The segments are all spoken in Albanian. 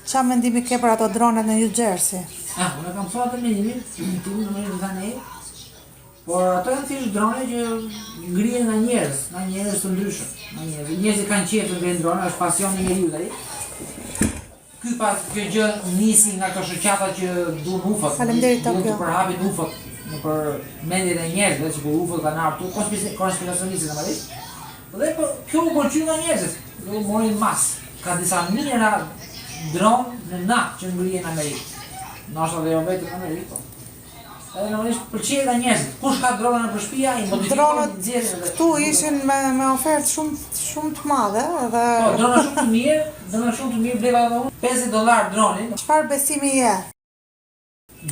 Ça mendimi ke për ato dronet në New Jersey? Ah, unë kam thënë atë mendimin, ti më më tani. Por ato janë thjesht drone që ngrihen nga njerëz, nga njerëz të ndryshëm, nga njerëz. Njerëzit kanë qejf të ngrenë drone, është pasion i njeriut ai. Ky pas kjo gjë nisi nga këto shoqata që duan UFO-t, Faleminderit duan të Tokyo. përhapin UFO-t nëpër mendjet e njerëzve, sikur UFO-t kanë ardhur këtu, konspiracionistët normalisht. Dhe po kjo u pëlqy nga njerëzit, dhe u mori në masë. Ka disa mijëra dron në natë që ngrihen në Amerikë. Ndoshta dhe jo vetëm në Amerikë, po. Edhe normalisht pëlqehet nga njerëzit. Kush ka drona nëpër shtëpia, i modifikon, Dronët nxjerrin edhe. këtu ishin me me ofertë shumë shumë të madhe edhe Po, drona shumë të mirë, drona shumë të mirë bleva edhe unë. 50 dollar dronin. Çfarë besimi je?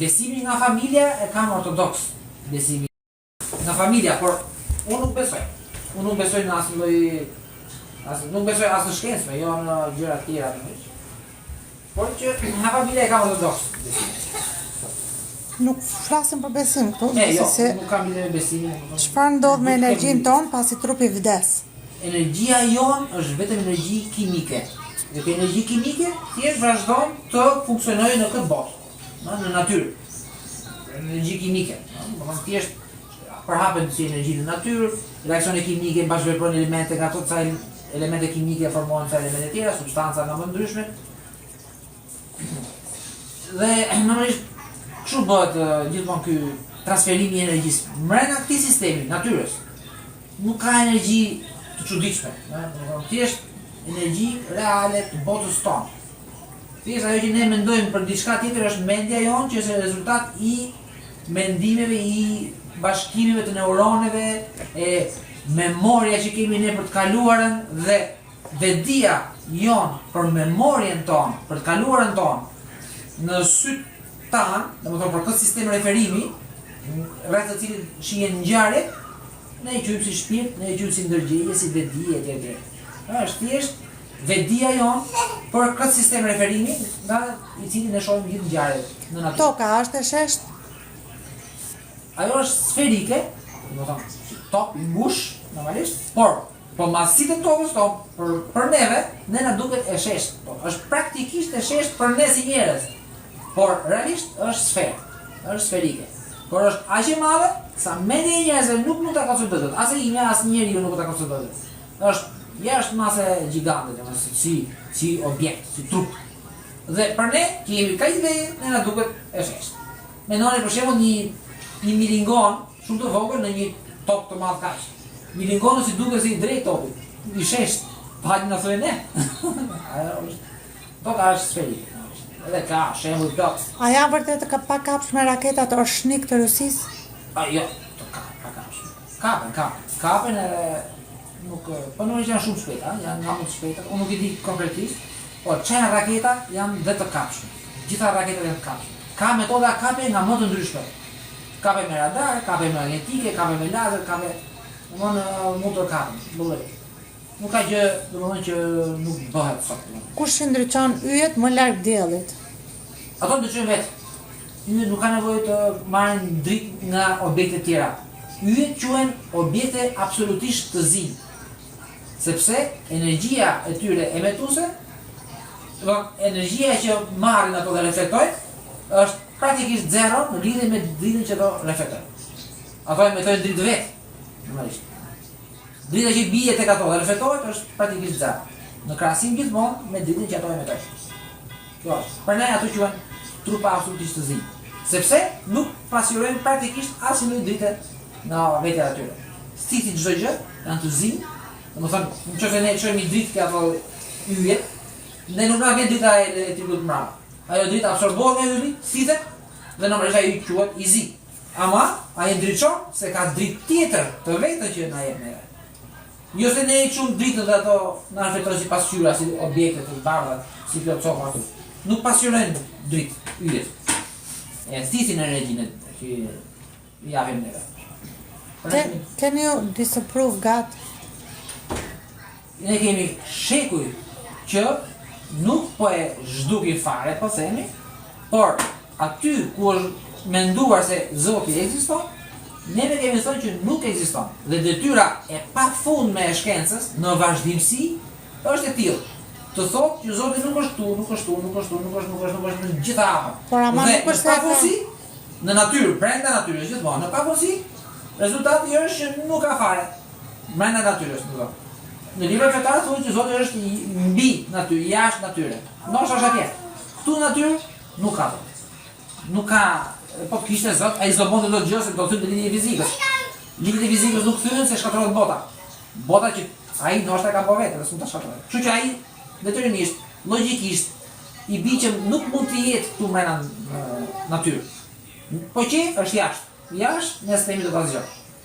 Besimi nga familja e kam ortodoks. Besimi nga familja, por unë nuk besoj. Unë nuk besoj në asnjë lloj as nuk besoj as në shkencë, me jo në gjëra të tjera normalisht. Por që nga familja e kam ortodoks besimin. Nuk flasim për besim këtu, E, jo, gjithsesi. nuk kam lidhje me besimin, domethënë. Çfarë ndodh me Nuk kem energjinë lidhje. tonë pasi trupi vdes? Energjia jonë është vetëm energji kimike. Dhe kjo energji kimike thjesht vazhdon të funksionojë në këtë botë, ëh, në natyrë. Energji kimike, ëh, domethënë thjesht përhapen si energji në natyrë, reaksione kimike bashkëveprojnë elemente nga ato ca elemente kimike formohen ca elemente tjera, substanca nga më ndryshme. Dhe normalisht kështu bëhet gjithmonë ky transferimi i energjisë mbrenda këtij sistemi, natyrës. Nuk ka energji të çuditshme, ëh, domethënë thjesht energji reale të botës tonë. Thjesht ajo që ne mendojmë për diçka tjetër është mendja jonë që është rezultat i mendimeve, i bashkimeve të neuroneve, e memoria që kemi ne për të kaluarën dhe vetëdija jonë për memorien tonë, për të kaluarën tonë, në sytë tanë, domethënë për këtë sistem referimi, rreth të cilit shihen ngjarjet, ne e quajmë si shpirt, ne e quajmë si ndërgjegje, si vetëdije etj etj. Është thjesht vetëdija jonë për këtë sistem referimi nga i cili ne shohim gjithë ngjarjet në natyrë. Toka është e sheshtë? Ajo është sferike, domethënë si top i ngush normalisht, por po madhësitë e tokës tonë për për neve, ne na duket e sheshtë. Po, është praktikisht e sheshtë për ne si njerëz. Por realisht është sferë, është sferike. Por është aq e madhe sa mendja e njerëzve nuk mund ta konceptojë dot. As e imja, as njeriu nuk mund ta konceptojë dot. Është jashtë mase gjigante, domethënë si si si objekt, si trup. Dhe për ne që jemi kaq të vegjël, ne na duket e sheshtë. Mendoni për shembull një një milingon shumë të vogël në një top të madh kaq. Milingoni si duket si i drejtë topit, i sheshtë, pa hajde na thojë ne. Ajo është toka është sferike. Edhe ka shembuj plot. A janë vërtet të pakapshme raketat Oreshnik të Rusisë? A jo, të ka, pakapshme. Kapen, kapen. Kapen edhe nuk po nuk janë shumë shpejta, janë nga më të shpejta. Unë nuk i di konkretisht, por ça janë raketa janë dhe të kapshme. Gjitha raketat janë të kapshme. Ka metoda kapje nga më të ndryshme. Kape me radar, kape me magnetike, kape me lazer, kape, domethënë mund të kapen, lloj. Nuk ka gjë, domethënë që nuk bëhet sot. Kush i ndriçon yjet më larg diellit? Ato ndriçojnë vetë. Yjet nuk kanë nevojë të marrin dritë nga objekte të tjera. Yjet quhen objekte absolutisht të zinj. Sepse energjia e tyre emetuese, domethënë energjia që marrin ato dhe reflektojnë, është praktikisht zero në lidhje me dritën që ato reflektojnë. Ato emetojnë dritë vetë, normalisht. Drita që bie tek ato dhe reflektohet është praktikisht zero. Në krahasim gjithmonë me dritën që ato emetojnë. Kjo është. Prandaj ato quhen trupa absolutisht të zinj, sepse nuk pasqyrojnë praktikisht asnjë lloj drite nga vetja e tyre. Thithin çdo gjë, janë të zinj, domethënë, nëse ne çojmë një dritë ke ato yjet, ne nuk na vjen drita e elektrikut mbrapa. Ajo dritë absorbohet nga ylli, thithet dhe normalisht ai quhet i zi. Ama ai ndriçon se ka dritë tjetër të vetën që na jep neve. Jo se ne i çum dritën dhe ato na reflektojnë si pasqyra, si objekte të bardha, si plot copa aty. Nuk pasqyrojnë dritë yjet. E thithin energjinë që i japim neve. Can, can you disapprove God? Ne kemi shekuj që nuk po e zhdukim fare, po themi, por aty ku është menduar se Zoti ekziston, neve kemi thënë që nuk ekziston. Dhe detyra e pafundme e shkencës në vazhdimësi është e tillë. Të thotë që Zoti nuk është këtu, nuk është këtu, nuk është këtu, nuk është, nuk është, nuk është në të gjitha hapet. Por ama Dhe nuk është në pafundësi, në natyrë, brenda natyrës gjithmonë, në pafundësi, rezultati është që nuk ka fare. Brenda natyrës, do të thotë. Në librat fetarë thuhet që Zoti është mbi natyrë, jashtë natyre. Ndoshta është atje. Këtu në natyrë nuk ka Zot. Nuk ka, po të kishte Zot, ai s'do bënte dot gjë se do thynte ligjet e fizikës. Ligjet e fizikës nuk thyhen se shkatërrohet bota. Bota që ai ndoshta e ka bërë vetë, dhe s'mund ta shkatërrojë. Kështu që ai detyrimisht, logjikisht, i bie që nuk mund të jetë këtu mbrenda në natyrë. Po që është jashtë. Jashtë ne s'themi dot asgjë.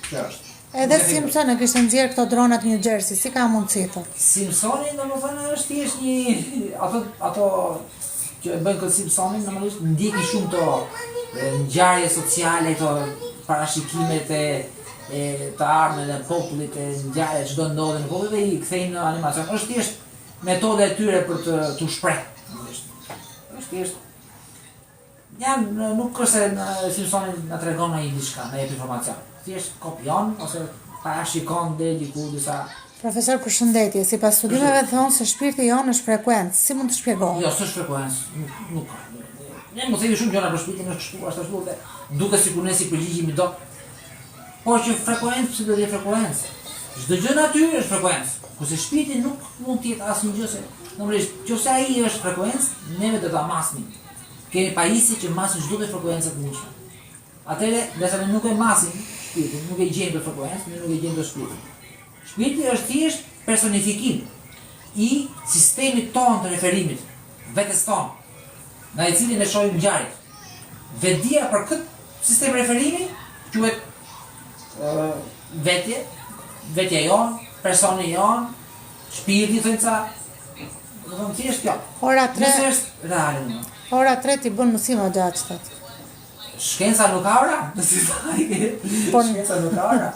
Kjo është. Edhe Simpson e kishte nxjerrë këto dronat New Jersey, si ka mundësi thotë. Simpsoni domethënë është thjesht një ato ato që e bëjnë këtë Simpsonin normalisht ndjekin shumë këto ngjarje sociale, këto parashikimet e e të ardhmen e popullit e ngjarje që do ndodhin në popull dhe i kthejnë në animacion. Është thjesht metoda e tyre për të t'u shpreh. Është thjesht Janë, nuk është se në Simpsoni na tregon ndonjë diçka, na jep informacion. Thjesht kopjon ose parashikon deri diku disa Profesor përshëndetje, sipas studimeve thonë se shpirti jonë është frekuencë, si mund të shpjegohet? Jo, s'është frekuencë, nuk, nuk ka. Ne mund të themi shumë gjëra për shpirtin, është kështu, është ashtu dhe duket sikur ne s'i përgjigjemi dot. Por që frekuencë, pse do të jetë frekuencë? Çdo gjë në natyrë është frekuencë, kurse shpirti nuk mund të jetë asnjë gjë se normalisht, nëse ai është frekuencë, neve do ta masnim. Kemi pajisje që masin çdo lloj frekuence të mundshme. Atëherë, ndërsa ne nuk e masim shpirtin, nuk e gjejmë dot frekuencë, ne nuk e gjejmë dot shpirtin. Shpirti është thjesht personifikim i sistemit tonë të referimit, vetes tonë, nga i cili ne shohim ngjarjet. Vetëdija për këtë sistem referimi quhet vetje, vetja jonë, personi jonë, shpirti thonë ca, Do të thonë thjesht kjo. Ora 3. Nëse është reale më. Ora 3 ti bën mësim o xhaxh thot. Shkenca nuk ka ora, si Po shkenca nuk ka ora.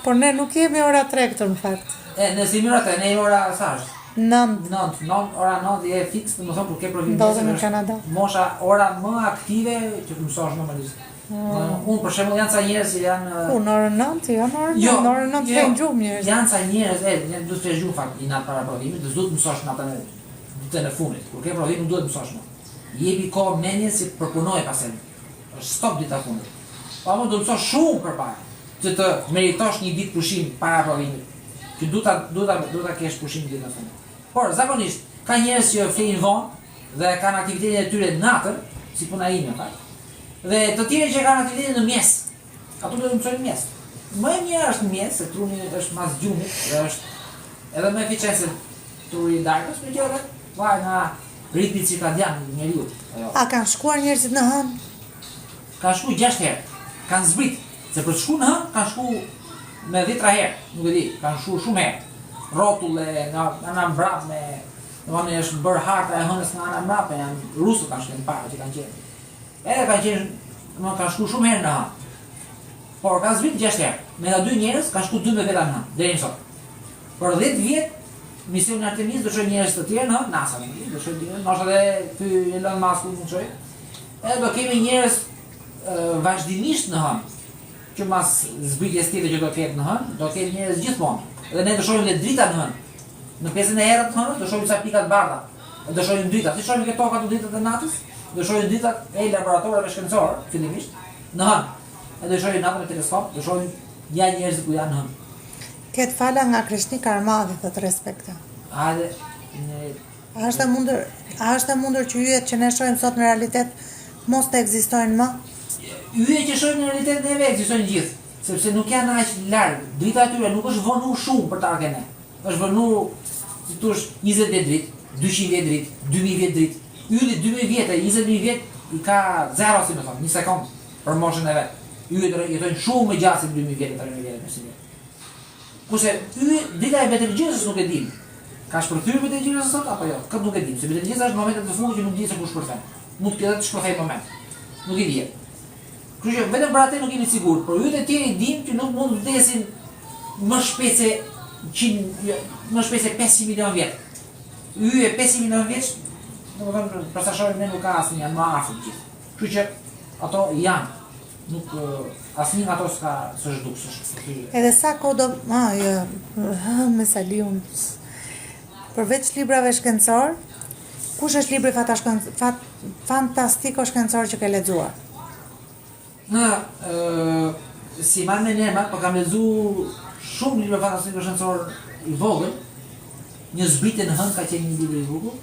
Por ne nuk jemi ora 3 këtu në fakt. E, ne s'jemi ora 3, ne jemi ora sa është? 9. 9, 9, ora 9 je fiks, domethënë kur ke provim nesër. Ndodhemi në Kanada. Mosha ora më aktive që të mësosh normalisht. Mm. Unë për shembull janë ca njerëz që janë Ku në orën 9, jo në orën 9, jo, në orën 9 jo, flenë gjumë njerëz. Janë ca njerëz, e, ne duhet të flesh gjumë fakt, një natë para provimit, dhe s'duhet të mësosh natën e ditën e fundit. Kur ke provim nuk duhet të mësosh më. Jepi kohë mendjes që të përpunojë pastaj. Është stop dita e fundit. Po ama do të mësosh shumë përpara, që të meritosh një ditë pushim para provimit. Që duhet ta duhet ta duhet ta kesh pushim ditën e fundit. Por zakonisht ka njerëz që flejnë vonë dhe kanë aktivitetin e tyre natën, si puna ime në fakt. Dhe të tjerë që kanë aktivitetin në mëngjes. Ato do të mësojnë në mëngjes. Më e mira është në mëngjes, se truni është mas gjumit dhe është edhe më eficient se truri i darkës, megjithatë, varet nga ritmi cirkadian i njeriut. Ajo. A kanë shkuar njerëzit në hënë? Kanë shku 6 herë. Kanë zbrit. Se për të shku në hënë, kanë shku me dhjetra herë, nuk e di, kanë shku shumë herë. Rrotull e nga ana mbrapme, domethënë është bërë harta e hënës nga ana mbrapme, janë rusët kanë shkuar para që kanë qenë. Edhe kanë qenë, më kanë shku shumë herë në hënë. Por kanë zbrit 6 herë. Me nga dy njerëz kanë shku 12 veta në hënë deri më sot. Për 10 vjet misioni Artemis do çojë njerëz të tjerë në hënë, NASA, do çojë njerëz, ndoshta edhe ky Elon Musk mund të çojë. Edhe do kemi njerëz vazhdimisht në hënë. Që mas zbritjes tjetër që do ketë në hënë, do ketë njerëz gjithmonë. Dhe ne do shohim dhe drita në hënë. Në pjesën e errët të hënës do shohim ca pika të bardha. Do shohim drita, si shohim ke toka të dritat e natës, do shohim dritat e laboratorëve shkencorë, fillimisht, në hënë. E do shohim natën me teleskop, do shohim ja njerëzit ku janë në hënë. Ket fala nga Kreshnik Armadhi, thotë respekte. Hajde, ne A është e mundur, a është e mundur që yjet që ne shohim sot në realitet mos të ekzistojnë më? Yjet që shohim në realitet neve ekzistojnë gjithë, sepse nuk janë aq larg. Drita e tyre nuk është vonu shumë për të ardhur ke ne. Është vonu, si thosh, 20 vjet dritë, 200 vjet dritë, 2000 vjet dritë. Ylli 2000 vjet e 20000 vjet i ka zero, si me thonë, një sekond për moshën e vet. Yjet jetojnë shumë më gjatë se 2000 vjet, 3000 vjet, 500 vjet. Kurse ylli, drita e Betelgjezës nuk e dim. Ka shpërthyer Betelgjeza sot apo jo? Këtë nuk e dim, se Betelgjeza është në momentet e fundit që nuk dihet se kur shpërthen. Mund të ketë të shpërthejë në moment. Nuk i dihet. Kështu që vetëm për atë nuk jemi të sigurt, por yjet e tjerë i dim që nuk mund të vdesin më shpejt se 100, jo, më shpejt se 500 milion vjet. Yje 500 milion vjeç, domethënë për sa shohim ne nuk ka asnjë, janë më afër të gjithë. Kështu që ato janë, nuk asnjë nga ato s'ka s'është zhduk, s'është shpërthyer. Edhe sa kohë do, ah, jo, me Saliun. Përveç librave shkencor, kush është libri fat, fantastiko shkencor që ke lexuar? Në, ë, s'i mbaj mend emrat, po kam lexu shumë libra fantastiko shkencor i vogël. Një zbritje në hënë ka qenë një libër i bukur.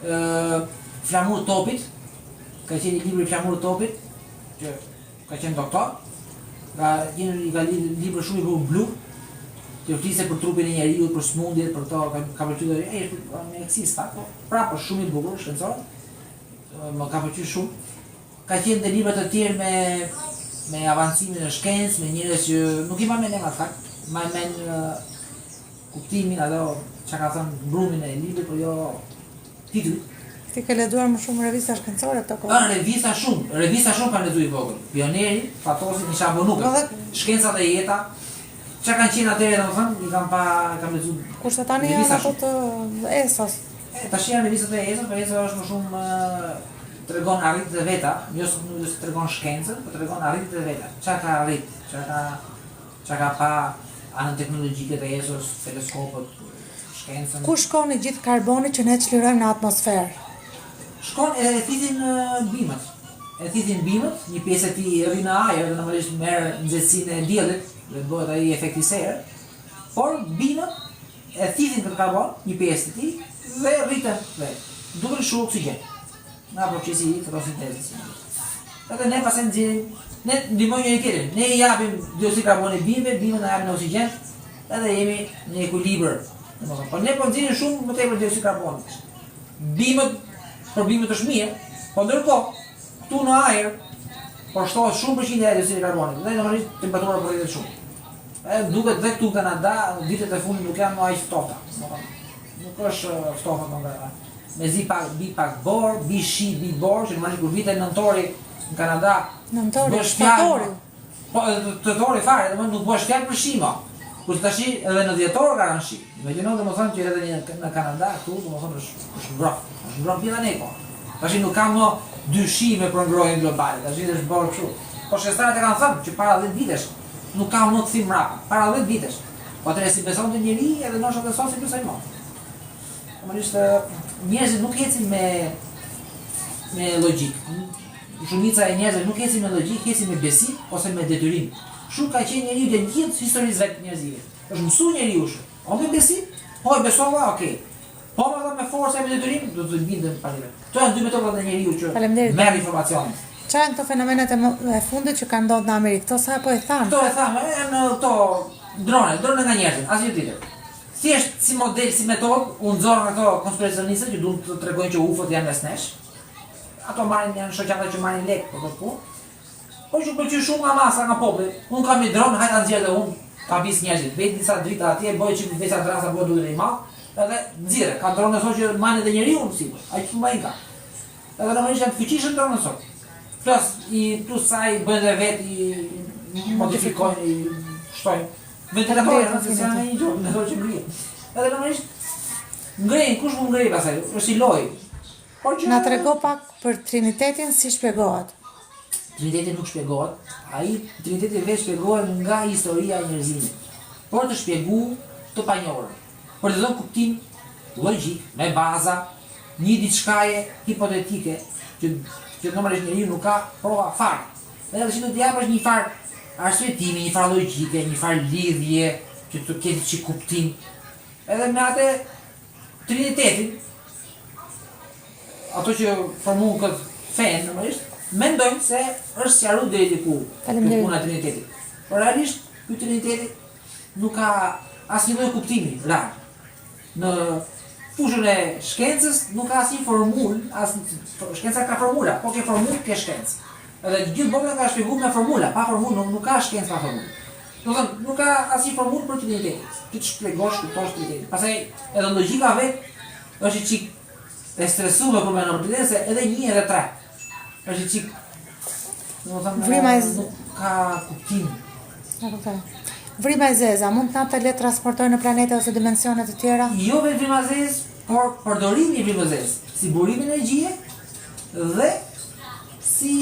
Ë, Flamur Topit, ka qenë një libër i Flamur Topit, që ka qenë doktor. Ka qenë një ka libër shumë i bukur blu, që fliste për trupin e njeriut, për sëmundjet, për këto, ka ka pëlqyer, ai është mjekësisë pak, po prapë është shumë i bukur, shkencor. Më ka pëlqyer shumë. Ka qenë dhe libra të tjerë me me avancimin në shkencë, me njerëz që nuk i mbaj mend emrat fakt, mbaj mend kuptimin ato çka ka thënë brumin e librit, por jo titujt. Ti ke lexuar më shumë revista shkencore këto kohë? Ëh, revista shumë, revista shumë kam lexuar i vogël. Pioneri, Fatosi, isha abonu. Po Shkenca dhe jeta. Çka kanë qenë atëherë, domethënë, i kam pa, kam lexuar. Kurse tani janë ato të ESO-s. E, tash janë revistat e ESO-s, po ESO është më shumë tregon arritjet e veta, jo se nuk se tregon shkencën, po tregon arritjet e veta. Çka ka arrit, çka ka çka ka pa anën teknologjike të ESO-s, teleskopët, shkencën. Ku shkon i gjithë karboni që ne çlirojmë në atmosferë? Shkon e thithin bimët. E thithin bimët, një pjesë e tij rri në ajër dhe normalisht merr nxehtësinë e diellit dhe bëhet ai efekti serë. Por bimët e thithin këtë karbon, një pjesë të tij dhe rriten vetë, duke lëshuar oksigjen nga procesi i fotosintezës. Edhe ne pastaj nxjerrim, ne ndihmojmë njëri tjetrin, ne i japim dioksid karboni bimëve, bimët na japin oksigjen, edhe jemi në ekuilibër. Domethënë, po ne po nxjerrim shumë më tepër dioksid karboni. Bimët, për bimët është mirë, po ndërkohë këtu në ajër po shtohet shumë përqindja e dioksidit karbonit dhe normalisht temperatura po rritet shumë. E duket dhe këtu në Kanada, vitet e fundit nuk janë më aq ftohta. Domethënë, nuk është ftohtë më në Kanada. Mezi pak bi pak borë, bi shi, bi borë, që normalisht kur vite nëntori në Kanada, nëntori, shtatori. Po edhe tetori fare, domethënë nuk bësh fjalë për shi më. Kurse tash edhe në dhjetor ka rënë shi. Imagjino domethënë që edhe një në Kanada këtu, domethënë është është ngrohtë, është ngrohtë gjithandej po. Tash nuk ka më dyshime për ngrohjen globale, tash është bërë kështu. Po shkencëtarët e kanë thënë që para 10 vitesh Nuk ka më kthim mbrapa. Para 10 vitesh. Po atëherë s'i besonte njeri edhe ndoshta dhe sot s'i besojnë më. Normalisht njerëzit nuk ecin me me logjikë. Shumica e njerëzve nuk ecin me logjikë, ecin me besim ose me detyrim. Kështu ka qenë njeriu gjatë gjithë historisë vet njerëzimit. Është mësuar njeriu kështu. O me besim, po e besova, okay. Po më dha me forcë e me detyrim, do të bindem patjetër. Këto janë dy metodat e njeriut që merr informacionin. Çfarë janë këto fenomenet e, e fundit që kanë ndodhur në Amerikë? Këto sapo e thamë. Këto e thamë, janë këto drone, drone nga njerëzit, asgjë tjetër. Thjesht si model, si metodë, u nxorën ato konspiracionistët që duan të tregojnë që UFO-t janë mes nesh. Ato marrin janë shoqata që marrin lekë për këtë punë. Po që u pëlqy shumë nga masa, nga populli. Unë kam një dron, hajt ta nxjerr dhe unë, ta habis njerëzit. Bëj disa drita atje, bëj çik disa drasa, bëj duket i madh, edhe nxirre. Ka drone sot që mbajnë edhe njeriun sipër. Aq të mëdhenj ka. Edhe normalisht janë të fuqishëm dronët sot. Plus i plus sa i bëjnë dhe vetë i modifikojnë, i shtojnë. Ventilatorë, se janë një gjë, me thonë që ngrihen. Edhe normalisht ngrejnë, kush mund ngrejë pastaj? Është si lojë. Por që Na trego pak për Trinitetin si shpjegohet. Triniteti nuk shpjegohet, ai Triniteti vetë shpjegohet nga historia e njerëzimit, për të shpjegu të panjohurën, për të dhënë kuptim logjik, me baza, një diçkaje hipotetike që që normalisht njeriu nuk ka prova fare. Edhe që do të japësh një farë arsyetimi, një farë logjike, një farë lidhje që të ketë çik kuptim. Edhe me atë Trinitetin, ato që formuan këtë fenë, normalisht, mendojnë se është sqaruar deri diku kjo puna e Trinitetit. Por realisht ky Triniteti nuk ka asnjë lloj kuptimi real. Në fushën e shkencës nuk ka asnjë formulë, as shkenca ka formula, po ke formulë ke shkencë. Edhe gjithë bota ka shpjeguar me formula, pa formulë nuk, nuk ka shkencë pa formulë. Domethënë, nuk ka asnjë formulë për Trinitetin. Ti të shpjegosh, kuptosh Trinitetin. Pastaj edhe logjika vet është i çik e stresuar kur mendon për Trinitetin se edhe një edhe tre. Është i çik domethënë Vrima e nuk ka kuptim. E kuptoj. Vrima e zeza mund të na teletransportojë në planete ose dimensione të tjera? Jo vetëm vrima e zezë, por përdorimi i vrimës zezë si burim energjie dhe si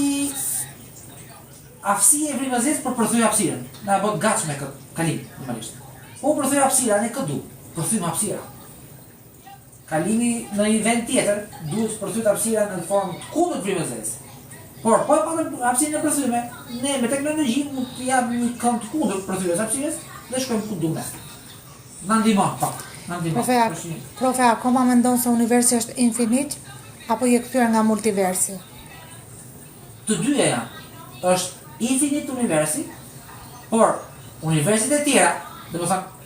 Aftësia e vrimës zezë për përthyer hapësirën. Na e bën të gatshme këtë kalim, normalisht. Po u përthye hapësira, ne kë du? Përthyjmë hapësira. Kalimi në një vend tjetër duhet të përthyet hapësira në formë të kundërt të vrimës së zezë. Por po e patëm hapësirën e përthyme, ne me teknologji mund të japim një kënd të kundërt përthyerjes së hapësirës dhe shkojmë ku duam ne. Na ndihmon, po. Na ndihmon. Profe, Është një profe, akoma mendon se universi është infinit apo je kthyer nga multiversi? Të dyja janë. Është infinit universi, por universit e tjera, domethënë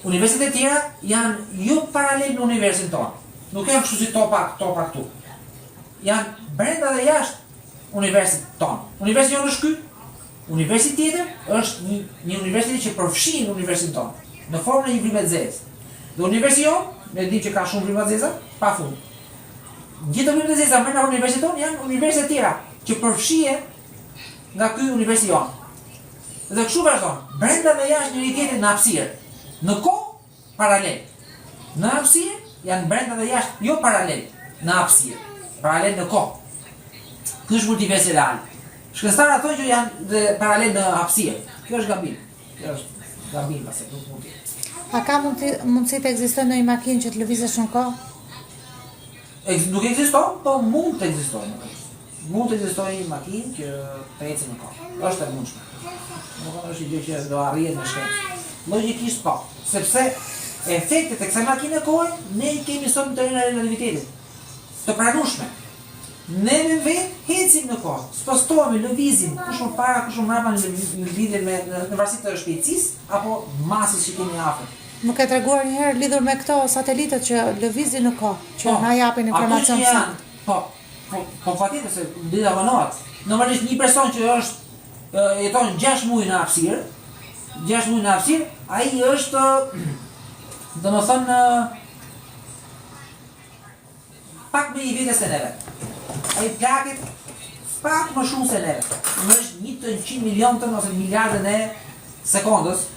universit e tjera janë jo paralel me universin tonë. Nuk janë kështu si topa, topa këtu. Janë brenda dhe jashtë universit tonë. Universi jonë është ky. Universi tjetër është një, një univers tjetër që përfshin universin tonë në formën e një vrime të zezë. Dhe universi jonë, ne dimë që ka shumë vrima të zeza, pa fund. Gjithë vrimat e zeza brenda universit tonë janë universe të tjera që përfshihen nga ky universi jonë. Dhe kështu vazhdon, brenda dhe jashtë njëri tjetrit në hapësirë. Në kohë paralel. Në hapësirë janë brenda dhe jashtë, jo paralel, në hapësirë, paralel në kohë. Ky është multiversi real. Shkencëtarët thonë që janë dhe paralel në hapësirë. Kjo është gabim. Kjo është gabim pastaj nuk mund të jetë. A ka mundësi, mundësi të ekzistojë ndonjë makinë që të lëvizësh në kohë? Ekz, nuk ekziston, po mund të ekzistojë. Mund të ekzistojë një makinë që të ecë në kohë. Është e mundshme. Domethënë është një gjë që do arrihet me shkencë. Logjikisht po, sepse efektet e kësaj makine kohe ne i kemi sot në teorinë e relativitetit. Të pranueshme. Ne me vetë ecim në kohë, spostohemi, lëvizim, kush më para, kush më mbrapa në në lidhje me në, në varësi të shpejtësisë apo masës që kemi afër. Më ke treguar një herë lidhur me këto satelitët që lëvizin në kohë, që Po, na japin ato që informacion janë, saktë. po, po, po patjetër se drita vonohet. Normalisht një person që është jeton 6 muaj në hapësirë, 6 muaj në hapësirë, ai është domethënë Pak më i vjetër se neve. Ai plaket pak më shumë se neve. Normalisht një të 100 miliontën ose miliardën e sekondës,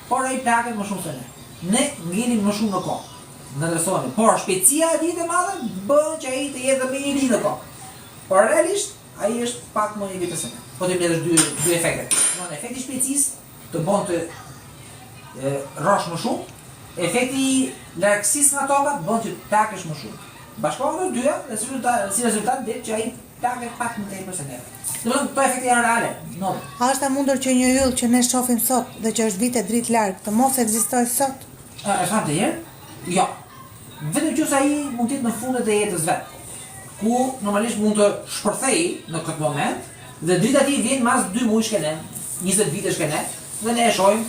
por ai plaket më shumë se ne. Ne ngelim më shumë në kohë. Ngatërrohemi. Por shpejtësia e tij e madhe bën që ai të jetë më i ri në kohë. Por realisht ai është pak më i vjetër se ne. Po të mbledhësh dy dy efekte. Domethënë efekti i shpejtësisë të bën të rrosh më shumë, efekti i largësisë nga toka të bën që të plakesh më shumë. Bashkohen të dyja dhe si rezultat, si rezultat del që ai plaket pak më tepër se neve. Domethënë këto efekte janë reale, ndodhin. A është e mundur që një yll që ne shohim sot dhe që është vite dritë larg të mos ekzistojë sot? A e thamë atë herë? Jo. Vetëm nëse ai mund të jetë në fundet e jetës vet, ku normalisht mund të shpërthejë në këtë moment dhe drita e tij vjen mas 2 muajsh ke ne, 20 vitesh ke ne, dhe ne e shohim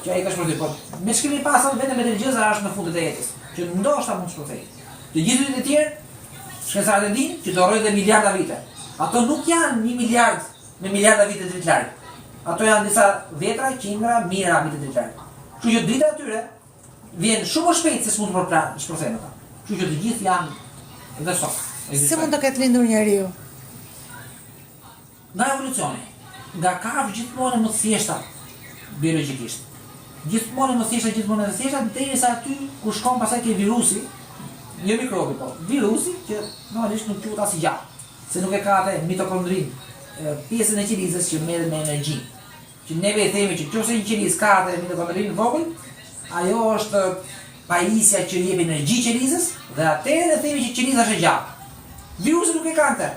që ai ka shpërthyer. Po me ç'kemi pasur vetëm Betelgjeza është në fundet e jetës, që ndoshta mund të shpërthejë. Të gjithë yjet e tjerë, shkencëtarët e dinë që do rrojnë dhe miliarda vite. Ato nuk janë një miliard me miliarda vite dritë larg. Ato janë disa dhjetra, qindra, mijëra vite dritë larg. Kështu që drita e tyre vjen shumë më shpejt se s'mund të përpla, shpërthejnë ata. Kështu që të gjithë janë dhe sot. Si mund të ketë lindur njeriu? Nga evolucioni. Nga kafshë gjithmonë e më të thjeshta biologjikisht. Gjithmonë e më të thjeshta, gjithmonë e më të thjeshta derisa aty ku shkon pastaj ke virusi, jo mikrobi po, virusi që normalisht nuk quhet as i gjallë, se nuk e ka atë mitokondrin, pjesën e qelizës që merret me energji. Që neve i themi që nëse një qelizë ka atë mitokondrinë vogël, ajo është pajisja që i jep energji qelizës dhe atëherë ne themi që qeliza është e gjallë. Virusi nuk e ka këtë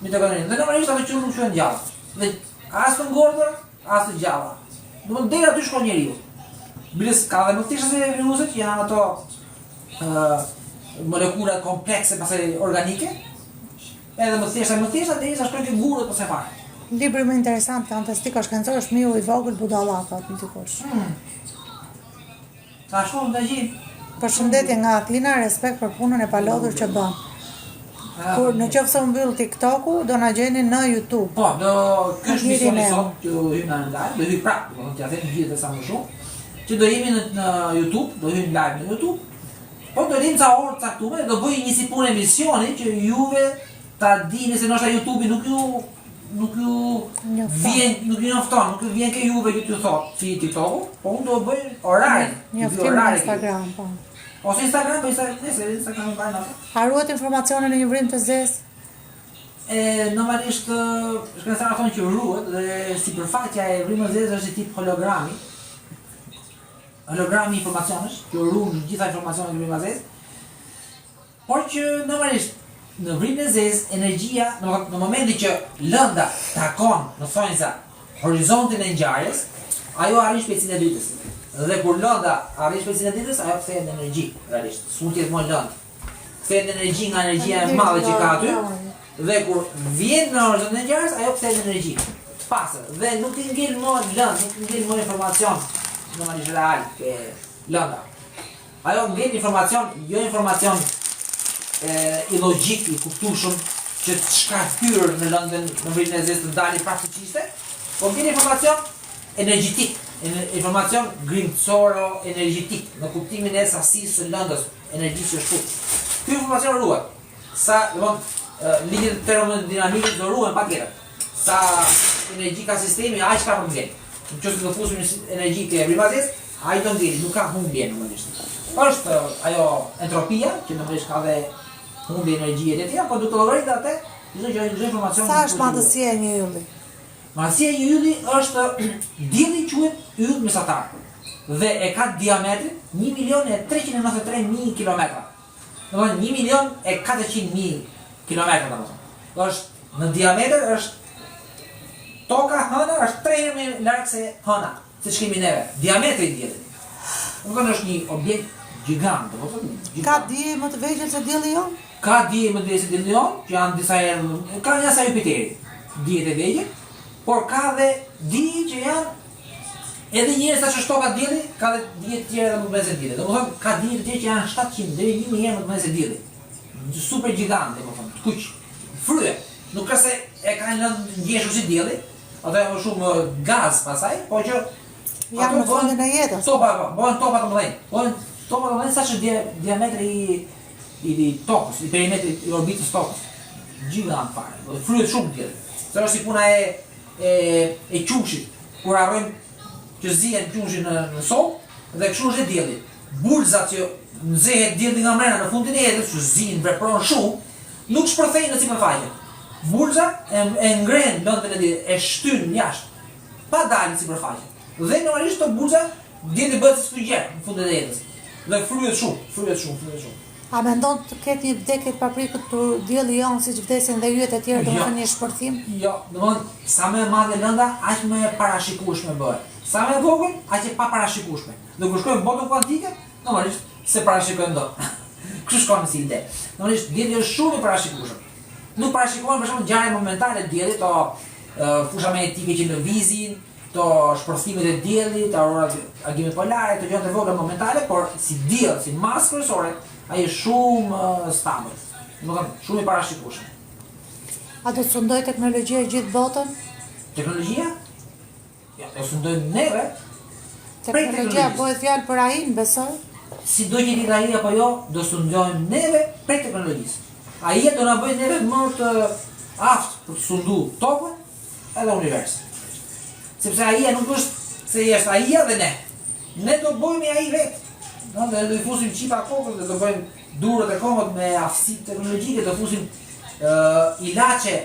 mitokondrinë dhe normalisht ato që nuk quhen gjallë. Dhe as të ngordhura, as të gjalla. Domethënë deri aty shkon njeriu. Biles ka dhe më të thjeshta se viruset që janë ato ë molekula komplekse pastaj organike, Edhe më thjeshta, më thjeshta derisa shkojnë te gurët ose fare. Libri më interesant fantastiko shkencor është Miu i vogël budalla thotë dikush. Hmm. Ta shohim ta gjejmë. Përshëndetje nga Athina, respekt për punën e palodhur që bën. Kur në qoftë se u mbyll TikToku, do na gjeni në YouTube. Po, do ky është misioni sot që hyjmë në live, do hyj prapë, do të them gjithë sa më shumë, që do jemi në, në YouTube, do hyjmë live në YouTube. Po do limë ca orë të caktume, do bëj një si punë emisioni që juve ta dini se ndoshta YouTube-i nuk ju nuk ju vjen, nuk ju njofton, nuk ju vjen ke juve që t'ju thotë si TikToku, po unë do bëj orarin, njoftim në Instagram, po. Ose Instagram, po Instagram, nëse Instagram bën atë. A ruhet informacioni në një vrimë të zezë? E normalisht shkencëtarët thonë që ruhet dhe sipërfaqja e vrimës së zezë është si tip hologrami. hologrami informacionesh, që ruan të gjitha informacionet e vrimës së zezë. Por që normalisht në vrimën e zezë energjia, domethënë në momentin që lënda takon në thonjza horizontin e ngjarjes, ajo arrin shpejtësinë e dritës. Dhe kur lënda arrin shpejtësinë e dritës, ajo kthehet në energji, realisht. S'mund të jetë më lëndë. Kthehet në energji nga energjia e madhe që ka aty. Dhe kur vjen në horizontin e ngjarjes, ajo kthehet në energji të pastër dhe nuk i ngel më lëndë, nuk i ngel më informacion normalisht real ke lënda. Ajo ngel informacion, jo informacion e, i logjik, i kuptueshëm që çka hyrë në lëndën në vrimën e zezë të dali prapë siç ishte, po ngel informacion energjetik, informacion grimcoro energjetik, në kuptimin e sasisë së lëndës, energjisë që është fut. Ky informacion ruhet. Sa, domthon, ligjet e termodinamikës do ruhen patjetër. Sa energji ka sistemi, aq ka për ngel. Në qoftë se do fusim një energji te vrima e zezë, aq do ngeli, nuk ka humbje normalisht. Është ajo entropia, që normalisht ka dhe humbje energjie e të tjera, por duke llogaritur atë, çdo gjë, çdo informacion. Sa është madhësia e një ylli? Madhësia e një ylli është dielli quhet yll mesatar dhe e ka diametrin 1 milion e 393 mijë kilometra. Domethënë 1 milion e 400 mijë kilometra domethënë. Është në diametër është toka hëna është 3 herë më larg se hëna, siç kemi neve. Diametri i diellit. Domethënë është një objekt gjigant, domethënë gjigant. Ka diej më të vegjël se dielli jonë? Ka diej më të vegjël se dielli jonë, që janë disa herë, ka një sa Jupiteri, dijet e vegjël, por ka dhe diej që janë Edhe një herë sa ç'është toka dielli, ka dhe dije të tjera edhe më të mëdha se dielli. Domethënë ka dije të tjera që janë 700 deri 1000 herë më të mëdha se dielli. Super gjigant, domethënë, të kuq. Fryhet. Nuk ka se e kanë lëndë ngjeshur si dielli, ato janë më shumë gaz pasaj, po që janë në fundin e jetës. Topa, po, bëhen topa të mëdhenj. Bëhen topa të mëdhenj sa ç'është diametri i i, i tokës, i perimetrit i orbitës tokës. Gjigant fare. Do të fryhet shumë dielli. Se është si puna e e e qumshit, kur harrojmë që zien qumshin në në sobë dhe kështu është dielli. Bulëzat që nxehet dielli nga mrena në fundin e jetës, që zinë vepron shumë, nuk shpërthejnë në sipërfaqe. Bulëza e, e ngren lëndën e diellit, e shtyn jashtë, pa dalë në sipërfaqe. Dhe normalisht këto bulëza dielli bëhet si skëngjer në fundin e jetës. Dhe fryhet shumë, fryhet shumë, fryhet shumë. A mendon të ketë një vdekje të papritur te dielli jonë siç vdesin dhe yjet e tjerë, domethënë një shpërthim? Jo, domethënë sa më e madhe lënda, aq më e parashikueshme bëhet. Sa më e vogël, aq e paparashikueshme. Dhe kur shkojmë në botën kuantike, normalisht s'e parashikojmë dot. Kështu shkon si ide. Normalisht dielli është shumë i parashikueshëm. Nuk parashikohen për shembull ngjarje momentale të diellit, to fusha magnetike që lëvizin, Këto shpërthimet e diellit, aurorat, agimet polare, këto gjëra të vogla momentale, por si diell, si masë kryesore, ai është shumë stabil. Domethënë, shumë i parashikueshëm. A do të sundojë teknologjia gjithë botën? Teknologjia? Ja, do sundojmë neve. Teknologjia bëhet fjalë për AI-n, besoj. Si do që të jetë AI apo jo, do sundojmë neve prej teknologjisë. AI do na bëjë neve më të aftë për të sundu tokën, edhe universin. Sepse AI-ja nuk është se është AI-ja dhe ne. Ne do bëhemi AI vetë. No, ne do i fusim çipa kokës dhe do bëjmë durët e këmbët me aftësi teknologjike, do fusim uh, ilaçe,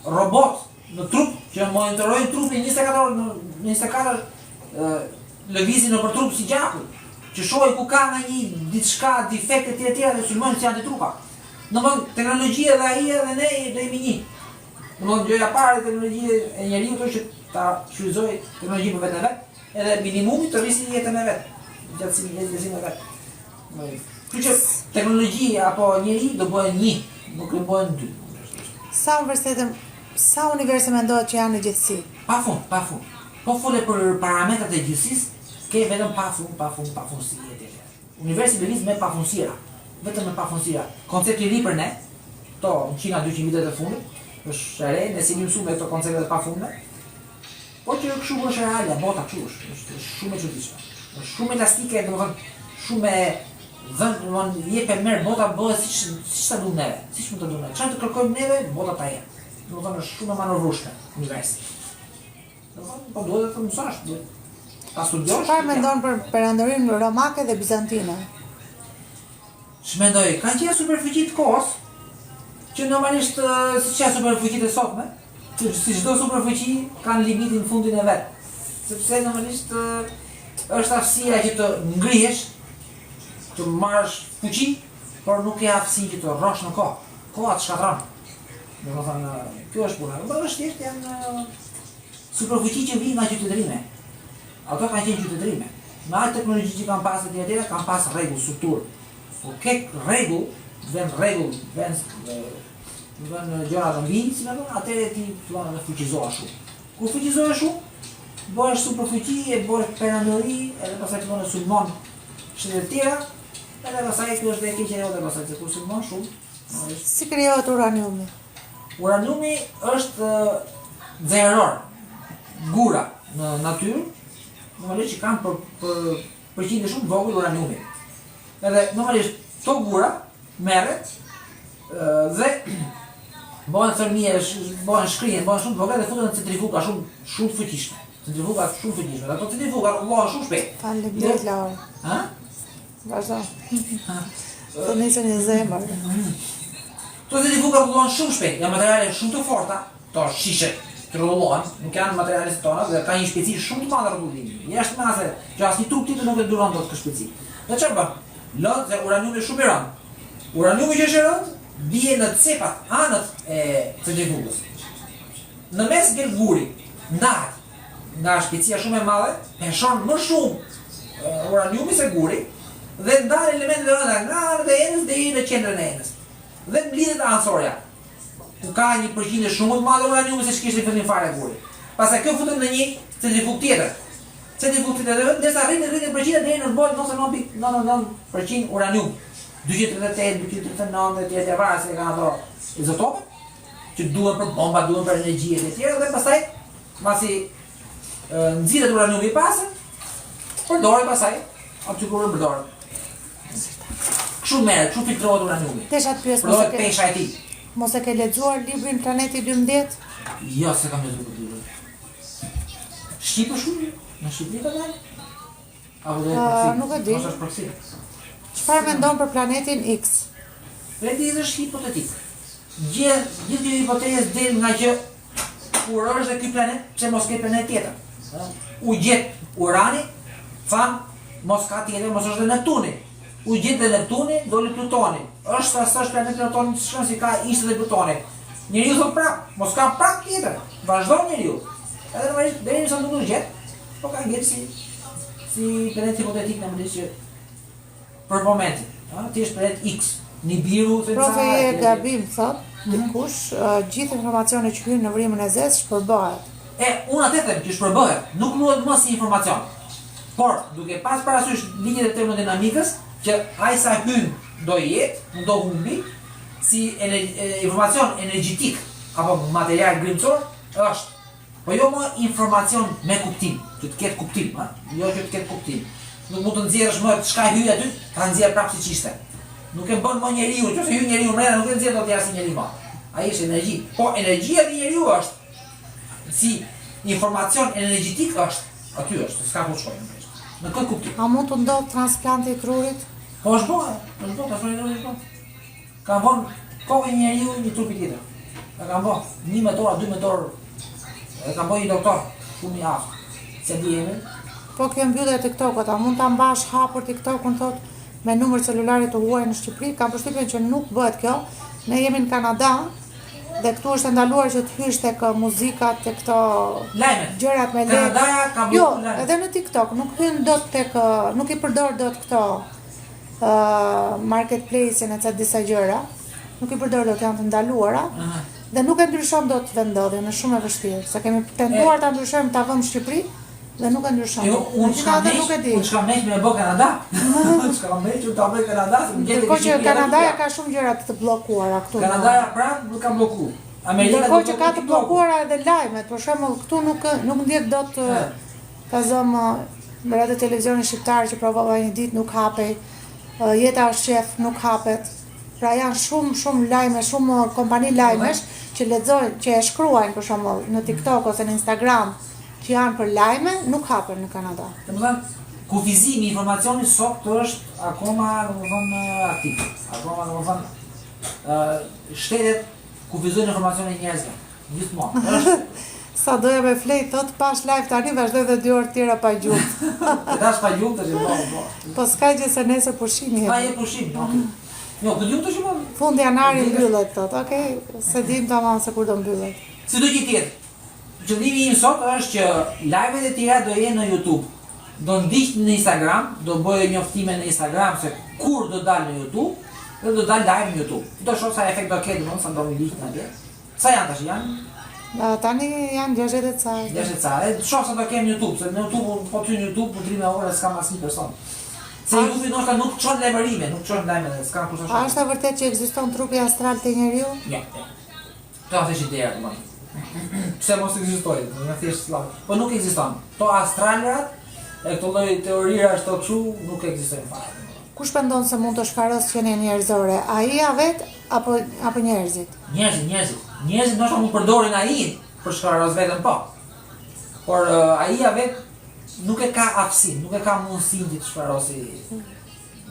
robot në trup që monitorojnë trupin 24 orë në 24 uh, lëvizin nëpër trup si gjaku, që shohin ku ka nga një diçka defekt e tjera tjera dhe sulmojnë si antitrupa. Domethënë, teknologjia dhe AI dhe ne do jemi një. Domethënë gjëja e parë e teknologjisë e njeriut është që ta shfrytëzojë teknologjinë për veten e vet, edhe minimumi të rrisë jetën e vet, gjatësinë e jetës e vet. Kështu që teknologjia apo njeri do bëhen një, nuk do bëhen dy. Sa universitete, sa universe mendohet që janë në gjithësi? Pa fund, pa fund. Po fole për parametrat e gjithësisë, ke vetëm pa fund, pa fund, pa fund si jetë. Universi lëviz me pafundësira, vetëm me pafundësira. Koncept i ri për ne, këto 100 a 200 vitet e fundit, është e re, ne s'jemi mësuar me këto koncepte të pafundme. Po që kështu është realja, bota kështu është, është, është shumë e çuditshme. Është shumë elastike, domethënë shumë e dhënë, domethënë jep e merr bota bëhet siç siç ta duam neve, siç mund të duam neve. Çfarë të kërkojmë neve, bota ta jep. Domethënë është shumë e manovrueshme universi. Domethënë po duhet të mësosh, duhet ta studiosh. Çfarë mendon për perandorinë romake dhe bizantine? Ç'mendoj, kanë qenë superfuqi të kohës, që normalisht siç janë superfuqitë e sotme, që si çdo superfuqi kanë limitin fundin e vet. Sepse normalisht. Është aftësia që të ngrihesh, të marrësh fuqi, por nuk ke aftësinë që të rrosh në kohë. Koha të shkatërron. Domethënë, kjo është puna. Po është thjesht janë superfuqi që vijnë nga qytetërime. Ato kanë qenë qytetërime. Me atë teknologji që kanë pasë etj etj, kanë pas rregull, strukturë. Po ke rregull, vën rregull, vën vën gjëra të mbi, si me thënë, atëherë ti fillon edhe fuqizohesh shumë. Kur fuqizohesh shumë, bëhesh superfuqi e bëhesh perandori, edhe pastaj fillon e sulmon shtete të tjera, edhe pastaj kjo është dhe e keqja jote pastaj se kur sulmon shumë, Si krijohet uraniumi? Uraniumi është xeheror, gura në natyrë, normalisht që kanë për, për përqindje shumë të vogël uraniumi. Edhe normalisht këto gura merret dhe bëhen thërmije, bëhen shkrihen, bëhen shumë të vogla dhe futen në centrifuga shumë shumë të fuqishme. Centrifuga shumë të fuqishme. Ato centrifuga rrotullohen shumë shpejt. Faleminderit Laura. Ha? Vazhdo. Të nisë një zemër. Këto centrifuga rrotullohen shumë shpejt, janë materiale shumë të forta, këto shishe të rrotullohen, nuk janë materiale si tona dhe ka një shpejtësi shumë të madhe rrotullimi. Jashtë mase, që asnjë trup tjetër nuk e duron dot këtë shpejtësi. Dhe çfarë bën? Lë dhe uraniumi është shumë i rëndë. Uraniumi që është i rëndë bie në cepat, anët e centrifugës. Në mes ngel guri, ndahet nga shpejtësia shumë e madhe, peshon më shumë uraniumi se guri dhe ndahen elementet e rënda nga anët e enës deri në qendrën e enës. Dhe mblidhet anësorja, ku ka një përqindje shumë më të madhe uraniumi se ç'kishte në fillim fare guri. Pastaj kjo futet në një centrifugë tjetër. Centrifugë tjetër derisa rritet rritet përqindja deri në bëhet 99.99% uranium. 238, 239 etj etj varet se kanë ato izotopet që duhen për bomba, duhen për energji etj etj dhe pastaj mbasi nxirret uraniumi i pastër, përdoret pastaj aty ku përdoret. Kështu merret, kështu filtrohet uraniumi. Desha të pyes mos e ke pesha e tij. Mos e ke lexuar librin Planeti 12? Jo, s'e kam lexuar këtë libër. Shqip është shumë, në Shqipëri ka dalë? Apo do jetë përkthim? Nuk e di. Mos është përkthim. Çfarë mendon për planetin X? Planeti X është hipotetik. Gjithë gjithë kjo hipotezë del nga që kur është dhe ky planet, pse mos ke planet tjetër? U gjet Urani, thanë mos ka tjetër, mos është dhe Neptuni. U gjet dhe Neptuni, doli Plutoni. Është sa s'është planet Plutoni, s'është si ka ishte dhe Plutoni. Njeriu thot prap, mos ka prap tjetër. Vazhdon njeriu. Edhe normalisht deri sa nuk u gjet, po ka ngel si si planet hipotetik në mënyrë që për momentin, ëh, ti është planet X, Nibiru, thënë Profe je gabim, thot, mhm. dikush, gjithë informacioni që hyn në vrimën e zezë shpërbëhet. E, unë atë them që shpërbëhet, nuk luhet më si informacion. Por, duke pas parasysh ligjet e termodinamikës, që ai sa hyn do jetë, nuk do humbi, si ener informacion energjetik apo material grimcor është Po jo më informacion me kuptim, që të ketë kuptim, ë? Jo që të ketë kuptim. Nuk mund të nxjerrësh më çka hyj aty, ta nxjerr prapë siç ishte. Nuk e bën më njeriu, nëse hyn njeriu mrena nuk e nxjerr dot jashtë si njeri më. Ai është energji. Po energjia e njeriu është si informacion energjetik është, aty është, s'ka ku shkojë normalisht. Në këtë kuptim. A mund të ndodhë transplanti i trurit? Po është bërë, është bërë, transplanti i trurit është bërë. Kanë vënë kokën e një njeriu një trupi tjetër. E kanë bërë 11 orë, 12 orë. E kanë bërë një doktor shumë i aftë. S'e di emrin. Po kjo mbyllja e TikTokut, a mund ta mbash hapur TikTokun thot me numër celulari të huaj në Shqipëri? Kam përshtypjen që nuk bëhet kjo. Ne jemi në Kanada dhe këtu është e ndaluar që të hysh tek muzika, tek këto lajmet, gjërat me lekë. Kanadaja ka Jo, edhe në TikTok nuk hyn dot tek nuk i përdor dot këto marketplace-in e ca disa gjëra, nuk i përdor dot, janë të ndaluara. Dhe nuk e ndryshon dot vendndodhjen, është shumë e vështirë, se kemi tentuar ta ndryshojmë ta vëmë Shqipëri dhe nuk e ndryshon. Jo, unë çka me nuk e di. Unë çka me me bë Kanada. Unë çka me që ta bëj Kanada, se më gjeti Ndërkohë që Kanadaja ka shumë gjëra të bllokuara këtu. Kanadaja prapë nuk ka blloku. Amerika Ndërkohë që ka të bllokuara edhe lajmet, për shembull këtu nuk nuk ndjek dot Ta zëmë Radio Televizionin Shqiptar që provova një ditë nuk hapej, Jeta është qejf nuk hapet. Pra janë shumë shumë lajme, shumë kompani lajmesh që lexojnë, që e shkruajnë për shembull në TikTok ose në Instagram që janë për lajme, nuk hapen në Kanada. Domethënë kufizimi i informacionit sot është akoma domethënë aktiv. Akoma domethënë ë shtetet kufizojnë informacionin e njerëzve. Gjithmonë. Është. Sa doja me flejt, thot, pash live tani, vazhdoj dhe dy orë tjera pa gjumë. Të dash pa gjumë të po, po. Po s'ka gjë se nesër pushimi. Pa je pushim, okay. Jo, ku diun të shumë? Fund janari mbyllet, thot, okay, s'e dim tamam se kur do mbyllet. Sido që të jetë. Qëllimi im sot është që live-et e tjera do jenë në YouTube. Do ndiqni në Instagram, do bëj njoftime në Instagram se kur do dal në YouTube dhe do dal live në YouTube. Do shoh sa efekt do ketë, domethënë sa do më ndiqni atje. Sa janë tash janë? Tani janë 60 e ca. 60 e ca. E shoh sa do kem në YouTube, se në YouTube po ty në YouTube po 3 orë s'kam asnjë person. Se YouTube ndoshta nuk çon lajmërime, nuk çon lajme, s'kam kush ta shohë. A është e vërtetë që ekziston trupi astral te njeriu? Jo. Këto janë thjesht ideja, domethënë. Pse mos ekzistojë, do të thjesht sllav. Po nuk ekziston. Kto astralrat e këto lloj teorira ashtu kështu nuk ekzistojnë fare. Kush mendon se mund të shfaros qenien njerëzore, AI-ja vetë apo apo njerëzit? Njerëzit, njerëzit. Njerëzit ndoshta mund përdorin AI-n për shfaros veten po. Por uh, AI-ja vetë nuk e ka aftësinë, nuk e ka mundësinë që të shfarosi.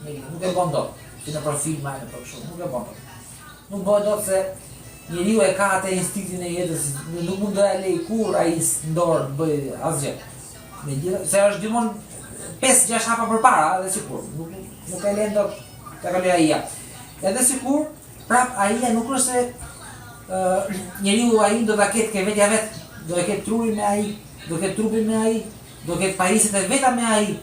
Nuk e bën dot, si nëpër filma e nëpër kështu, nuk e bën dot. Nuk bëhet dot se njeriu e ka atë instinktin e jetës, nuk mund të lejë kurrë ai në dorë të bëjë asgjë. Megjithë se është gjithmonë 5-6 hapa përpara edhe sikur, nuk nuk e lën dot ta kalojë AI-ja. Edhe sikur prap AI-ja nuk është se uh, njeriu AI do ta ketë ke vetja vet, do e ketë trurin me AI, do ketë trupin me AI, do ketë pajisjet e veta me AI,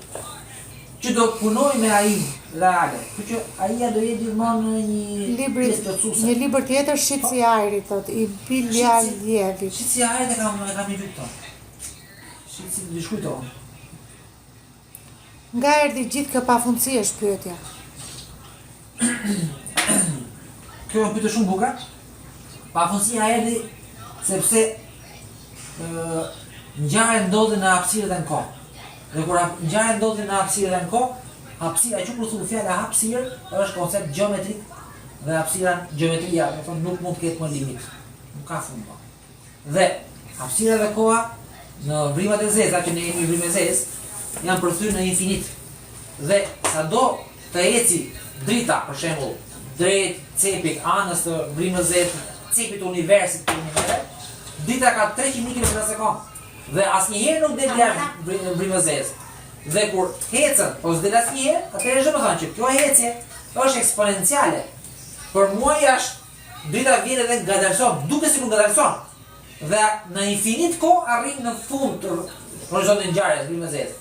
që do punojë me AI reale. Kështu që AI-ja do jetë gjithmonë një Libri, pjesë plotësuese. Një libër tjetër Shitësi i ajrit thotë i Bilyalievit. Shitësi i ajrit e kam e kam një këto. Shitësi të shkruaj to. Nga erdhi gjithë kjo pafundësi është pyetja. Kjo është pyetje shumë bukur. Pafundësia erdhi sepse ë ngjarjet ndodhin në hapësirë dhe në kohë. Dhe kur ngjarjet ndodhin në hapësirë dhe në kohë, hapësira që kur thu fjala hapësirë është koncept gjeometrik dhe hapësira gjeometria, do thonë nuk mund të ketë më limit. Nuk ka fund më. Dhe hapësira dhe koha në vrimat e zeza, që ne jemi vrimë e zezë, janë përthyer në infinit. Dhe sado të eci drita, për shembull, drejt cepit anës të vrimës zezë, cepit të universit të universit, drita ka 300.000 km në sekondë. Dhe asnjëherë nuk del jashtë vrimës zezë. Dhe kur ecën, po s'del asnjëherë, atëherë do të thonë që kjo ecje është eksponenciale. Për mua jashtë Drita vjen edhe ngadalëson, duket sikur ngadalëson. Dhe në infinit kohë arrin në fund të horizontit të ngjarjes, vrimës zezë.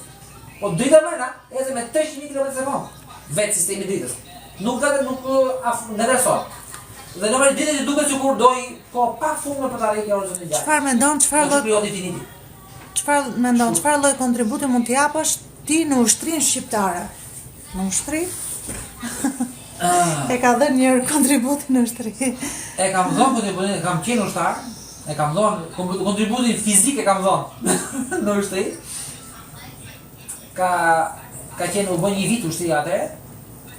Po drita brenda ecën me 300.000 km sekond. Vetë sistemi i dritës. Nuk ka nuk ngadalëson. Dhe normalisht dritës i duket sikur do i kohë pa fund për të arritur horizontin e ngjarjes. Çfarë mendon, çfarë lloj krijohet infiniti? Çfarë mendon, çfarë lloj kontributi mund të japësh ti në ushtrinë shqiptare? Në ushtri? Ah. E ka dhënë një kontributin në ushtri. E kam dhënë kontributin, kam qenë ushtar, e kam dhënë kontributin fizik e kam dhënë në ushtri. Ka ka qenë u bë një vit ushtria atëherë.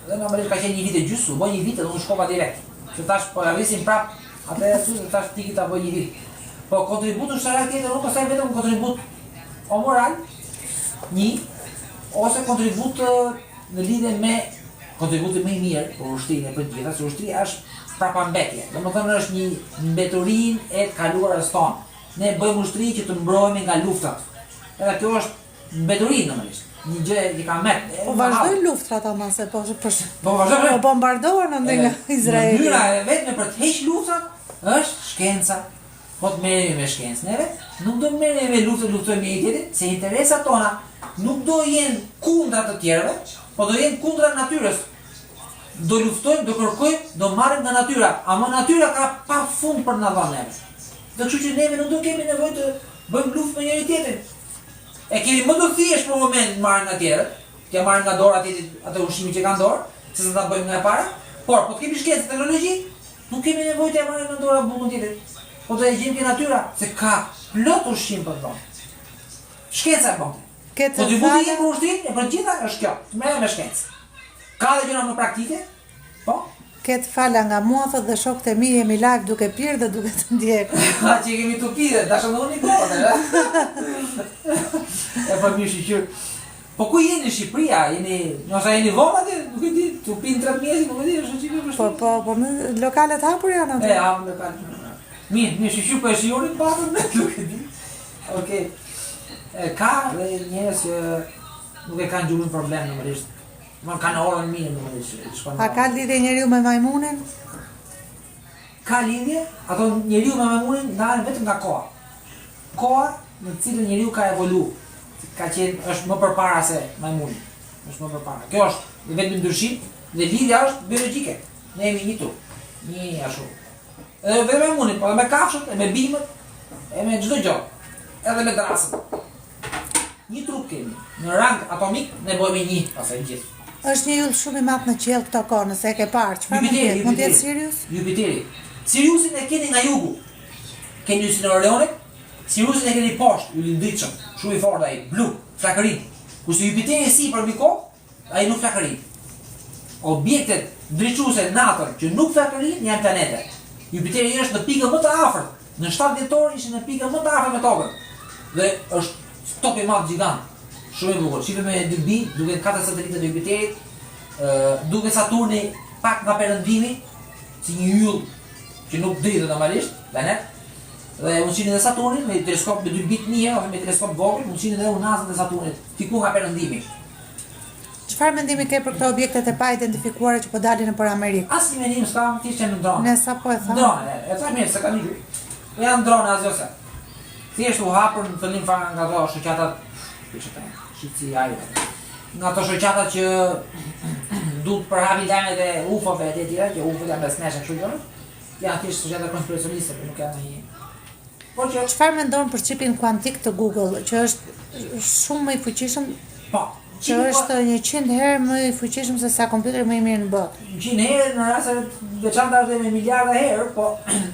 Dhe normalisht ka qenë një vit e gjysmë, u bë një vit dhe unë shkova direkt. Se tash po e rrisim prap atë aty dhe tash tiki ta bëj një vit. Po kontribut ushtarak tjetër unë pastaj vetëm kontribut o moral, një ose kontribut në lidhje me kontributi më i mirë për ushtrinë e për të gjitha, se ushtria është prapambetje. Domethënë është një mbeturinë e të kaluarës tonë. Ne bëjmë ushtri që të mbrohemi nga luftrat. Edhe kjo është mbeturinë normalisht. Një gjë që ka met. Po vazhdojnë luftrat ama se po po po vazhdojnë. Po bombardohen andej nga Izraeli. Mënyra e vetme për të heq luftrat është shkenca. Po të merremi me shkencë neve, nuk do merremi me luftë të luftojmë njëri tjetrin, se interesat tona nuk do jenë kundra të tjerëve, po do jenë kundra natyrës. Do luftojmë, do kërkojmë, do marrim nga natyra, ama natyra ka pa fund për na dhënë neve. Dhe kështu që neve nuk do kemi nevojë të bëjmë luftë me njëri tjetrin. E kemi më të thjeshtë për moment të marrim nga tjerët, t'ia marrim nga dora tjetrit atë ushqimin që ka në dorë, se sa ta bëjmë nga e para. Por po të kemi shkencë e teknologji, Nuk kemi nevojë t'ia marrim nga dora bukën tjetrit, po do e gjejmë ke natyra, se ka plot ushqim për të dhënë. Shkenca e bën këtë. Kontributi im për ushtrinë e për të gjitha është kjo, të merrem me shkencë. Ka dhe gjëra më praktike? Po. Ketë fala nga mua thot dhe shokët e mi jemi live duke pirë dhe duke të ndjekur. Ha që kemi të pirë, dashën kohën, e? E po mirë shyqyr. Po ku jeni në Shqipëri, a jeni, ndoshta jeni vonë atje, nuk e di, tu pinë tre mjesi, nuk e di, është çikë vështirë. Po, po, po, në lokalet hapur janë aty. E, hapur lokalet. Mirë, mirë, shyqyr po e shijoni patën, nuk e di. Okej. E, Ka dhe njerëz që nuk e kanë gjumin problem normalisht. Më kanë orën mirë normalisht, që shkon. A ka lidhje njeriu me majmunin? Ka lidhje, ato njeriu me majmunin ndahen vetëm nga koha. Koha në të cilën njeriu ka evolu, ka qenë është më përpara se majmuni. Është më përpara. Kjo është i vetmi ndryshim dhe lidhja është biologjike. Ne jemi një trup, një ashtu. Edhe jo vetëm me majmunin, por edhe me kafshët, e me bimët, e me çdo gjë. Edhe me dërrasën. Një trup kemi. Në rang atomik ne bëhemi një, pastaj gjithë. Është një yll shumë i madh në qiell këto kohë, nëse e ke parë. Çfarë mund të jetë? Mund të jetë Sirius? Jupiteri. Siriusin e keni nga jugu. Keni yllin e Orionit, Siriusin e keni poshtë, yll i ndritshëm, shumë i fortë ai, blu, flakërin. Kurse Jupiteri sipër mbi kokë, Ai nuk flakërin. Objektet ndriçuese natën që nuk flakërin janë planete. Jupiteri është në pikën më të afërt. Në 7 dhjetor ishte në pikën më të afërt me Tokën. Dhe është top i madh gjigant. Shumë i bukur. Shihet me dyrbi, duken katër satelitët e Jupiterit. Ë duket Saturni pak nga perëndimi si një yll që nuk dridhet normalisht, planet. Dhe mund shihni edhe Saturnin me teleskop me dyrbi të mirë ose me teleskop të vogël, mund shihni edhe unazën e Saturnit, diku nga perëndimi. Çfarë mendimi ke për këto objektet e paidentifikuara që po dalin nëpër Amerikë? Asnjë mendim s'kam, thjesht janë drone. Ne sapo e thamë. Drone, e thamë mirë, s'e kam një gjë. Po janë drone asgjë se. Thjesht u hapën në fillim fare nga ato shoqatat, kishte të shitsi ai. Nga ato shoqatat që duhet përhapin lajmet e UFO-ve e të tjera, që UFO janë mes nesh e kështu gjëra. Janë thjesht shoqata konspiracioniste, por nuk janë ndonjë Por që Çfarë mendon për çipin kuantik të Google, që është shumë më i fuqishëm? Po. Që është 100 herë më i fuqishëm se sa kompjuteri më i mirë në botë. 100 herë në raste të veçanta është edhe me miliarda herë, po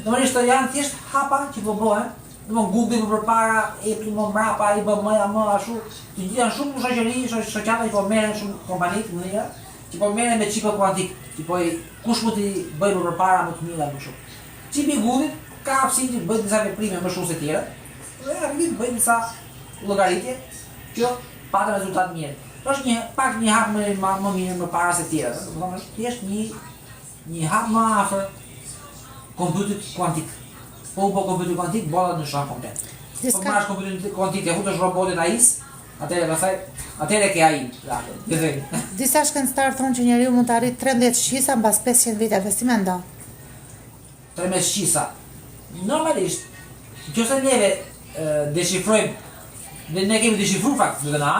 normalisht janë thjesht hapa që po bëhen. Domthon Google më përpara, Apple më mbrapa, IBM-ja më ashtu, të gjitha janë shumë shoqëri, shoqata që po merren shumë kompani të mëdha, që po merren me çipa kuantik, që po i kush mund t'i bëjë më përpara më të mira më shumë. Çipi i Google-it ka aftësinë që të bëjë disa veprime më shumë se tjerët dhe arrin të bëjë disa llogaritje që patën rezultat mirë. Është një pak një hap më më, më mirë më para se tjerët, domethënë është thjesht një një hap më afër kompjuterit kuantik. Po u bë kompjuteri kuantik, bota ndryshon komplet. Po marrësh kompjuterin kuantik e futësh robotin AI-s, atëherë pastaj atëherë ke AI, pra, Disa shkencëtarë thonë që njeriu mund të arrijë 13 shqisa mbas 500 viteve, si mendon? 13 shqisa. Normalisht, nëse neve deshifrojmë, ne, ne kemi deshifruar fakt DNA,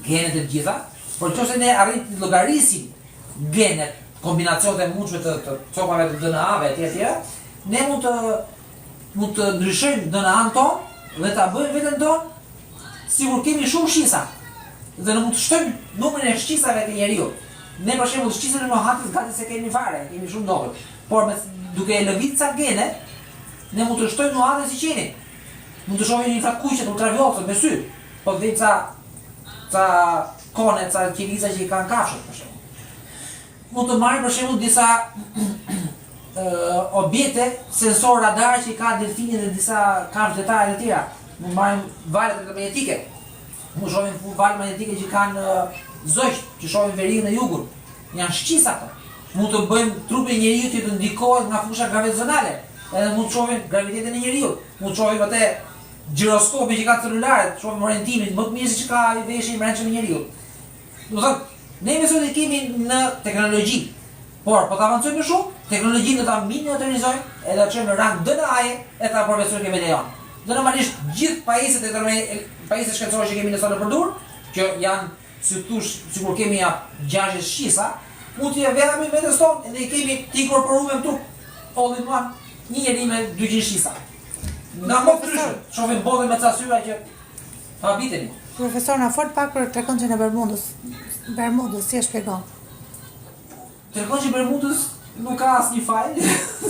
genet e të gjitha, por nëse ne arrijmë të llogarisim genet, kombinacionet e mundshme të, të copave të DNA-ve etj etj, ne mund të mund të ndryshojmë DNA-n tonë dhe ta bëjmë veten tonë sikur kemi shumë shqisa. Dhe ne mund të shtojmë numrin e shqisave të njeriu. Ne për shembull shqisën e nuhatjes gati s'e kemi fare, kemi shumë dobët. Por me duke e lëvizë ca gene, ne mund të shtojmë nuhatjen si qeni. Mund të shohim infrakuqet, ultravjollcët me sy. Po të vejmë ca ca kone, ca qeliza që i kanë kafshët për shembull. Mund të marrim për shembull disa objekte sensor radar që i ka delfini dhe disa kafshë detare të tjera. Mund të marrim valët elektromagnetike. Mund të shohim valë magnetike që kanë zogjtë, që shohin veriun e jugun. Janë shqisa ato. Mund të bëjmë trupin e njeriut që të ndikohet nga fusha gravitacionale. Edhe mund të shohim gravitetin e njeriut. Mund të shohim atë gjiroskopin që ka celularet, shohim orientimin më të mirë se që ka veshi i mbrendshëm i njeriut. Do të thotë, ne me sot e kemi në teknologji. Por po të avancojmë më shumë, teknologjinë do ta miniaturizojmë edhe ta çojmë në rang DNA-je e ta përvetësojmë ke vetja jonë. Dhe normalisht gjithë pajisjet e pajisjet shkencore që kemi në sot në përdur, që janë si thosh, sikur kemi ja 60 shqisa, mund t'i vëmë vetes tonë edhe i kemi të inkorporuar në trup. All in one, një njeri me 200 shqisa. Nga më të ndryshme, shohim botën me ca syra që habitemi. Profesor, na fol pak për trekëndëshin e Bermudës. Bermudës, si e shpjegon? Trekëndëshi i Bermudës nuk ka asnjë faj,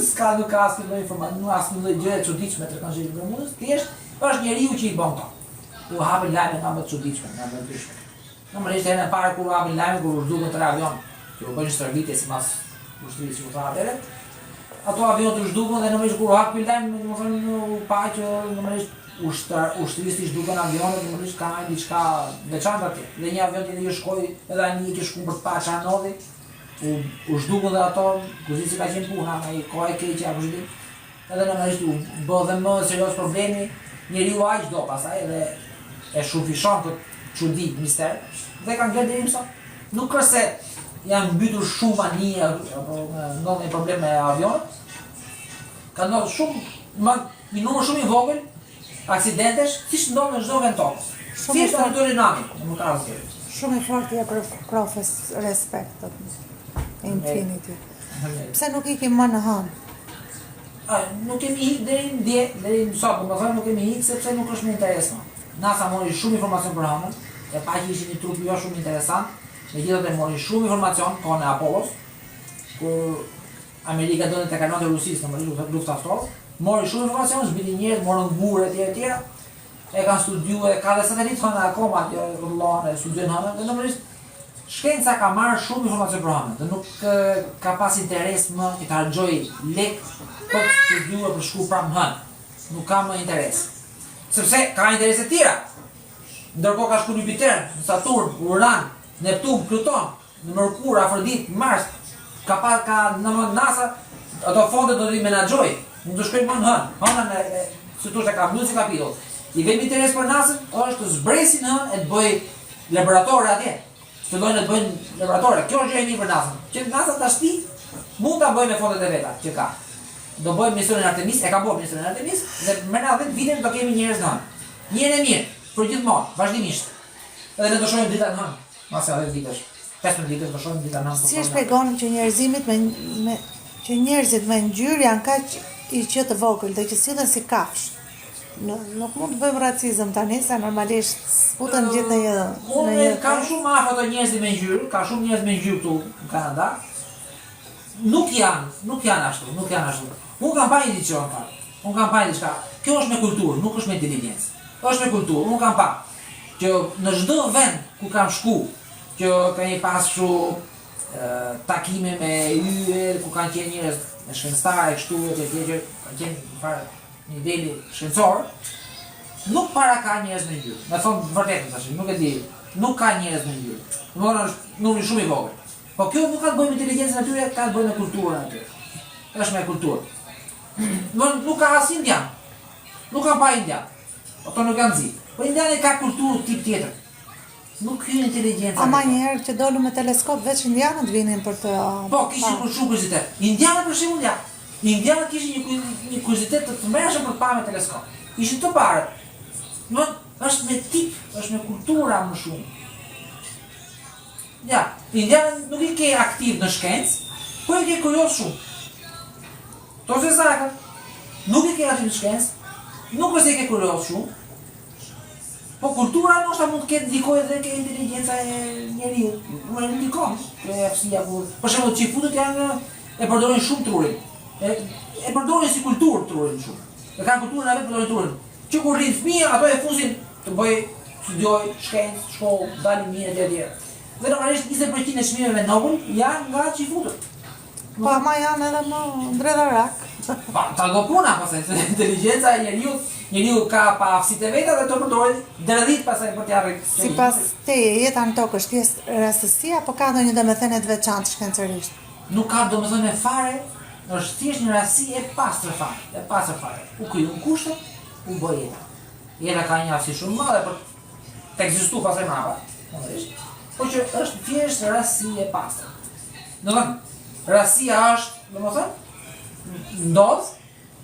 s'ka nuk ka asnjë lloj informacioni, nuk ka asnjë lloj gjëje të çuditshme trekëndëshi i Bermudës, thjesht është njeriu që i bën këto. U hapën lajme nga më të çuditshme, nga më të ndryshme. Normalisht herën e parë kur u hapën lajme kur u zhdukën tre avion, që u bënë stërvitje sipas ushtrisë që u tha atëherë. Ato avionë u zhdukën dhe normalisht kur u hap ky lajm, domethënë u pa që normalisht ushtar ushtrisë i zhdukën avionët, normalisht ka diçka veçantë atje. Dhe një avion tjetër që shkoi, edhe anije që shkon për të parë çfarë ndodhi, u u zhdukën dhe ato, ku di si ka qenë puna, ai koha e keqe apo ç'di. Edhe normalisht u bë dhe më serioz problemi. Njeriu aq do pastaj edhe e shumëfishon këtë çudi, mister, dhe ka ngel deri më sot. Nuk është se janë mbytur shumë anije apo ndodh një problem me avionët. Ka ndodhur shumë, më një numër shumë i vogël aksidentesh, siç ndodh në çdo vend tokës. Thjesht aty doli nami, nuk ka asgjë. Shumë i fortë je për profes, respekt. Infinity. Pse nuk ikim më në hënë? A, nuk kemi ik deri në dje, deri në sot, domethënë nuk kemi ik sepse nuk është me interes më. NASA mori shumë informacion për hënën, e pa që ishte një trup jo shumë interesant, megjithatë mori shumë informacion kohën e Apollos, kur Amerika donte të kalonte Rusisë në lufta, lufta ftohtë, mori shumë informacion, zbriti njerëz, morën gurë etj etj. E kanë studiuar, ka dhe satelit hëna akoma që rrotullohen e studiojnë hënën dhe normalisht Shkenca ka marrë shumë informacion për hënën dhe nuk ka pas interes më që të harxhojë lek për të studiuar për të shku prapë në hënë. Nuk ka më interes. Sepse ka interese të tjera. Ndërkohë ka shku në Jupiter, në Saturn, Uran, Neptun, Pluton, në Mërkur, Afrodit, Mars. Ka pa ka në NASA ato fonde do t'i menaxhojë. Nuk do shkojnë më në hënë. Hënën e, e si thosh e ka mbyllur si kapitull. I vetmi interes për NASA është të zbresin në hënë e të bëjë Laboratore atje. Fillojnë të bëjnë laboratore. Kjo është gjë e mirë për NASA-n. Që NASA tashti mund ta bëjë me fondet e veta që ka. Do bëjë misionin Artemis, e ka bërë misionin Artemis dhe brenda 10 viteve do kemi njerëz në hënë. Një herë e mirë, për gjithmonë, vazhdimisht. Edhe ne do shohim drita në hënë, mbas 10 vitesh. 15 vitesh do shohim drita në hënë. Si e shpjegon që njerëzimit me, me që njerëzit me ngjyrë janë kaq IQ të vogël dhe që sillen si kafshë? Nuk mund të bëjmë racizëm tani, se normalisht s'futen gjithë në një në një. Unë kam shumë afër ato njerëzit me ngjyrë, ka shumë njerëz me ngjyrë këtu në Kanada. Nuk janë, nuk janë ashtu, nuk janë ashtu. Unë kam pa një diçka në fakt. Unë kam pa një diçka. Kjo është me kulturë, nuk është me inteligjencë. Është me kulturë. Unë kam pa që në çdo vend ku kam shku, që kemi pas kështu takime me yje, ku kanë qenë njerëz me shkencëtarë e kështu e të tjerë që kanë qenë në farë niveli shkencor, nuk para ka njerëz me ngjyrë. Me thonë vërtetën tash, nuk e di, nuk ka njerëz me ngjyrë. Domethënë është numri shumë i vogël. Po kjo nuk ka të bëjë me inteligjencën e tyre, ka të bëjë me kulturën e tyre. Është me kulturë. Nuk, nuk ka as indian. Nuk kam pa indian. Ato nuk janë zi. Po indiani ka kulturë tip tjetër. Nuk hyn inteligjenca. Ama një herë që dolëm me teleskop, veç indianët vinin për të... Po, kishin për shumë kuriozitet. Indianët për shembull ja. Indianët kishin një, një kuriozitet të tmerrshëm për të parë me teleskop. Ishin të parët. Në, është me tip, është me kultura më shumë. Ja, indianët nuk i ke aktiv në shkencë, po i ke kurioz shumë. To zezakët, nuk i ke aktiv në shkencë, nuk është se i ke kurioz shumë, Po kultura ndoshta mund të ketë ndikojë edhe ke inteligjenca e njeriut. Nuk e ndikon ke aftësia kur. Për shembull, çifutët janë e përdorin shumë trurin. E e përdorin si kulturë trurin shumë. E kanë kulturën e vet përdorin trurin. Që kur rritet fëmija, ato e fusin të bëj studioj shkencë, shkollë, dalin mirë etj etj. Dhe normalisht 20% e çmimeve Nobel janë nga çifutët. Po ama janë edhe më dredharak. Po, ta do puna, pastaj, se inteligjenca e njeriut, njeriu ka paaftësitë e veta dhe të përdorin dredhit pastaj për t'ia arritur. Sipas teje, jeta në tokë është thjesht rastësi apo ka ndonjë domethënie të veçantë shkencërisht? Nuk ka domethënie fare, është thjesht një rastësi e pastër fare, e pastër fare. U krijuan kushtet, u bë jeta. Jeta ka një aftësi shumë të madhe për të ekzistuar pastaj mbrapa, normalisht. Po që është thjesht rastësi e pastër. Domethënë, rastësia është, domethënë, ndodh,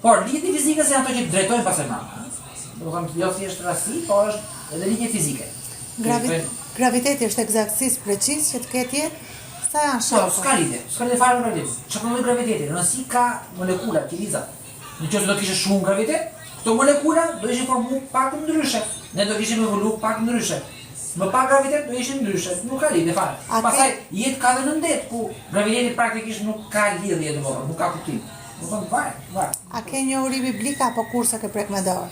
por ligjet e fizikës janë ato që drejtojnë pastaj mbrapa. Domethënë, jo thjesht rastësi, por është edhe ligje fizike. Gravi graviteti është ekzaktësisht preciz që të ketë jetë? Sa janë po, shanset? Po, s'ka lidhje, s'ka lidhje fare me gravitetin. Çfarë lloj graviteti? Rëndësi ka molekulat, qelizat. Në qoftë se do kishte shumë gravitet, këto molekula do ishin formu pak ndryshe. Ne do kishim evolu pak ndryshe. Më pak gravitet do ishim ndryshe. Nuk ka lidhje fare. Pastaj jetë ka dhe në det ku graviteti praktikisht nuk ka lidhje domethënë, nuk ka kuptim. Domethënë varet, varet. A ke njohuri biblike apo kurrë s'e ke prek me dorë?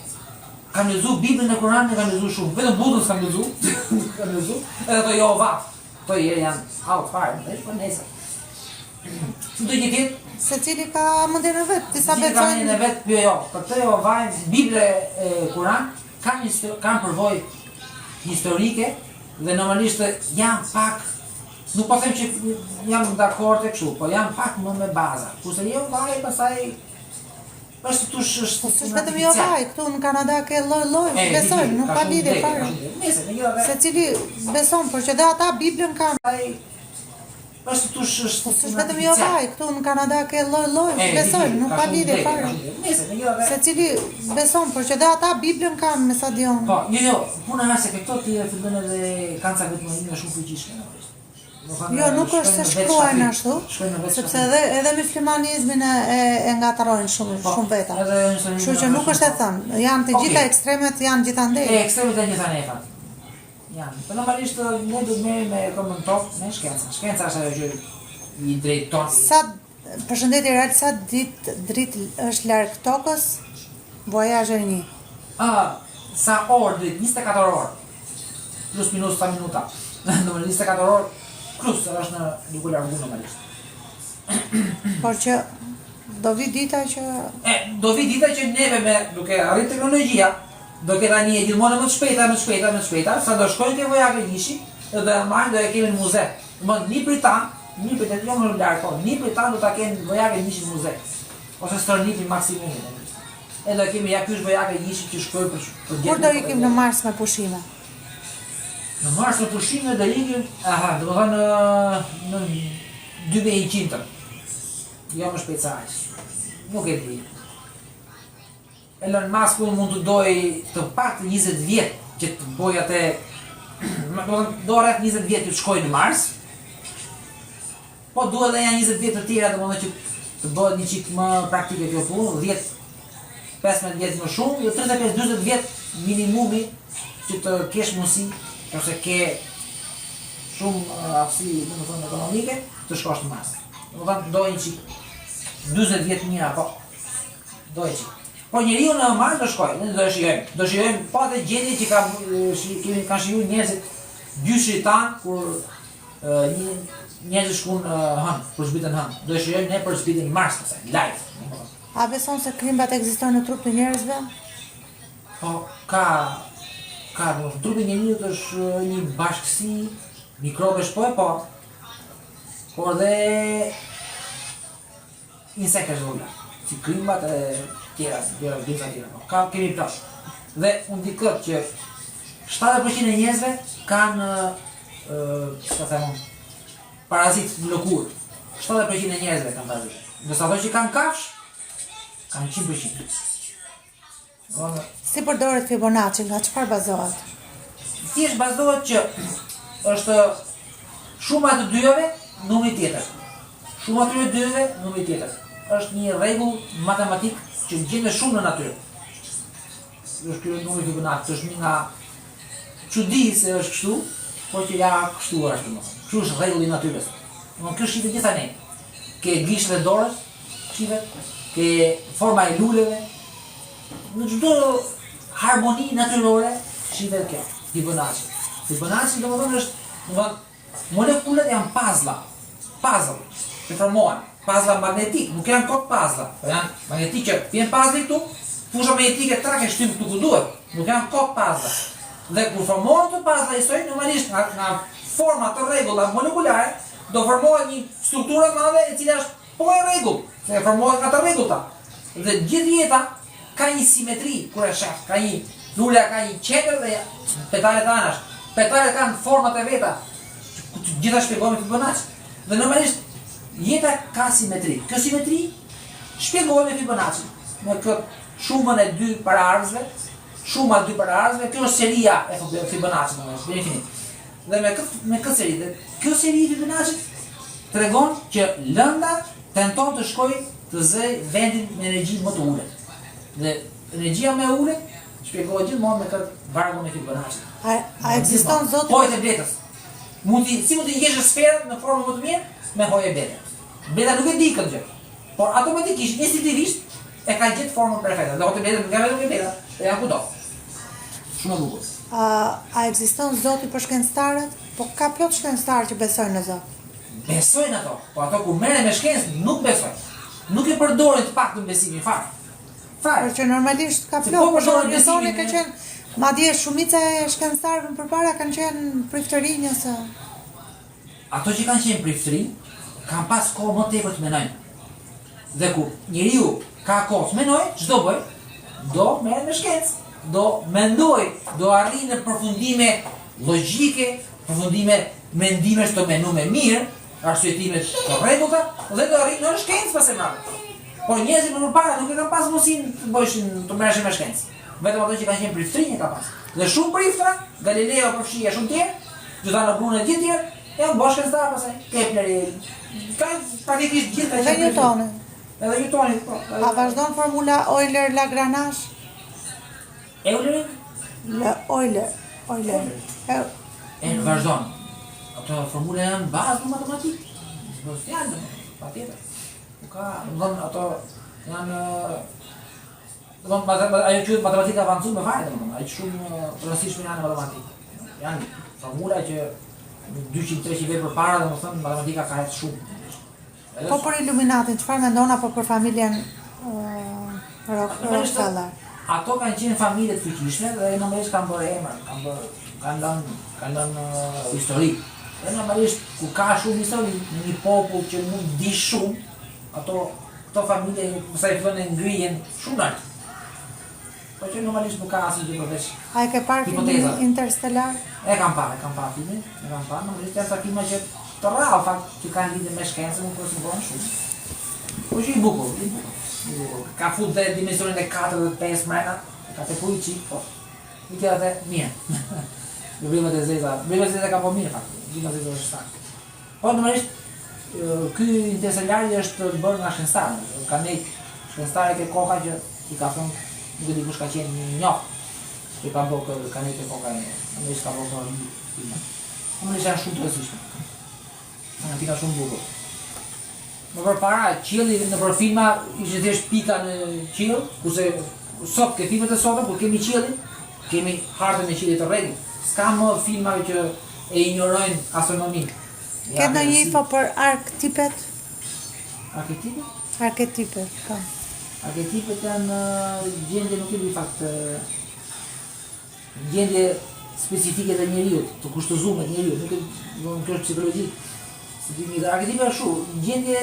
Kam lexu Biblën dhe Kuranin e kam lexu shumë. Vetëm Budën s'kam lexu. Kam lexu. Edhe ato Jehova. Këto janë out fare, më po nesër. Si do të jetë? Secili ka mendjen e vet, disa besojnë. Ka mendjen e vet, jo, jo. Për këtë Jehovajn, Biblë e Kuran kanë një kanë përvojë historike dhe normalisht janë pak nuk po them që jam dakord e kështu, po janë pak më me baza. Kurse Jehovai pastaj. Është si thush është Po s'është vetëm Jehovai, këtu në Kanada ke lloj lloj, besojnë, nuk ka lidhje fare. Nëse megjithatë Secili beson, por që dhe ata Biblën kanë. Ai është si thush është Po s'është vetëm Jehovai, këtu në Kanada ke lloj lloj, besojnë, nuk ka lidhje fare. Nëse megjithatë Secili beson, por që dhe ata Biblën kanë, me sa di unë. Po, jo, jo, puna është se këto ti fillon edhe kanë ca vetëmohime shumë fuqishme normalisht. Jo, nuk është se shkruajnë ashtu, sepse edhe edhe myslimanizmin e e, e ngatërrojnë shumë po, shumë veta. Kështu që nuk është e thënë. Janë të gjitha ekstremet janë gjithandej. E ekstremet janë gjithandej fat. Janë. Po normalisht ne do të merremi me këmbën në tokë, me shkencën. Shkenca është ajo që i drejton. Sa përshëndetje Real, sa ditë dritë është larg tokës? Voyager 1. Ah, sa orë dritë, 24 orë. Plus minus sa minuta. Domethënë 24 orë plus se është në duke largu normalisht. Por që do vi dita që e do vi dita që neve me duke arrit teknologjia do ketë anije gjithmonë më të shpejta, më të shpejta, më të shpejta, sa do shkojnë te Voyager njëshi dhe do e marrin do e kemi në muze. Domethënë nipërit tanë, nipërit e jo më larg, po nipërit tanë do ta kenë Voyager njëshi në muze. Ose stërnipin maksimumi. E do e kemi ja ky është Voyager njëshi që shkoi për për Kur do ikim në Mars me pushime? Në Mars me pushime do ikim, aha, domethënë në në 2100-ën. Jo më shpejt se aq. Nuk e di. Elon Musk mund të dojë të paktën 20 vjet që të bëjë atë, domethënë do rreth 20 vjet që të shkojë në Mars. Po duhet edhe nja 20 vjet të tjera domethënë që të bëhet një çik më praktike kjo punë, 10 15 vjet më shumë, jo 35 40 vjet minimumi që të kesh mundësi, nëse ke shumë aftësi, domethënë ekonomike, të shkosh në Mars. Domethënë do një çik 40 vjet mira, po do një çik. Po njeriu në Mars do shkojë, ne do e shijojmë. Do shijojmë po atë gjendje që ka kemi kanë shijuar njerëzit gjyshërit tanë kur Një njerëzit shkun në hënë, kur zbritën në hënë. Do e shijojmë ne për zbritjen në Mars pastaj, live. A beson se krimbat ekzistojnë në trup të njerëzve? Po, ka ka, do trupi i njeriut është një bashkësi mikrobesh po e po. Por dhe Insekte të vogla, si krimbat e tjera, si gjëra të tjera. Po, ka kemi plot. Dhe unë di këtë që 70% e njerëzve kanë ë, si ta them unë, parazit në lëkurë. 70% e njerëzve kanë parazit. Ndërsa ato që kanë kafshë kanë 100%. Si përdoret Fibonacci, nga çfarë bazohet? Thjesht bazohet që është shuma e të dyjave, numri tjetër. Shuma e të dyjave, numri tjetër. Është një rregull matematik që gjendet shumë në natyrë. Është ky numri Fibonacci, është një nga çudi se është kështu, por që ja kështu është domethënë. Kështu është rregulli i natyrës. Domethënë kjo shihet gjithandej. Ke gishtat e dorës, shihet, ke forma e luleve, Në çdo harmoni natyrore shihet kjo, Fibonacci. Fibonacci domethënë është, domethënë molekulat janë pazla, puzzle, që formohen, pazla magnetik, nuk janë kot pazla, po janë magnetik që vjen pazli këtu, fusha magnetike trak e shtyn këtu ku duhet, nuk janë kot pazla. Dhe kur formohen këto pazla njësoj, normalisht nga, nga forma të rregullta molekulare, do formohet një strukturë e madhe e cila është Po e rregullt, se formohet nga të rregullta. Dhe gjithë jeta ka një simetri kur e sheh, ka një lulja ka një qendër dhe petalet anash. Petalet kanë format e veta. Ku të gjitha shpjegohen me Fibonacci. Dhe normalisht jeta ka simetri. Kjo simetri shpjegohet me Fibonacci, me këtë shumën e dy paraardhësve, shuma e dy paraardhësve, kjo është seria e Fibonacci, domethënë, deri në infinit. Dhe me këtë me këtë seri, dhe kjo seri e Fibonacci tregon që lënda tenton të shkojë të zërë vendin me energji më të ulët. Dhe energjia më e ulët shpjegohet gjithmonë me këtë vargun e Fibonacci. A, a ekziston Zoti? Hojet e bletës. Mund ti si mund të gjesh sferën në formën më të mirë me hoje blete. Bleta nuk e di këtë gjë. Por automatikisht, instinktivisht e ka gjetë formën perfekte. Dhe hojet e bletës nuk janë vetëm bleta, janë kudo. Shumë e bukur. A, a ekziston Zoti për shkencëtarët? Po ka plot shkencëtarë që besojnë në Zot. Besojnë ato, po ato kur merren me shkencë nuk besojnë. Nuk e përdorin të paktën besimin fare. Fare. Por që normalisht ka plot, po përdorin besimin ka qenë madje shumica e shkencëtarëve më përpara kanë qenë priftërinj ose Ato që kanë qenë priftërinj kanë pas kohë më tepër të menojnë. Dhe kur njeriu. Ka kohë të mendoj, ç'do bëj? Do merrem me shkencë, do mendoj, do arrij në përfundime logjike, përfundime mendimesh të mendume mirë, arsyetime të rregullta dhe do arrij në shkencë pastaj mbrapa. Por njerëzit më përpara nuk e kanë pas mundësinë të bëjshin, të merreshin me shkencë. Vetëm ato që kanë qenë priftërinj e kanë pas. Dhe shumë priftra, Galileo përfshi e shumë tjerë, Giordano Bruno e gjithë tjerë, janë bërë shkencëtarë pastaj. Kepleri, ka praktikisht gjithë kanë qenë. Edhe Newtoni. Edhe Newtoni, po. A vazhdon formula Euler-Lagrange? Euler? La Euler, Euler. E vazhdon. Ato formula janë bazë në matematikë. S'bën fjalë, patjetër. Nuk ka, domethënë ato janë domethënë ajo quhet matematikë e avancuar fare domethënë, aq shumë të rëndësishme janë në matematikë. Janë formula që 200-300 vjet përpara domethënë matematika ka ecë shumë. Po për Illuminatin, çfarë mendon apo për familjen Rockefeller? Ato kanë qenë familje të fuqishme dhe normalisht kanë bërë emër, kanë bërë kanë lënë kanë lënë histori. Dhe normalisht kur ka shumë histori në një popull që mund të di shumë, ato këto familje pastaj fillojnë e ngrihen shumë lart. Po që normalisht nuk ka asnjë gjë përveç. A e ke parë filmin Interstellar? E kam parë, e kam parë filmin, e kam parë, normalisht janë ca filma që të rrallë fakt që kanë lidhje me shkencën, nuk është bënë shumë. Po që i bukur, i bukur. I bukur. Ka fut dhe dimensionin e 4 dhe 5 mrena, ka të kuj çik, po. Megjithatë mirë. Në vrimat e zeza, vrimat e zeza ka po mirë fakt. Vrimat e zeza është saktë. Po normalisht ky Interstellari është bërë nga shkencëtarë. Ka një shkencëtar ke koka që i ka thënë, nuk e di kush ka qenë një njoh që ka bërë këtë, ka nejtë ke koka e normalisht ka bërë këtë filma. Normalisht janë shumë të rëndësishme. Janë filma shumë bukur. Më përpara, qielli nëpër filma ishte thjesht pika në qiell, kurse sot ke filmat e sotëm kur kemi qiellin, kemi hartën e qiellit të rregullt. S'ka më filma që e injorojnë astronominë. Ke ndonjë info për arketipet? Arketipet? Arketipet, po. Arketipet janë gjendje, nuk e di fakt, gjendje specifike të njeriut, të kushtëzume të njeriut, nuk e do të është psikologji. Si di mirë, arketipe është kështu, gjendje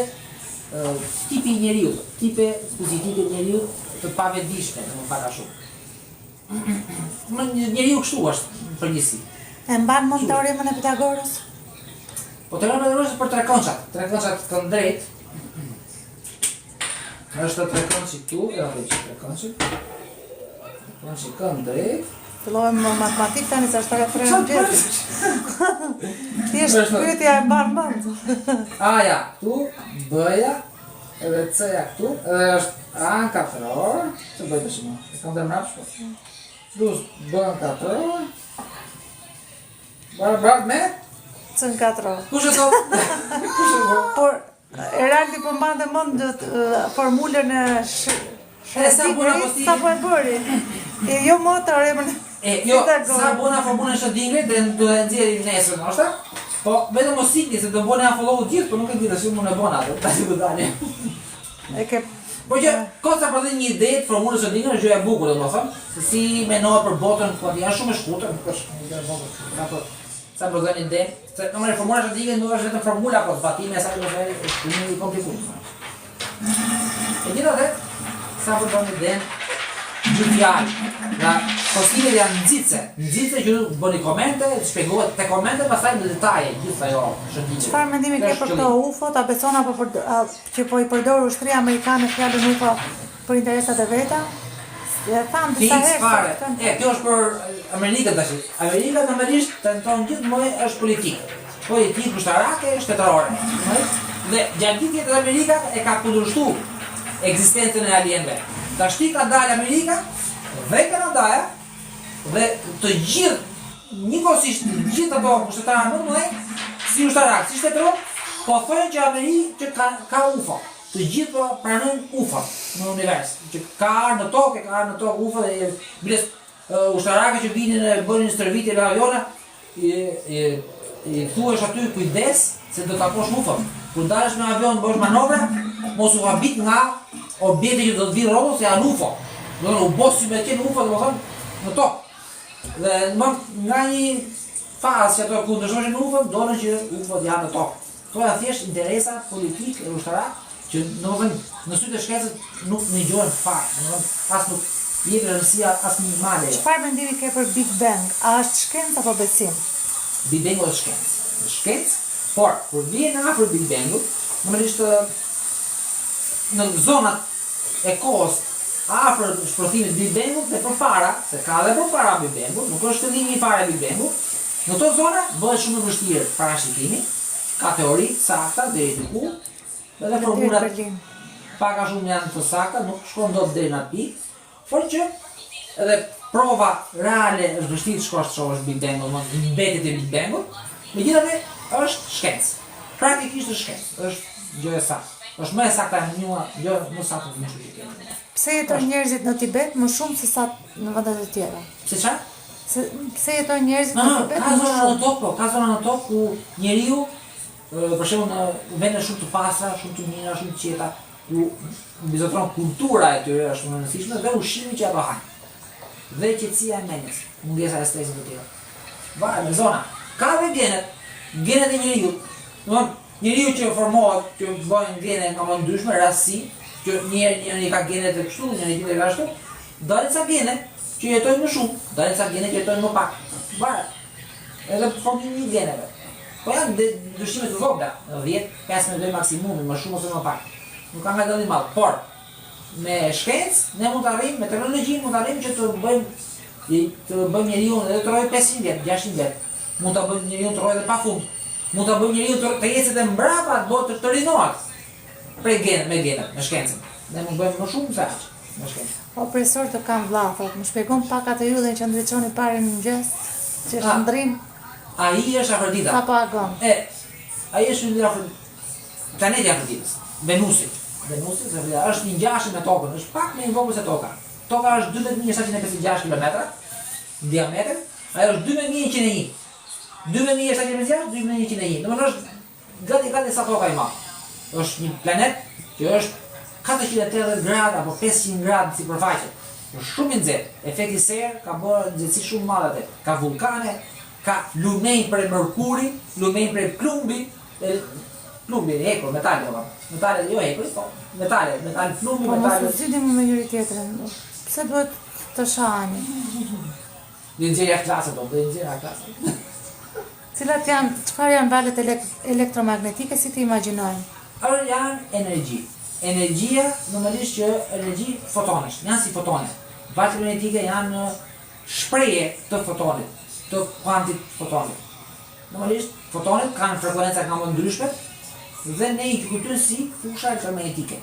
tipi i njeriut, tipe specifike të njeriut të pavetëdijshme, domethënë pak a shumë. Më njeriu kështu është në përgjithësi. E mban mend teoremën e Pitagorës? Po teorema e Pitagorës është për trekëndëshat, trekëndëshat kënddrejtë. Është trekëndëshi këtu, e atë që trekëndëshi. Trekëndëshi kënddrejtë. Fillojmë me matematikë tani sa është ora 3 në mëngjes. Thjesht pyetja e mban mend. A-ja, këtu, B-ja, edhe C-ja këtu, edhe është A në katror, të bëj të shumë, e kam dhe mrapsht, po. Plus B në katror, barabar me? C në katror. Kush e thotë? Kush e thotë? Por, Eraldi po mbante mend formulën e Schrödingerit, sa po e bëri. E jo më teoremën E, jo, sa bona formulën e Schrödingerit, dhe do e nxjerrim nesër, ndoshta. Po, vetëm mos ikni se do bëni unfollow të gjithë, po nuk e di tash mund e bën atë, tash do dalë. E ke Po që kosa për dhe një ide të formulës së Schrödingerit është gjë e bukur, domethënë, se si menohet për botën, po janë shumë e shkurtër, nuk është një gjë e vogël. Ka për sa për dhënë ide, se normalisht formula e Schrödingerit nuk është vetëm formula, po zbatimi e saj është shumë i komplikuar. Megjithatë, sa për dhënë idenë, dy fjalë, nga postimet janë nxitëse, nxitëse që ju bëni komente, shpjegohet te komente, pastaj në detaje gjithë ajo Schrödinger. Çfarë mendimi ke për këto UFO, ta beson apo për, a, që po i përdor ushtria amerikane fjalën UFO për interesat e veta? E thamë disa herë. Fare. E, kjo është për Amerikën tash. Amerika normalisht tenton gjithmonë është politikë. Politikë ushtarake, shtetërore. Dhe gjatë gjithë jetës Amerika e ka kundërshtu ekzistencën e alienëve. Tashti ka dalë Amerika dhe Kanadaja dhe të gjithë njëkohësisht të gjithë ato pushtetarë më të mëdhenj, si ushtarak, si shtetëror, po thonë që Amerika që ka, ka UFO. Të gjithë po pranojnë UFO në univers, që ka ardhur në tokë, ka ardhur në tokë UFO dhe biles ushtarakë që vinin e bënin stërvitje me aviona, i i i thuhesh aty kujdes se do takosh UFO. Kur dalësh me avion bësh manovra, mos u habit nga objekte që do të vinë rrotull se janë UFO. Do të u bë si me qenë UFO, domethënë në tokë. Dhe më nga një fazë që ato kundërshtonin UFO, dolën që UFO janë në tokë. Këto janë thjesht interesa politikë e ushtarak. Që domethënë në sytë e shkencës nuk dëgjohen fare, domethënë as nuk jepet rëndësia as minimale. Çfarë mendimi ke për Big Bang, a është shkencë apo besim? Big Bang është shkencë. Është shkencë, por kur vjen afër Big Bangut, normalisht në zonat e kohës afër shpërthimit të Big Bangut dhe përpara, se ka dhe përpara Big Bangut, nuk është fillimi fare Big Bangut, në këto zona bëhet shumë e vështirë parashikimi, ka teori të sakta deri diku, Edhe formulat pak a shumë janë të sakta, nuk shkon dot deri në atë pikë, por që edhe prova reale është vështirë të shkosh të shohësh Big Bang, domethënë mbetjet e Big Bangut, megjithatë është shkencë. Praktikisht është shkencë, është gjë e saktë. Është më e sakta e mënyra, gjë më saktë të mundshme që kemi. Pse jetojnë njerëzit në Tibet më shumë se sa në vendet e tjera? Pse çfarë? Se pse jetojnë njerëzit në Tibet më shumë? Ka zona në tokë, po, ka zona në tokë ku njeriu Për shembull në vende shumë të pastra, shumë të mira, shumë të qeta, ku mbizotëron kultura e tyre është shumë e rëndësishme dhe ushqimi që ato hajnë. Dhe qetësia e mendjes, mungesa e stresit të tjera. Varet me zona. Ka dhe genet, genet e njeriut. Domthon, njeriu që formohet, që bëhen gene nga më ndryshme, rastësi, që njëri njëri ka genet e kështu, njëri tjetër ka ashtu, dalin ca gene që jetojnë më shumë, dalin ca gene që jetojnë më pak. Varet. Edhe formimi i geneve. Po janë ndryshime të vogla, 10, 15 vjet maksimumi, më shumë ose më pak. Nuk ka nga dallim i madh, por me shkencë ne mund të arrijmë, me teknologji mund të arrijmë që të bëjmë të bëjmë njeriun edhe të rrojë 500 vjet, 600 vjet. Mund ta bëjmë njeriun të rrojë edhe pafund. Mund ta bëjmë njeriun të, të ecë edhe mbrapa, të bëhet të, të rinohet. Prej gene, me genet, me shkencën. Ne mund të bëjmë më shumë se aq me shkencë. O profesor të kam vlla, thotë, më shpjegon pak atë yllin që ndriçon i pari në mëngjes, që shndrin. Ai është Afërdita. Sapo agon. E, ai është ylli Afërdita. Planeti i Afërditës, Venusi. Venusi, se Afërdita është i ngjashëm me Tokën, është pak më i vogël se Toka. Toka është 12756 kilometra në diametër, ajo është 12101. 12756, 12101. Domethënë është Gati gati sa toka i madh. Është një planet që është 480 gradë apo 500 gradë në sipërfaqe. Është shumë i nxehtë. Efekti serë ka bërë nxehtësi shumë të madhe atje. Ka vullkane, ka lumenj prej mërkuri, lumenj prej plumbi, plumbi, hekur, metal, domethënë. Metale, jo hekuri, po metale, metal plumbi, po, metale. Po mos u zini me njëri tjetrin. Pse duhet të shaheni? Do i nxjerr jashtë klase, do i nxjerr jashtë klase. Cilat janë, çfarë janë valët elektromagnetike, si t'i imagjinojmë? Ato janë energji. Energjia normalisht që energji fotonesh, janë si fotone. Valët magnetike janë shprehje të fotonit, të kuantit të fotonit. Normalisht fotonet kanë frekuenca nga më ndryshme dhe ne i kujtojmë si fusha elektromagnetike.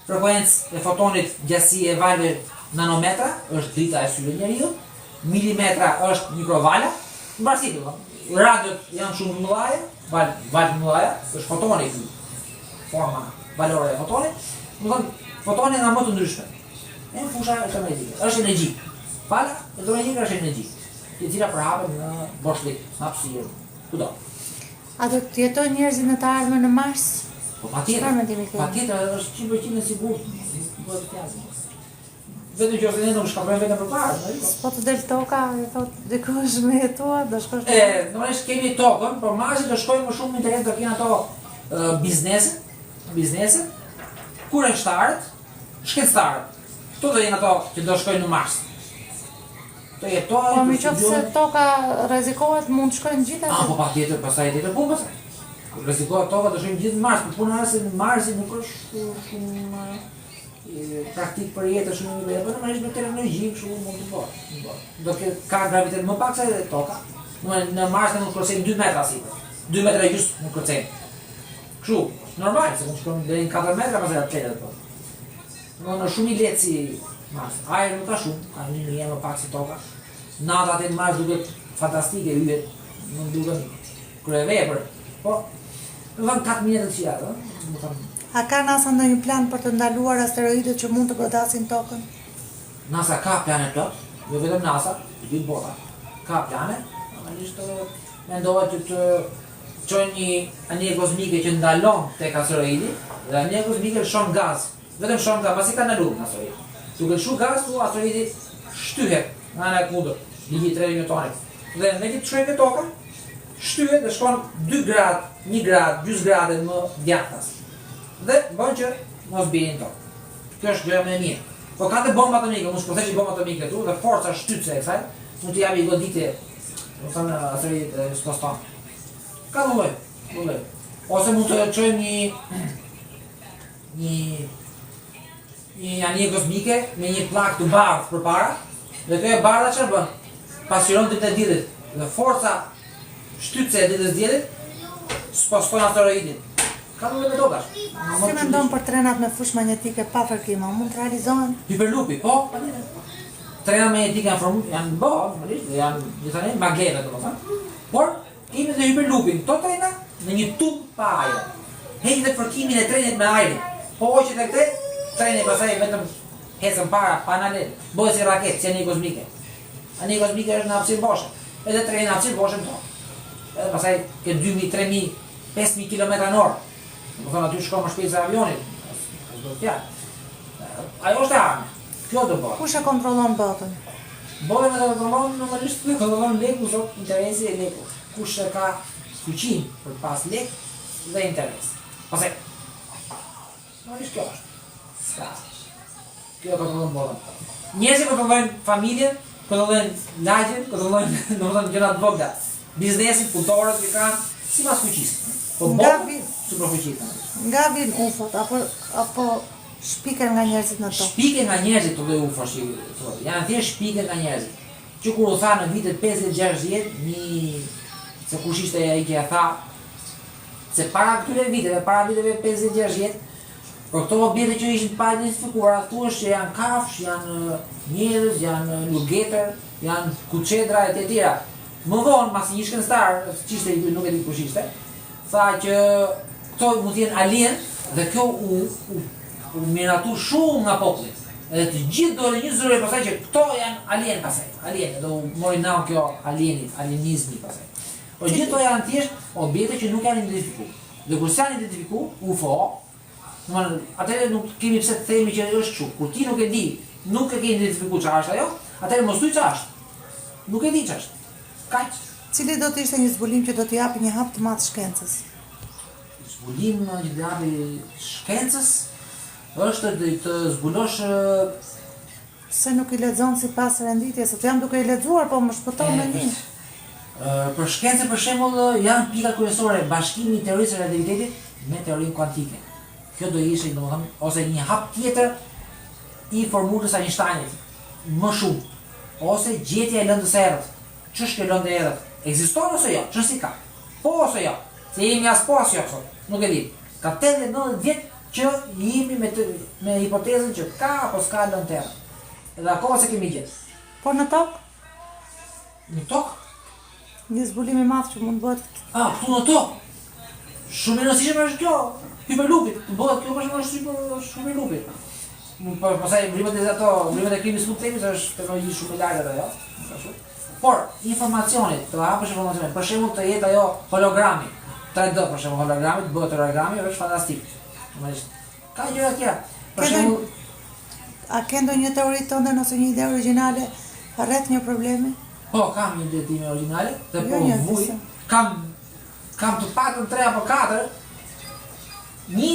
Frekuencë e fotonit gjatësi e valëve nanometra është drita e syrit të njeriut, milimetra është mikrovala, në varësi domethënë. Radiot janë shumë të mëdha, valë valë të mëdha, është fotoni ky. Forma valore e fotonit, domethënë fotoni nga më të ndryshme. Në fusha elektromagnetike, është energji. Vala elektromagnetike është energji, e cila përhapet në boshllëk, në hapësirë, kudo. A do të jetojnë njerëzit në të ardhmen në Mars? Po patjetër. Çfarë mendimi ke? Patjetër, është 100% e sigurt. Nuk bëhet fjalë. Vetëm që ne nuk shkatërrojmë veten përpara, po. Po të del toka, i thot dikush me jetua, do shkosh. E, normalisht kemi tokën, por Marsi do shkojë më shumë me interes do kenë ato bizneset, bizneset, kureshtarët, shkencëtarët. Këto do jenë ato që do shkojnë në Mars. Të jetojnë, Po në qoftë se toka rrezikohet, mund të shkojnë gjithë aty. Ah, po patjetër, pastaj tjetër punë pastaj. Kur rrezikohet toka, do shkojnë gjithë në Mars, por puna është se në Marsi nuk është shumë praktik për jetë, shumë mirë për jetë, por normalisht me teknologji kështu mund të bëhet. Mund të bëhet. Do ketë ka gravitet më pak se toka. Në në Mars ne mund të kërcejmë 2 metra sipër. 2 metra e gjysmë mund të kërcejmë. Kështu, normal, se mund të shkojmë deri në 4 metra pastaj atletet po. Domethënë është shumë i lehtë si Mars. Ajër nuk ka shumë, ka një mijë më pak se toka. Nata atje në Mars duket fantastike, yjet mund duken kryevepër. Po, domethënë ka të mira të këqija, ëh, domethënë. A ka NASA ndonjë plan për të ndaluar asteroidët që mund të godasin Tokën? NASA ka plane plot, jo vetëm NASA, e gjithë bota ka plane, normalisht mendohet që të çojnë një anije kozmike që ndalon tek asteroidi dhe anija kozmike lëshon gaz Vetëm lëshon gaz, pasi ka ndaluar në asteroid. Duke lëshuar gaz këtu, asteroidi shtyhet nga ana e kundërt, ligji i tretë i Newtonit. Dhe meqë të shkojë ke toka, shtyhet dhe shkon 2 gradë, 1 gradë, gjysmë grade më djathtas. Dhe bën që mos bini në tokë. Kjo është gjëja më e mirë. Po ka dhe bomba atomike, mund të shpërthejë bomba atomike këtu dhe forca shtytëse e kësaj mund të japi goditje, domethënë asteroidit e sposton. Ka lloj, lloj. Ose mund të çojmë një një një anije kozmike me një pllakë të bardhë përpara, dhe kjo e bardha çfarë bën? Pasqyron dritën e diellit dhe forca shtytëse e dritës së diellit sposton asteroidin. Ka lloj metodash. Si mendon për trenat me fushë magnetike pa fërkim, a mund të realizohen? Hyperloopi, po, patjetër. Trenat magnetike janë formu, janë bë, normalisht, dhe janë gjithandej magleve, domethënë. Por Kemi dhe hyperloopin, këto trena në një tub pa ajër. Heq dhe fërkimin e trenit me ajrin. Po hoqe dhe këtë, treni pastaj vetëm ecën para, pa ndalë. Bëhet si raketë, si anije kozmike. Anije kozmike është në hapësirë boshe. Edhe treni në hapësirë boshe në tokë. Edhe pastaj ke 2000, 3000, 5000 kilometra në orë. Domethënë aty shkon më shpejt se avioni. S'do të fjalë. Ajo është e ardhme. Kjo do bëhet. Kush e kontrollon botën? Botën e kontrollon normalisht e kontrollon leku sot interesi e leku. Kush e ka fuqinë për të pas lek dhe interes. Pastaj normalisht kjo është. S'ka. Kjo e kontrollon botën. Njerëzit kontrollojnë familjen, kontrollojnë lagjen, kontrollojnë domethënë gjëra të vogla. Biznesin, punëtorët që kanë sipas fuqisë. Po botën superfuqi. Nga vijnë UFO-t apo apo Shpiken nga njerëzit në tokë. Shpiken nga njerëzit këto lloj UFO-sh që thotë. Janë thjesht shpiken nga njerëzit. Që kur u tha në vitet 50 60 një se kush ishte ai që e tha se para këtyre viteve, para viteve 50 60 për këto objekte që ishin të paidentifikuara, thuhesh që janë kafshë, janë njerëz, janë lugetër, janë kuçedra e të tjera. Më vonë, masi një shkencëtar, ç'ishte nuk e di kush ishte, Tha që këto mund të jenë alien dhe kjo u u, u miratu shumë nga populli. Edhe të gjithë dolën një zëri pastaj që këto janë alien pastaj, alien, edhe u mori nam kjo alienit, alienizmi pastaj. Po gjithë këto janë thjesht objekte që nuk janë identifiku. Dhe kur s'janë identifiku, UFO, domethënë, atëherë nuk kemi pse të themi që është kështu. Kur ti nuk e di, nuk e ke identifiku çfarë është ajo, atëherë mos thuj çfarë është. Nuk e di çfarë është. Kaq. Cili do të ishte një zbulim që do t'i japi një hap të madh shkencës? Zbulim që do t'i japi shkencës është të, të zbulosh Pse nuk i lexon sipas renditjes, se jam duke i lexuar, po më shpëton me një. Për shkencën për shembull janë pika kryesore bashkimi i teorisë së relativitetit me teorinë kuantike. Kjo do ishte, domethënë, ose një hap tjetër i formulës së Einsteinit, më shumë, ose gjetja e lëndës së errët. Ç'është kjo lëndë e errët? Ekziston ose jo? Ç'rëndësi ka? Po ose jo? Se jemi as po as jo sot. Nuk e di. Ka 80-90 vjet që jemi me të, me hipotezën që ka apo s'ka lëndë të errët. Edhe akoma s'e kemi gjetë. Po në tokë? Në tokë? Një zbulim i madh që mund të bëhet këtu. Ah, këtu në tokë. Shumë e rëndësishme është kjo. Hyperloopi. Të bëhet kjo për shembull është super është hyperloopi. Mund po pastaj vrimat e ato, vrimat e krimit s'mund të themi se është teknologji shumë e lartë ajo. Ashtu. Por informacioni, të hapësh informacionin, për shembull të jetë ajo hologrami, 3D për shembull hologrami, të bëhet hologrami, është fantastik. Normalisht ka gjëra të tjera. Për shembull, a ke ndonjë teori tënde ose një ide origjinale rreth një problemi? Po, kam një ide time origjinale dhe jo, po vuj. Kam kam të paktën 3 apo 4. Një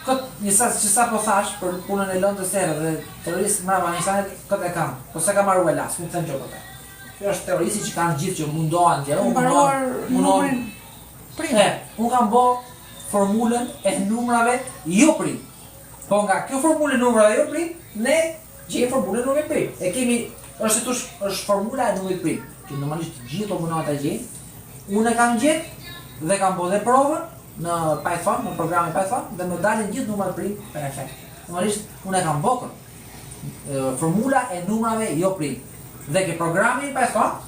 kët një sa që sa po thash për punën e lëndës së errët dhe teorisë mbrapa Einsteinit, këtë e kam. Po s'e kam marrë hala, s'mund të them gjë për të. Kjo është teori si që kanë gjithë që mundohen gjë, unë mundohem, mundohem. Prim. E, unë kam bo formulën e numrave jo prim. Po nga kjo formulë e numrave jo prim, ne Gjejmë formulën e numrit prim. E kemi, është si thosh, është formula e numrit prim, që normalisht të gjithë po mundohen ta gjejnë. Unë e kam gjetë dhe kam bërë dhe provën në Python, në programin Python dhe më dalin gjithë numrat prim perfekt. Normalisht unë e kam bërë formula e numrave jo prim. Dhe ke programi Python,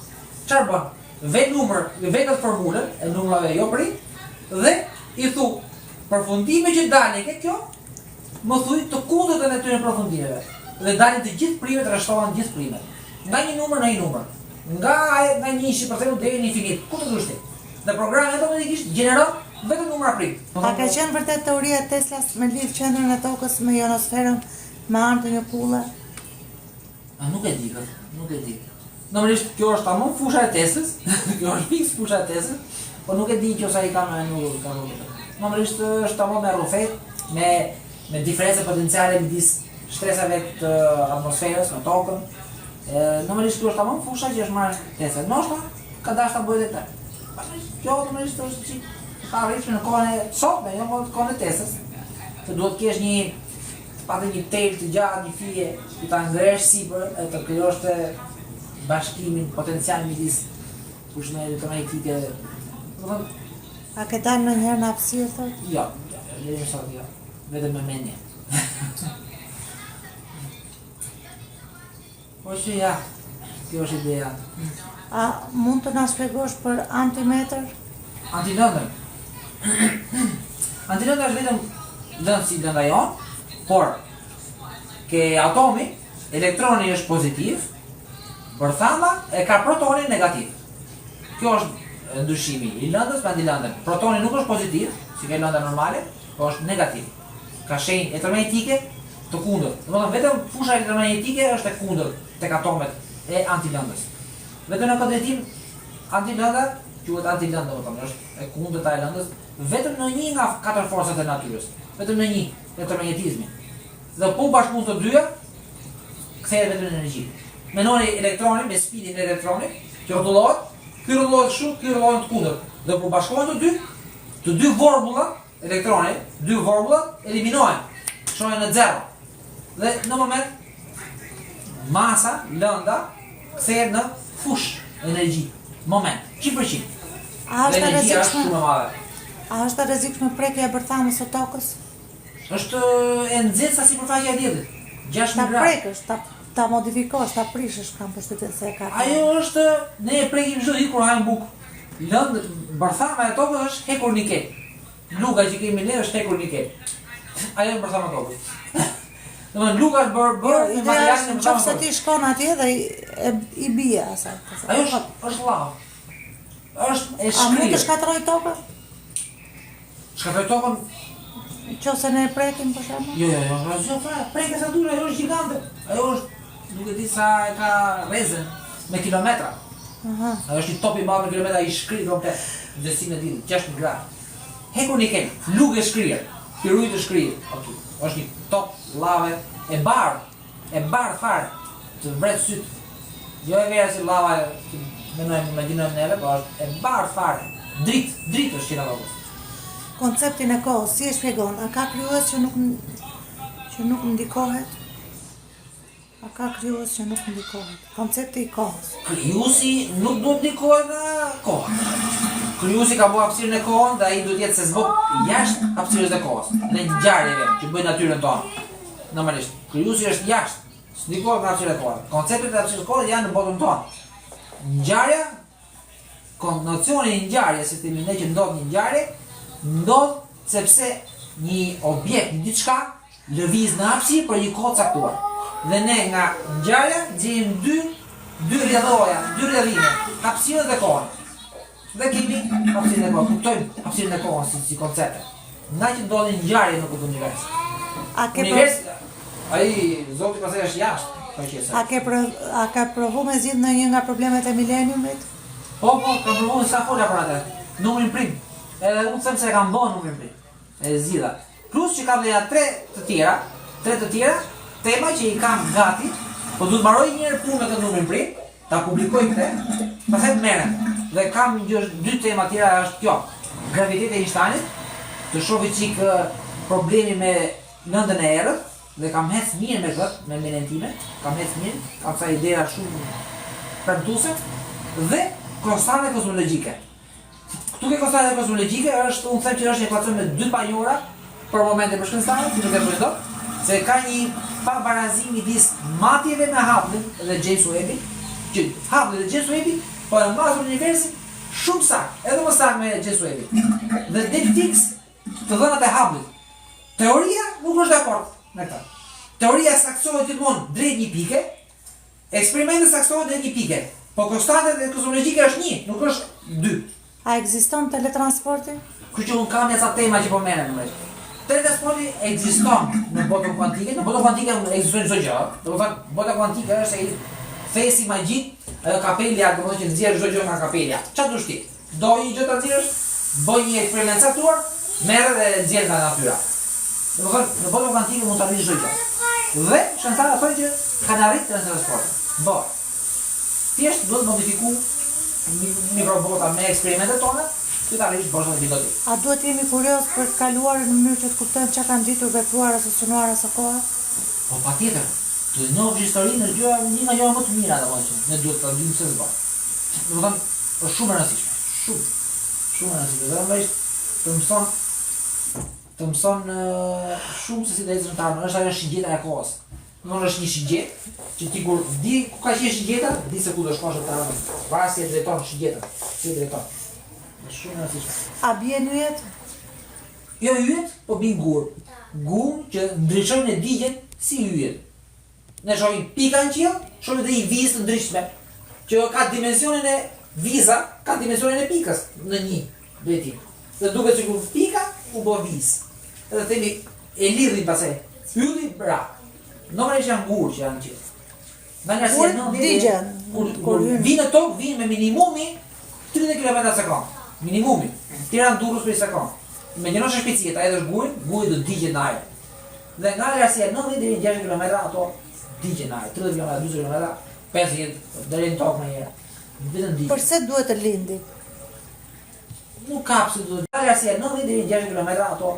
çfarë bën? Ve numër, ve këtë formulën e numrave jo prim dhe i thu përfundime që dalin ke kjo Më thuj të kundërtën e këtyre përfundimeve dhe dalin të gjithë primet rreshtohen gjithë primet. Nga një numër në një numër. Nga nga njëshi për shembull deri në infinit, ku të dush ti. Dhe programi automatikisht gjeneron vetëm numra prim. A ka qenë vërtet teoria e Teslas me lidh qendrën e Tokës me jonosferën me anë të një kulle? A nuk e di këtë, nuk e di. Normalisht kjo është tamam fusha e Teslës, kjo është fiks fusha e Teslës, po nuk e di nëse ai ka më nuk ka më. Normalisht është tamam me rrufet. me me diferenca potenciale midis shtresave të atmosferës me tokën. E, normalisht këtu është tamam fusha që është marrë Tesla. Ndoshta ka dashur ta bëjë edhe këtë. Pastaj kjo normalisht është çik e paarritshme në kohën e sotme, jo në kohën e Teslës. Se duhet të kesh një të patë një tel të gjatë, një fije, që ta ngresh sipër e të krijosh të bashkimin potencial midis fushës elektromagnetike. Domethënë, A ke dalë ndonjëherë në hapësirë thotë? Jo, deri më sot jo, vetëm me mendje. Po që ja, kjo është ideja. A mund të na shpjegosh për antimetër? Antilëndën. Antilënda është vetëm lëndë si lënda jonë, por ke atomi, elektroni është pozitiv, bërthama e ka protonin negativ. Kjo është ndryshimi i lëndës me antilëndën. Protoni nuk është pozitiv, si ke lënda normale, po është negativ. Ka shenjë elektromagnetike të kundërt. Domethënë vetëm fusha elektromagnetike është e kundërt tek atomet e antilëndës. Vetëm në këtë drejtim antilënda quhet antilëndë, domethënë është e kundërta e lëndës vetëm në një nga katër forcat e natyrës, vetëm në një, elektromagnetizmi. Dhe po bashkuan të dyja, kthehet vetëm në energji. Mendoni elektronin me spinin e elektronit që rrotullohet, ky rrotullohet kështu, ky rrotullohet të kundërt. Dhe kur bashkohen të dy, të dy vorbullat elektroni, dy vorbullat eliminohen, shkojnë në zero. Dhe në moment masa, lënda kthehet në fushë, energji, moment, 100%. A është e rrezikshme? Shumë e madhe. A është e rrezikshme prekja e bërthamës së tokës? Është e nxehtë sa sipërfaqja e diellit. 6000 gradë. Ta prekësh, ta ta modifikosh, ta prishësh kam përshtypjen se e ka. Ajo është ne e prekim çdo ditë kur hajmë bukë. Lëndë bërthama e tokës është hekur nikel. Luga që kemi ne është hekur nikel. Ajo është bërthama e tokës. Domethënë luga është bërë bërë jo, me materialin e bërthamës. Nëse ti shkon atje dhe i, e, i bie asaj. Ajo është është llavë. Është e shkrirë. A mund të shkatërrojë tokën? Shkatërrojë tokën? Qoftë se ne e prekim për shembull? Jo, jo, jo, asgjë fare. Preke sa dush, ajo është gjigante. Ajo është, nuk e di sa e ka rrezen me kilometra. Aha. Ajo është një top i madh me kilometra i shkrirë komplet. Nxehtësinë e diellit, 6000 gradë. Hekur nikel, lugë e shkrirë, piruit të shkrirë aty. Është një top llave e bardhë. E bardhë fare, të vret sytë. Jo e verdha si llava që mendojmë, imagjinojmë neve, po është e bardhë fare. Dritë, dritë është qendra e tokës. Konceptin e kohës, si e shpjegon? A ka krijues që nuk që nuk ndikohet? A ka krijues që nuk ndikohet? Koncepti i kohës. Krijuesi nuk duhet të ndikohet nga koha. Krijuesi ka bërë hapësirën e kohën dhe ai duhet të jetë se s'bo jashtë hapësirës dhe kohës, dhe ngjarjeve që bëjnë natyrën tonë. Normalisht, krijuesi është jashtë, s'ndikohet nga hapësira e koha. Konceptet e hapësirës e kohës janë në botën tonë. Ngjarja, nocioni i ngjarjes, si themi ne që ndodh një ngjarje, ndodh sepse një objekt, një diçka lëviz në hapësirë për një kohë të caktuar. Dhe ne nga ngjarja nxjerrim dy dy rrjedhoja, dy rrjedhime, hapësirën dhe kohën. Dhe kemi hapësirën e kohën, kuptojmë hapësirën e kohën si si koncepte. Nga që ndodhin ngjarje në këtë univers. A ke univers, ai Zoti pastaj është jashtë, po që A ke pro, a ka provu me zgjidh ndonjë nga problemet e mileniumit? Po, po, kam provu sa fola për atë. Numrin prim. Edhe unë them se e kam bërë numrin prim. E zgjidha. Plus që kam dhe ja tre të tjera, tre të tjera, tema që i kam gati, po duhet mbaroj një herë punë me këtë numrin prim, ta publikoj këtë, pastaj të merrem. Dhe kam një gjë, dy tema tjera është kjo, graviteti i Einsteinit, të shohi çik problemi me lëndën e errët, dhe kam hec mirë me këtë, me mendjen time, kam hec mirë, kam ca ideja shumë premtuese, dhe konstante kozmologjike. Këtu ke konstante kozmologjike është, unë them që është një ekuacion me dy panjohura për momentin për shkencëtarët, që nuk e bëjnë dot, se ka një pabarazi midis matjeve me Hubble dhe James Webb-in, që Hubble dhe James Webb-i po e masin universin shumë saktë, edhe më saktë me James Webb-in. Dhe del fiks të dhënat e Hubble-it. Teoria nuk është dakord me këtë. Teoria saktësohet gjithmonë drejt një pike, Eksperimenti saktësohet drejt një pike, po konstante kozmologjike është një, nuk është dy. A ekziston teletransporti? Kështu që unë kam ja ca tema që po merrem me. Teletransporti ekziston në botën kuantike, në botën kuantike ekziston çdo gjë, domethënë bota kuantike është ai thesi magjik, ajo kapelja, domethënë që nxjerr çdo gjë nga kapelja. Çfarë dush ti? Do një gjë ta nxjerrësh? Bëj një eksperiment caktuar, merre dhe nxjerr nga natyra. Domethënë, në botën kuantike mund të arrish çdo gjë. Dhe shkencëtarët thonë që kanë arritur teletransportin. Bëhet. Thjesht duhet modifiku mikrobota me eksperimentet tona që të arrish boshat e ti. A duhet të jemi kurioz për të kaluarën në mënyrë që të kuptojmë çka kanë ditur, vepruar ose synuar aso kohe? Po patjetër. Të njohësh historinë është gjëja një nga gjërat më të mira domethënë që ne duhet ta dimë se s'bën. Domethënë është shumë e rëndësishme. Shumë. Shumë e rëndësishme. Veçanërisht të mëson të mëson shumë se si të ecësh në të ardhmen. Është ajo shigjeta e kohës. Domethënë është një shigjetë që ti kur di ku ka qenë shigjeta, di se ku do shkosh në të ardhmen. Varet si e drejton shigjetën, si e drejton. Është shumë e rëndësishme. A bien yjet? Jo yjet, po bien gur. Gur që ndriçojnë e digjen si yjet. Ne shohim pika në qiell, shohim edhe një vizë të ndritshme që ka dimensionin e viza, ka dimensionin e pikës në një drejtim. Dhe duket sikur pika u bë vizë. Edhe themi e lidhim pastaj. Ylli ra. Normalisht janë gurë që janë në qiell. Nga lartësia 90 digjen. Kur kur vijnë në tokë vijnë me minimumi 30 km në sekond. Minimumi. Tiranë Durrës për sekond. Imagjino sa shpejtësi ta hedhësh gurin, guri do digjet në ajër. Dhe nga lartësia 90 deri në 60 kilometra ato digjen në ajër, 30 kilometra, 40 kilometra, 50 deri në tokë menjëherë. Vetëm digjen. Përse duhet të lindi? Nuk ka pse duhet. Nga lartësia 90 deri në 60 kilometra ato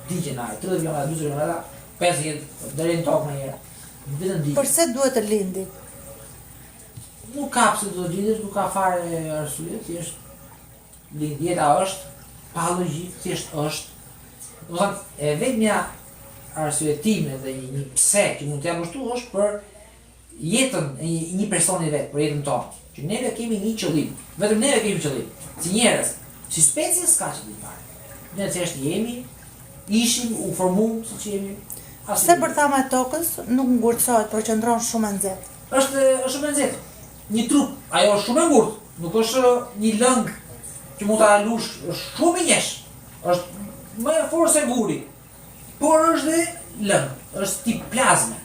digjen në ajër, 30 kilometra, 40 kilometra, 50 deri në tokë menjëherë. Vetëm digjen. Përse duhet të lindi? Nuk ka pse duhet të lindesh, nuk ka fare arsye, thjesht Lind jeta është pa logjikë, thjesht është. Domethënë, e vetmja arsyetime dhe një, një pse që mund të jap ashtu është për jetën e një, një personi vetë, për jetën tonë, që neve kemi një qëllim, vetëm neve kemi qëllim, si njerëz, si specie s'ka qëllim fare. Ne thjesht jemi, ishim, u formum siç jemi. Pse bërthama e tokës nuk ngurtësohet, por qëndron shumë e nxehtë? Është është shumë e nxehtë. Një trup, ajo është shumë e ngurtë, nuk është një lëng që mund ta lush, është shumë i njësh. Është më e fortë se guri. Por është dhe lëng, është tip plazme.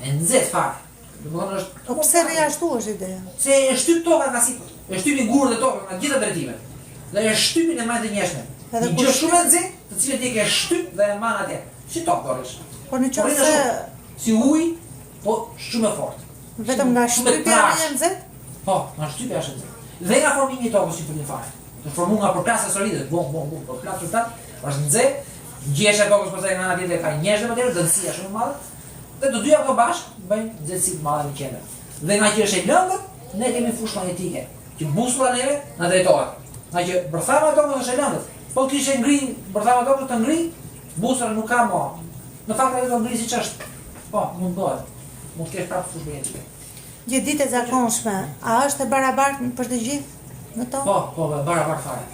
E nxehtë fare. Domethënë është Po pse rri ashtu është ideja? Se e shtyp toka nga sipër. E shtypin gurët e tokës nga gjitha drejtimet. Dhe e shtypin e majnë të njëshme. Edhe një gjë shumë e nxehtë, të cilën ti e ke shtyp dhe e mban atje. Si tokë do rrish. Po në qoftë se si ujë, po shumë e fortë. Vetëm nga shtypja është e nxehtë? Po, nga shtypja është e nxehtë. Dhe nga formimi i tokës që fillon fare. Të formu nga përplasja asteroidëve, bum bum bum, përplas përplas, është nxehtë, ngjeshja e tokës pastaj nga ana tjetër ka njësh dhe më tjetër, dëndësia shumë e madhe. Dhe të dyja këto bashkë bëjnë nxehtësi të madhe në qendër. Dhe nga që është e lëngët, ne kemi fushë magnetike, që busulla neve na drejtohet. Nga që bërthama e tokës është e lëngët. Po të kishe ngri bërthama e tokës të ngri, busulla nuk ka më. Në fakt ajo do ngri siç është. Po, mund bëhet. Mund të kesh prapë fushë magnetike. Një ditë e zakonshme, a është e barabartë për të gjithë në tokë? Po, po, e barabartë fare.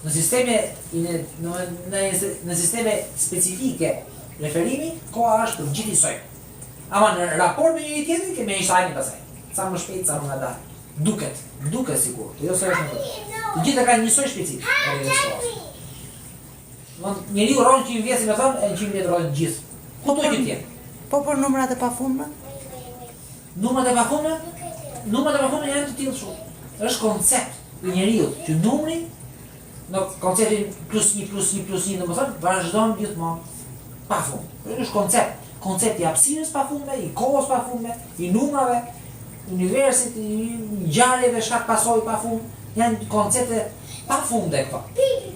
Në sisteme në në në, në sisteme specifike referimi, koha është për gjithë njësoj. Ama në raport me njëri tjetrin kemi Einsteinin pastaj. Ca më shpejt, ca më ngadalë. Duket, duket sikur, jo se është në Të gjithë kanë njësoj shpejtësi. Mund njeriu rron 100 vjet, si më thon, e 100 vjet rrojnë gjithë. Ku do që të jetë? Po për numrat e pafundme? Numrat e pafundme? Numrat e pafundme janë të tillë shumë. Është koncept i njeriut që numri në konceptin plus 1 plus 1 plus 1, domethënë vazhdon gjithmonë pa fund. Është koncept, koncept i hapësirës pafundme, i kohës pafundme, i numrave, universit, i ngjarjeve shkak pasojë pafund, janë koncepte pa funde këto.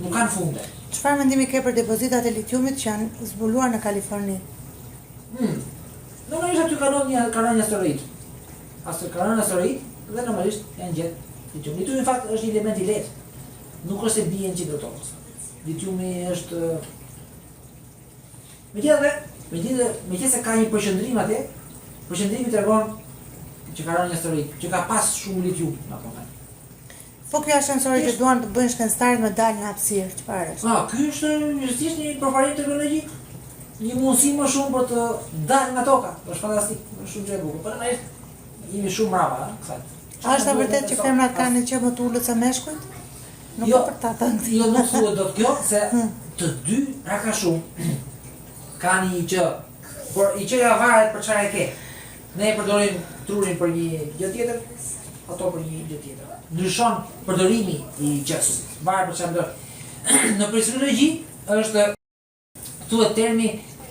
Nuk kanë funde. Çfarë mendimi ke për depozitat e litiumit që janë zbuluar në Kaliforni? Hmm. Normalisht aty ka rënë një ka rënë një asteroid. Aster ka rënë asteroid dhe normalisht janë gjetë litium. Litiumi në fakt është një element i lehtë. Nuk është se bie në qendër të tokës. Litiumi është Megjithatë, megjithatë, megjithëse ka një përqendrim atje, përqendrimi tregon që ka rënë një asteroid, që ka pas shumë litium në atë moment. Po ky ashensori që duan të bëjnë shkencëtarët me dalë në hapësirë, çfarë është? Ah, ky është thjesht një përparim teknologjik, një mundësi më shumë për të dalë nga toka. Është fantastik, është shumë gjë e bukur. Po ne jemi shumë mbrapa, ëh, kësaj. A është e vërtetë që femrat kanë IQ më të ulët se meshkujt? Nuk jo, për ta thënë. Jo, nuk thuhet dot kjo se hmm. të dy pak a shumë kanë një IQ. Por IQ-ja varet për çfarë e ke. Ne e përdorim trurin për një gjë tjetër, ato për një gjë tjetër. Ndryshon përdorimi i IQ-së, varet për çfarë përdor. Në psikologji është. Thuhet termi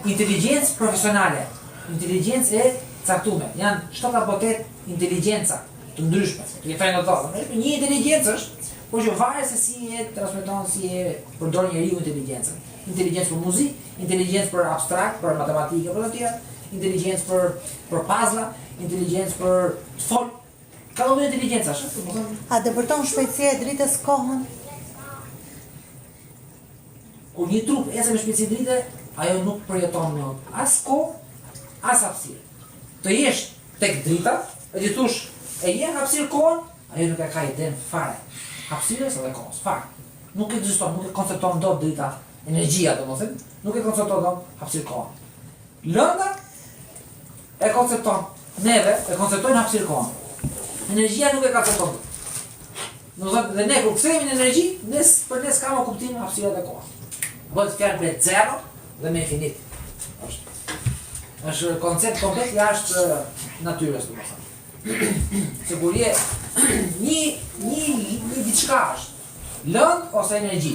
inteligjencë profesionale, inteligjencë e caktume. Janë 7 apo 8 inteligjenca të ndryshme. Të jetojnë në to. Një inteligjencë është, por që varet se si e transmeton, si e përdor njeriu inteligjencën. Inteligjencë për muzikë, inteligjencë për abstrakt, për matematikë, për të tjera, inteligjencë për për puzzle, inteligjencë për të fol. Ka lloj inteligjencash, ëh, domethënë. A depërton shpejtësia e dritës kohën? Kur një trup ecën me shpejtësi drite, ajo nuk përjeton më as kohë, as hapësirë. Të jesh tek drita, e t'i thush, e je hapësirë kohën, ajo nuk e ka idenë fare. Hapësirës edhe kohës, fare. Nuk ekziston, nuk e koncepton dot drita, energjia domethënë, nuk e koncepton dot hapësirë kohën. Lënda e koncepton, neve e konceptojnë hapësirë kohën. Energjia nuk e koncepton. Domethënë, dhe ne kur kthehemi në energji, ne për ne s'ka më kuptim hapësira dhe koha. Bëhet fjalë me zero dhe me infinit. Është është koncept komplet jashtë natyrës, domethënë. Se kur je një një një diçka është, Lëndë ose energji.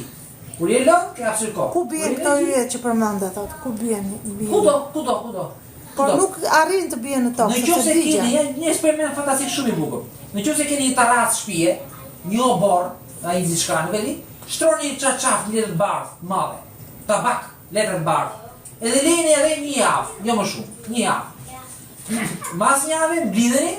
Kur je lëndë, ke hapësirë kohë. Ku bien këto yje që përmende, thotë? Ku bien? Kudo, kudo, kudo. Por nuk arrin të bien në tokë. Në qoftë se keni një, një eksperiment fantastik shumë i bukur. Në qoftë se keni një tarracë shtëpie, një oborr, a një diçka, nuk e di, shtroni një çarçaf një letër të bardhë, të madhe, tabak, letër të bardhë. Edhe lejeni edhe një javë, jo më shumë, një javë. Mas një jave mblidheni,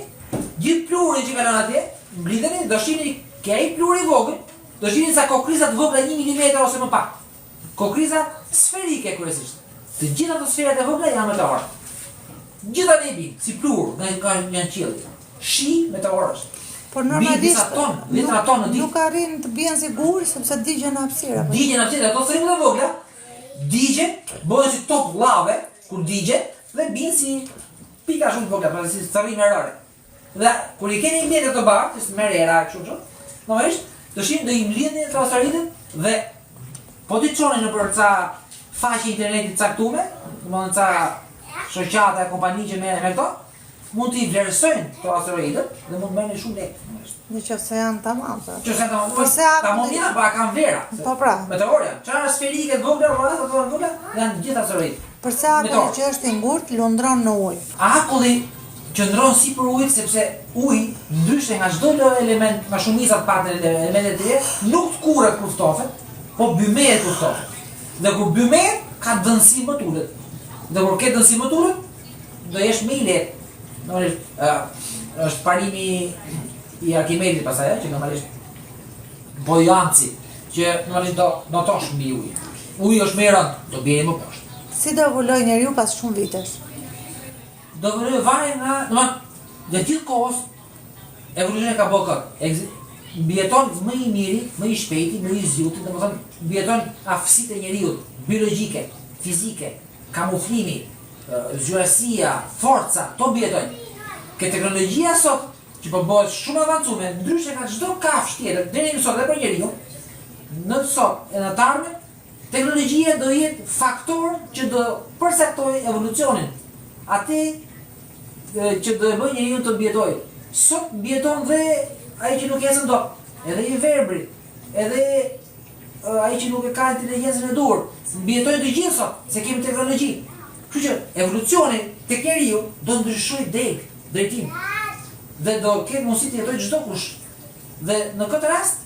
gjithë pluhurin që kalon atje, mblidheni, do shihni ke ai pluhur i vogël, do shihni ca kokriza të vogla 1 mm ose më pak. Kokriza sferike kryesisht. Të gjitha ato sferat e vogla janë meteorë. Gjitha ne bin, si pluhur nga nga nga qielli. Shi meteorësh. Por normalisht disa ton, dhjetra ton në ditë. Nuk arrin të bien si gur sepse digjen në hapësirë. Digjen në hapësirë, ato thërrimet e vogla digjen, bëhen si top llave kur digjen dhe bien si pika shumë të vogla, pra si thërrime rëre. Dhe kur i keni letër të bardhë, që merr era kështu kështu, normalisht do shihni do i mblidhni ato asteroidet dhe po t'i çoni nëpër ca faqe interneti të caktume, domethënë ca shoqata e kompani që merren me këto, mund t'i vlerësojnë këto asteroidet dhe mund të merrni shumë lekë normalisht. Në qoftë se janë tamam, pra. Qoftë se janë tamam, Përse akulli... Tamam janë, po a kanë vlera. Po pra. Meteorë janë. Çfarë sferike të vogla, apo ato të vogla, janë gjithë asteroid. Përse akulli që është i ngurtë lundron në ujë? Akulli qëndron sipër ujit sepse uji ndryshe nga çdo lloj element, nga shumica të paktën elemente të tjera, nuk tkurret kur ftohet, po bymehet kur ftohet. Dhe kur bymehet, ka dendësi më të ulët. Dhe kur ke dendësi më të ulët, do jesh më i lehtë. Normalisht ë është parimi i Arkimedit pastaj, ë, që normalisht buoyancy, që normalisht do notosh mbi ujë. Uji është më i rëndë, do bjerë më poshtë. Si do evoluojë njeriu pas shumë vitesh? Do evoluojë varet nga, domethënë, gjatë gjithë kohës evolucioni ka bërë këtë. Mbijeton më i miri, më i shpejti, më i zgjuti, domethënë mbijeton aftësitë e njeriut biologjike, fizike, kamuflimi, zgjuarsia, forca, to mbijetojnë. Ke teknologjia sot që po bëhet shumë avancume, ndryshe nga çdo kafshë tjetër, deri më sot edhe për njeriu, në sot e në të ardhmen, teknologjia do jetë faktor që do përcaktojë evolucionin. Atë që do e bëjë njeriu të mbijetojë. Sot mbijeton dhe ai që nuk ecën dot, edhe i verbri, edhe ai që nuk e ka inteligjencën e duhur, mbijetojnë të gjithë sot, se kemi teknologji. Kështu që evolucioni tek njeriu do ndryshojë degë, drejtim. Dhe do ketë mundësi të jetojë çdokush. Dhe në këtë rast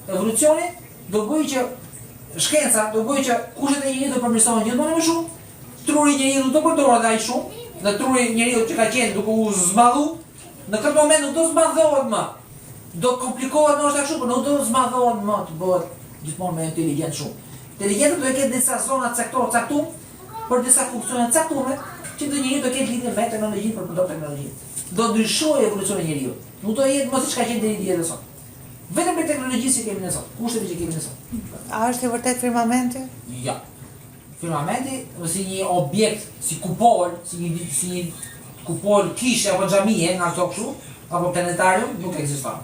evolucioni do bëjë që shkenca do bëjë që kushtet e njeriut të përmirësohen gjithmonë më shumë, truri i njeriut nuk do përdoret aq shumë, dhe truri i njeriut që ka qenë duke u zmadhu, Në këtë moment nuk do zmadhohet më. Do komplikohet ndoshta kështu, por nuk do zmadhohet më të bëhet gjithmonë më inteligjent shumë. Inteligjenca do të ketë disa zona të sektorë të caktuar për disa funksione të caktuara që do njeriu do ketë lidhje me teknologjinë për përdor teknologjinë. Do ndryshojë evolucioni i njeriut. Nuk do jetë më siç ka qenë deri dje dhe sot. Vetëm me teknologjinë që kemi ne sot, kushteve që kemi ne sot. A është i vërtet firmamenti? Jo. Firmamenti si një objekt, si kupol, si një si një kupol kishe apo xhamie nga këto kështu, apo planetarium nuk ekziston.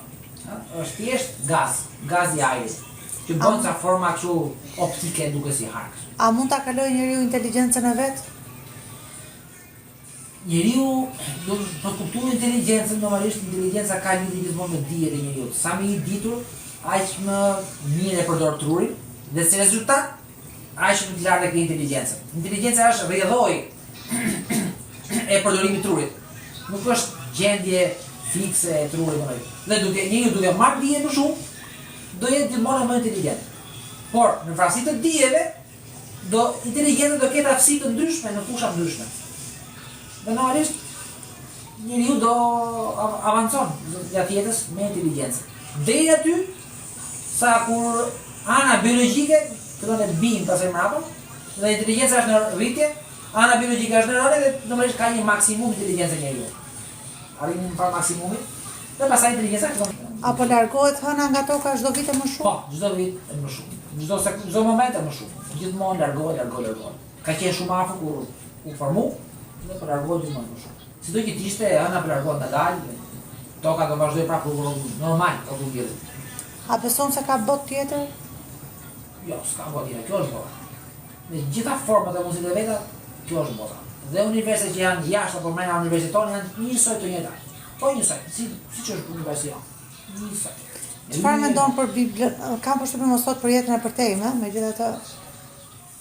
Ë, është thjesht gaz, gaz i ajrit, që bën ca forma kështu optike duke si hark. A mund ta kalojë njeriu inteligjencën e vet? Njeriu do të kuptuar inteligjencën, normalisht inteligjenca ka lidhje gjithmonë me dijet e njeriut. Sa më i ditur, aq më mirë e përdor trurin dhe si rezultat. Aq më të lartë e ke inteligjencën. Inteligjenca është rrjedhojë e përdorimit të trurit. Nuk është gjendje fikse e trurit më Dhe duke njeriu duke marrë dije më shumë, do jetë gjithmonë më inteligjent. Por në varësi të dijeve, do inteligjenca do ketë aftësi të ndryshme në fusha të ndryshme. Dhe normalisht njeriu do avancon gjatë jetës me inteligjencë. Deri aty sa kur ana biologjike fillon të bijë pastaj mbrapa dhe inteligjenca është në rritje, ana biologjike është në rënie dhe normalisht ka një maksimum inteligjence njeriu. Arrin një farë maksimumi dhe pastaj inteligjenca fillon. A po largohet hëna nga toka çdo vit e më shumë? Po, çdo vit e më shumë. Çdo sek, çdo moment e më shumë. Gjithmonë largohet, largohet, largohet. Ka qenë shumë afër kur u formu dhe po largohet gjithmonë më shumë. Sido që të ishte, hëna po largohet ngadalë, toka do vazhdojë prapë rrugën normal rrotull diellit. A beson se ka botë tjetër? Jo, s'ka botë tjetër, kjo është bota. Me të gjitha format e mundësitë e veta, kjo është bota. Dhe universet që janë jashtë apo brenda universit tonë janë njësoj të njëjta. Po njësoj, si siç është universi jonë. Njësoj. Çfarë mendon për Biblën? Kam përshtypjen mos thotë për jetën e përtejme, megjithatë.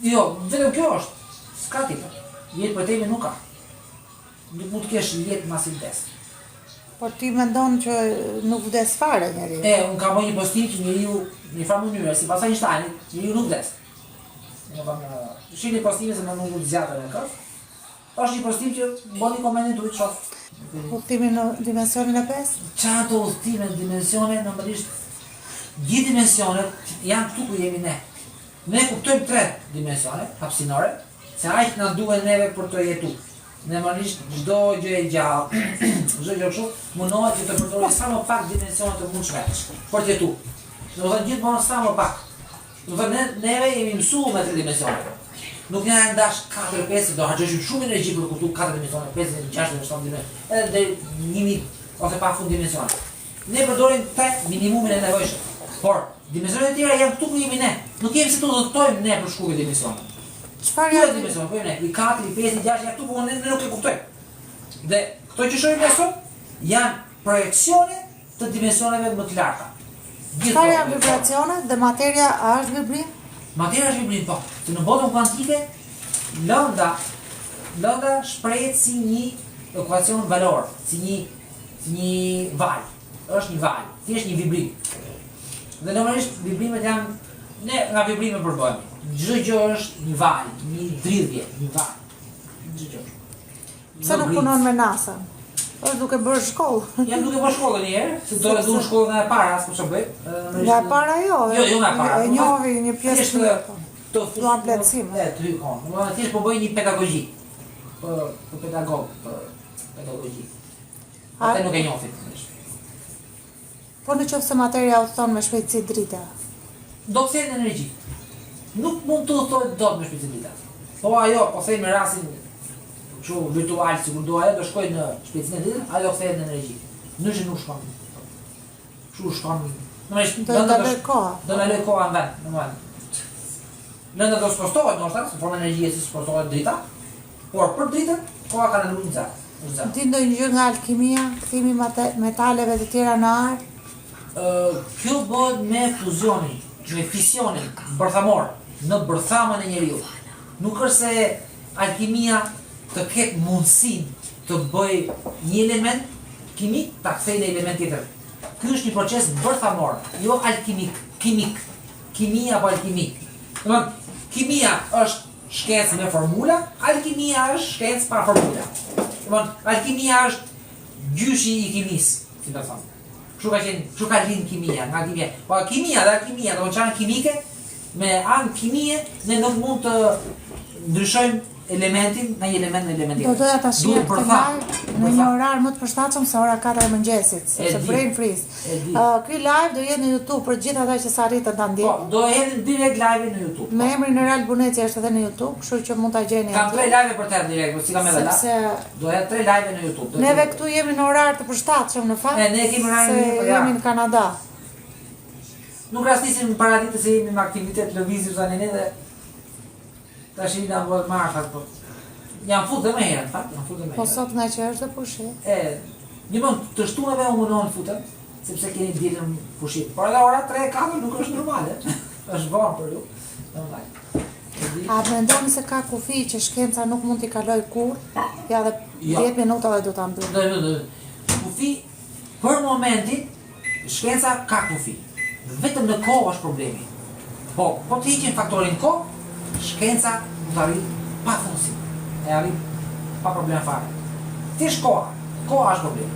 Jo, vetëm kjo është. S'ka tjetër. Jetë përtejme nuk ka. Nuk mund të kesh jetë masi vdes. Por ti mendon që nuk vdes fare njeriu? E, unë kam bërë një postim që njeriu, në një farë mënyre, sipas Einsteinit, njeriu nuk vdes. Domethënë, shihni postimin se më nuk zgjatem me këtë. Është një postim që bëni komentin tuaj të shoh. Udhëtimi në dimensionin e pestë? Ça ato udhëtime në dimensione, normalisht gjithë dimensionet janë këtu ku jemi ne. Ne kuptojmë tre dimensione hapësinore, se aq na duhen neve për të jetu. Normalisht çdo gjë e gjallë, çdo gjë kështu, mundohet që të përdorë sa më pak dimensione të mundshme për të jetu. Domethënë gjithmonë sa më pak. Domethënë ne neve jemi mësuar me tre dimensione. Nuk na janë dash 4 5 do harxhoshim shumë energji për të kuptuar 4 dimensione, 5 6 7 dimensione, edhe deri 1000 ose pa fund dimensione. Ne përdorim tre minimumin e nevojshëm. Por dimensionet e tjera janë këtu ku jemi ne. Nuk kemi si të udhëtojmë ne për shku ke dimensionet. Çfarë janë dimensionet? Po ne, i 4, i 5, i 6 janë këtu, po ne, ne nuk e kuptojmë. Dhe këto që shohim ne sot janë projeksione të dimensioneve më të larta. Çfarë janë vibracionet dhe materia a është vibrim? Materia është vibrim, po. Se në botën kuantike lënda lënda shprehet si një ekuacion valor, si një si një valë. Është një valë, thjesht një vibrim. Dhe normalisht vibrimet janë ne nga vibrime përbëhemi. Çdo gjë është një valë, një dridhje, një valë. Çdo gjë. Pse nuk punon me NASA? Është duke bërë shkollë. Jam duke bërë shkollë një herë, se do të duhet shkollë nga e para, s'po ç'bëj. Nga e para jo. Jo, jo nga e para. E njohi një pjesë të po. Të duan plotësim. E, të hy kohën. Domethënë thjesht po bëj një pedagogji. Për për pedagog, për pedagogji. Atë nuk e njohin. Po në qoftë se materia udhëton me shpejtësi drite? Do kthehet në energji. Nuk mund të udhëtojë dot me shpejtësi drite. Po ajo, po themi rastin kështu virtual, sikur do ajo do shkojë në shpejtësinë e dritës, ajo do kthehet në energji. Ndryshe nuk shkon. Kështu shkon. Normalisht do ndalojë koha. Do ndalojë koha në vend, normal. Lënda do spostohet ndoshta, në formë energjie si spostohet drita, por për dritën koha ka ndaluar në zero. Di ndonjë gjë nga alkimia, kthimi i metaleve të tjera në ar? Kjo bëhet me fuzionin, me fisionin bërthamor në bërthamën e njeriut. Nuk është se alkimia të ketë mundësinë të bëjë një element kimik ta kthejë në element tjetër. Ky është një proces bërthamor, jo alkimik, kimik, kimi apo alkimi. Domethënë, kimia është Shkencë me formula, alkimia është shkencë pa formula. Domthon, alkimia është gjyshi i kimisë, si të thonë. Kështu ka qenë, kështu ka lind kimia, nga alkimia. Po kimia dhe alkimia, domthon çfarë kimike, me anë kimie ne nuk mund të ndryshojmë elementin nga një element në element tjetër. Do doja ta shihja këtë live në një orar më të përshtatshëm se ora 4 e mëngjesit, sepse brain freeze. Uh, ky live do jetë në YouTube për të gjithë ata që s'arritën ta ndjekin. Po, do e hedhim direkt live në YouTube. Me emrin Erald Buneci është edhe në YouTube, kështu që mund ta gjeni aty. Kam tre live për të hedhur direkt, po s'i kam edhe la. Sepse do hedh tre live në YouTube. Do neve këtu jemi në orar të përshtatshëm në fakt. E ne kemi orarin mirë, po ja. Jemi në Kanada. Nuk rastisim para ditës se jemi me aktivitet lëvizim tani ne dhe Tash i na bëhet marrë fakt po. Jam fut dhe më herë, në fakt, jam fut dhe më po herë. Po sot nga që është dhe pushim. E, një mund të shtunave unë mundohem të futem, sepse keni ditën pushim. Por edhe ora 3 4 nuk është normale. është vonë për ju. Normal. A mendoni se ka kufi që shkenca nuk mund t'i kalojë kurrë? Ja dhe Jo. 10 minuta dhe do ta mbyllim. Do, do, do. Kufi për momentin shkenca ka kufi. Vetëm në kohë është problemi. Po, po të heqim faktorin kohë, shkenca mund të arrijë pafundësi. E arrin pa problem fare. Thjesht koha. Koha është problemi.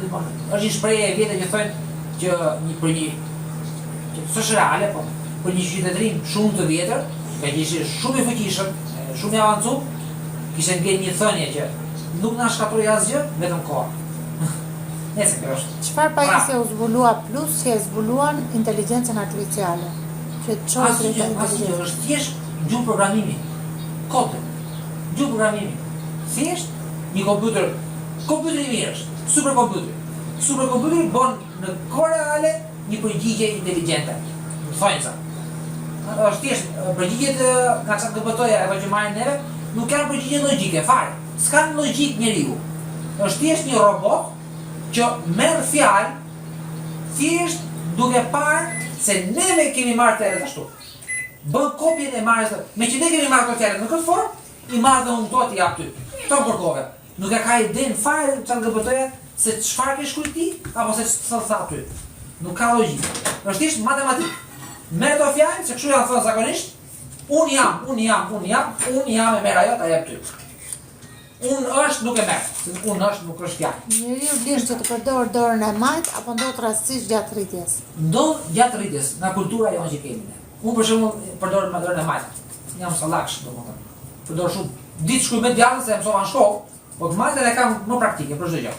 Gjithmonë, Është një shprehje e vjetër që thonë që një për një që s'është reale, po për një qytetërim shumë të vjetër, që ishte shumë i fuqishëm, e, shumë i avancuar, kishte ngel një thënie që nuk na shkatërroi asgjë, vetëm koha. Nëse kjo është. Çfarë pajisje u zbulua plus që e zbuluan inteligjencën artificiale? Që të çoi Asgjë, drejt asgjë, inteligjencës. është thjesht gjuhë programimi. Kode. Gjuhë programimi. Thjesht një kompjuter, kompjuteri i mirë është, superkompjuteri. Superkompjuteri bën në kohë reale një përgjigje inteligjente. Në thonjza. Është thjesht përgjigjet ë, nga ChatGPT-ja ato që marrin neve, nuk janë përgjigje logjike fare. S'kan logjik njeriu. Është thjesht një robot që merr fjalë thjesht duke parë se neve kemi marrë fjalët ashtu. Bën kopjen e marrjes, me që ne kemi marrë këto fjalët në këtë formë, i marr dhe unë këto t'i jap ty. Këto më kërkove. Nuk e ka idenë fare ChatGPT-ja se çfarë ke shkruar ti apo se ç'të tha aty. Nuk ka logjikë. Është thjesht matematikë. Merr këto fjalë, se kështu janë thënë zakonisht, unë jam, unë jam, unë jam, unë jam e merr ajo ta jep ty. Unë është nuk e merr, se unë është nuk është fjalë. Njeriu lind që të përdor dorën e majtë apo ndodh rastësisht gjatë rritjes? Ndodh gjatë rritjes, nga kultura jonë që kemi ne. Unë për shembull përdor me dorën e majtë. Jam sallaksh, domethënë. Përdor shumë. Ditë shkruaj me djathtë se e mësova në shkollë, po të majtën e kam më praktike për çdo gjë.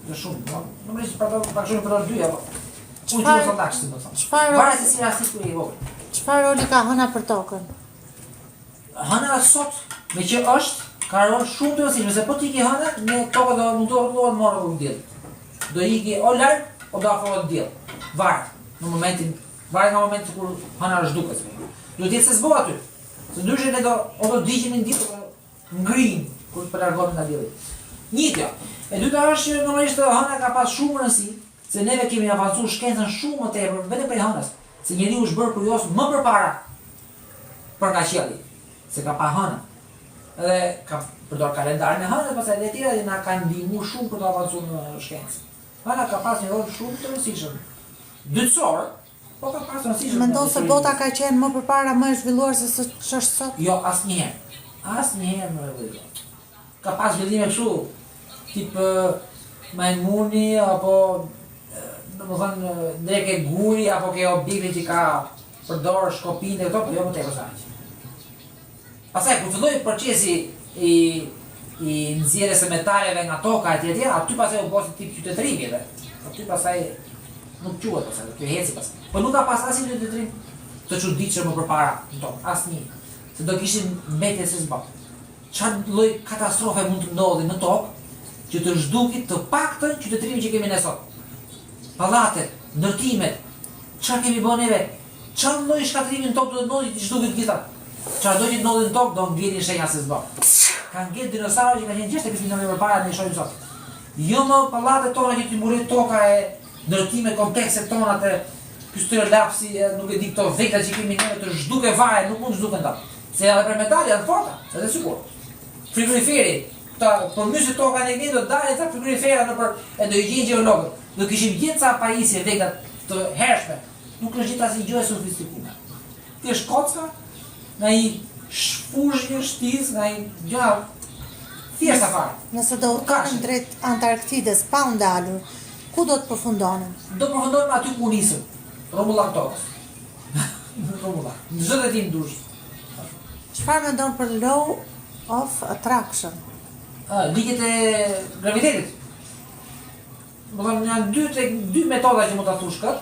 Dhe shumë, do, normalisht për ato pak shumë përdor dy apo. Unë Çfarë- quhem sallaksh, si më thonë. çfarë- Varet se si rasti kur je i vogël. Çfarë roli ka hëna për tokën? Hëna sot, me që është, ka rol shumë të rëndësishëm, se po të iki hëna, ne toka do nuk do rrotullohet më rrotull diellit. Do iki o larg, o do afrohet diell. Varet në momentin, varet nga momenti kur hëna është zhduket. Duhet të jetë se s'bo aty. Se ndryshe ne do o do digjemi në diell, o do ngrijmë kur të largohemi nga dielli. Një kjo. E dyta është që normalisht hëna ka pas shumë rëndësi, se neve kemi avancuar shkencën shumë më tepër vetëm prej hënës, se njeriu është bërë kurioz më përpara për nga qielli, se ka pa hënën. Edhe ka përdor kalendarin e hënës, pastaj edhe tjera dhe na kanë ndihmuar shumë për të avancuar në shkencë. Hëna ka pas një rol shumë të rëndësishëm. Dytësor, po ka pas rëndësishëm. Mendon në se histori. bota ka qenë më përpara më e zhvilluar se sa ç'është sot? Jo, asnjëherë. Asnjëherë më e zhvilluar. Ka pas zhvillime kështu, tip ë, majmuni apo ë, domethënë deri ke guri apo ke objekte që ka përdor shkopin dhe këto, po jo më tepër se aq. Pastaj kur filloi procesi i i nxjerrjes së metaleve nga toka etj etj, aty pastaj u bë si tip qytetërimi dhe aty pastaj nuk quhet pastaj, aty eci pastaj. Po nuk ka pas asnjë qytetërim të çuditshëm më përpara në tokë, asnjë. Se do kishin mbetje se s'bë. Çfarë lloj katastrofe mund të ndodhi në tokë që të zhduki të paktën qytetërimin që kemi ne sot? Pallatet, ndërtimet, çfarë kemi bërë neve? Çfarë lloj shkatërrimi në tokë do të ndodhi që të zhduki të gjitha? Çfarë do që të ndodhi në tokë do ngelin shenja se s'bë. Ka ngel dinosaurë që ka qenë 65 milionë vjet përpara ne i shohim sot. Jo më pallatet tona që t'i mbuloj toka e ndërtime komplekse tona të ky stilolapsi, e, nuk e di këto vegla që kemi neve të zhduke fare, nuk mund të zhduken dot. Se edhe për metal janë të forta, edhe sikur. Frigoriferi, këta përmysë toka në ne do dalin ca frigorifera nëpër e do i gjejnë gjeologët. Do kishim gjetë ca pajisje vegla të hershme. Nuk është gjetë asnjë gjë e sofistikuar. Thjesht kocka, nga një shfuzhë, një shtizë, nga një gjë thjeshta fare. Nëse do udhëtonim drejt Antarktidës pa u ndalur, ku do të përfundonim? Do përfundojmë aty ku nisëm, rrumbullak tokës. Rrumbullak. Në çdo drejtim dush. Çfarë mendon për law of attraction? Ë, ligjet e gravitetit. Do të thonë janë dy tek dy metoda që mund ta thush kët.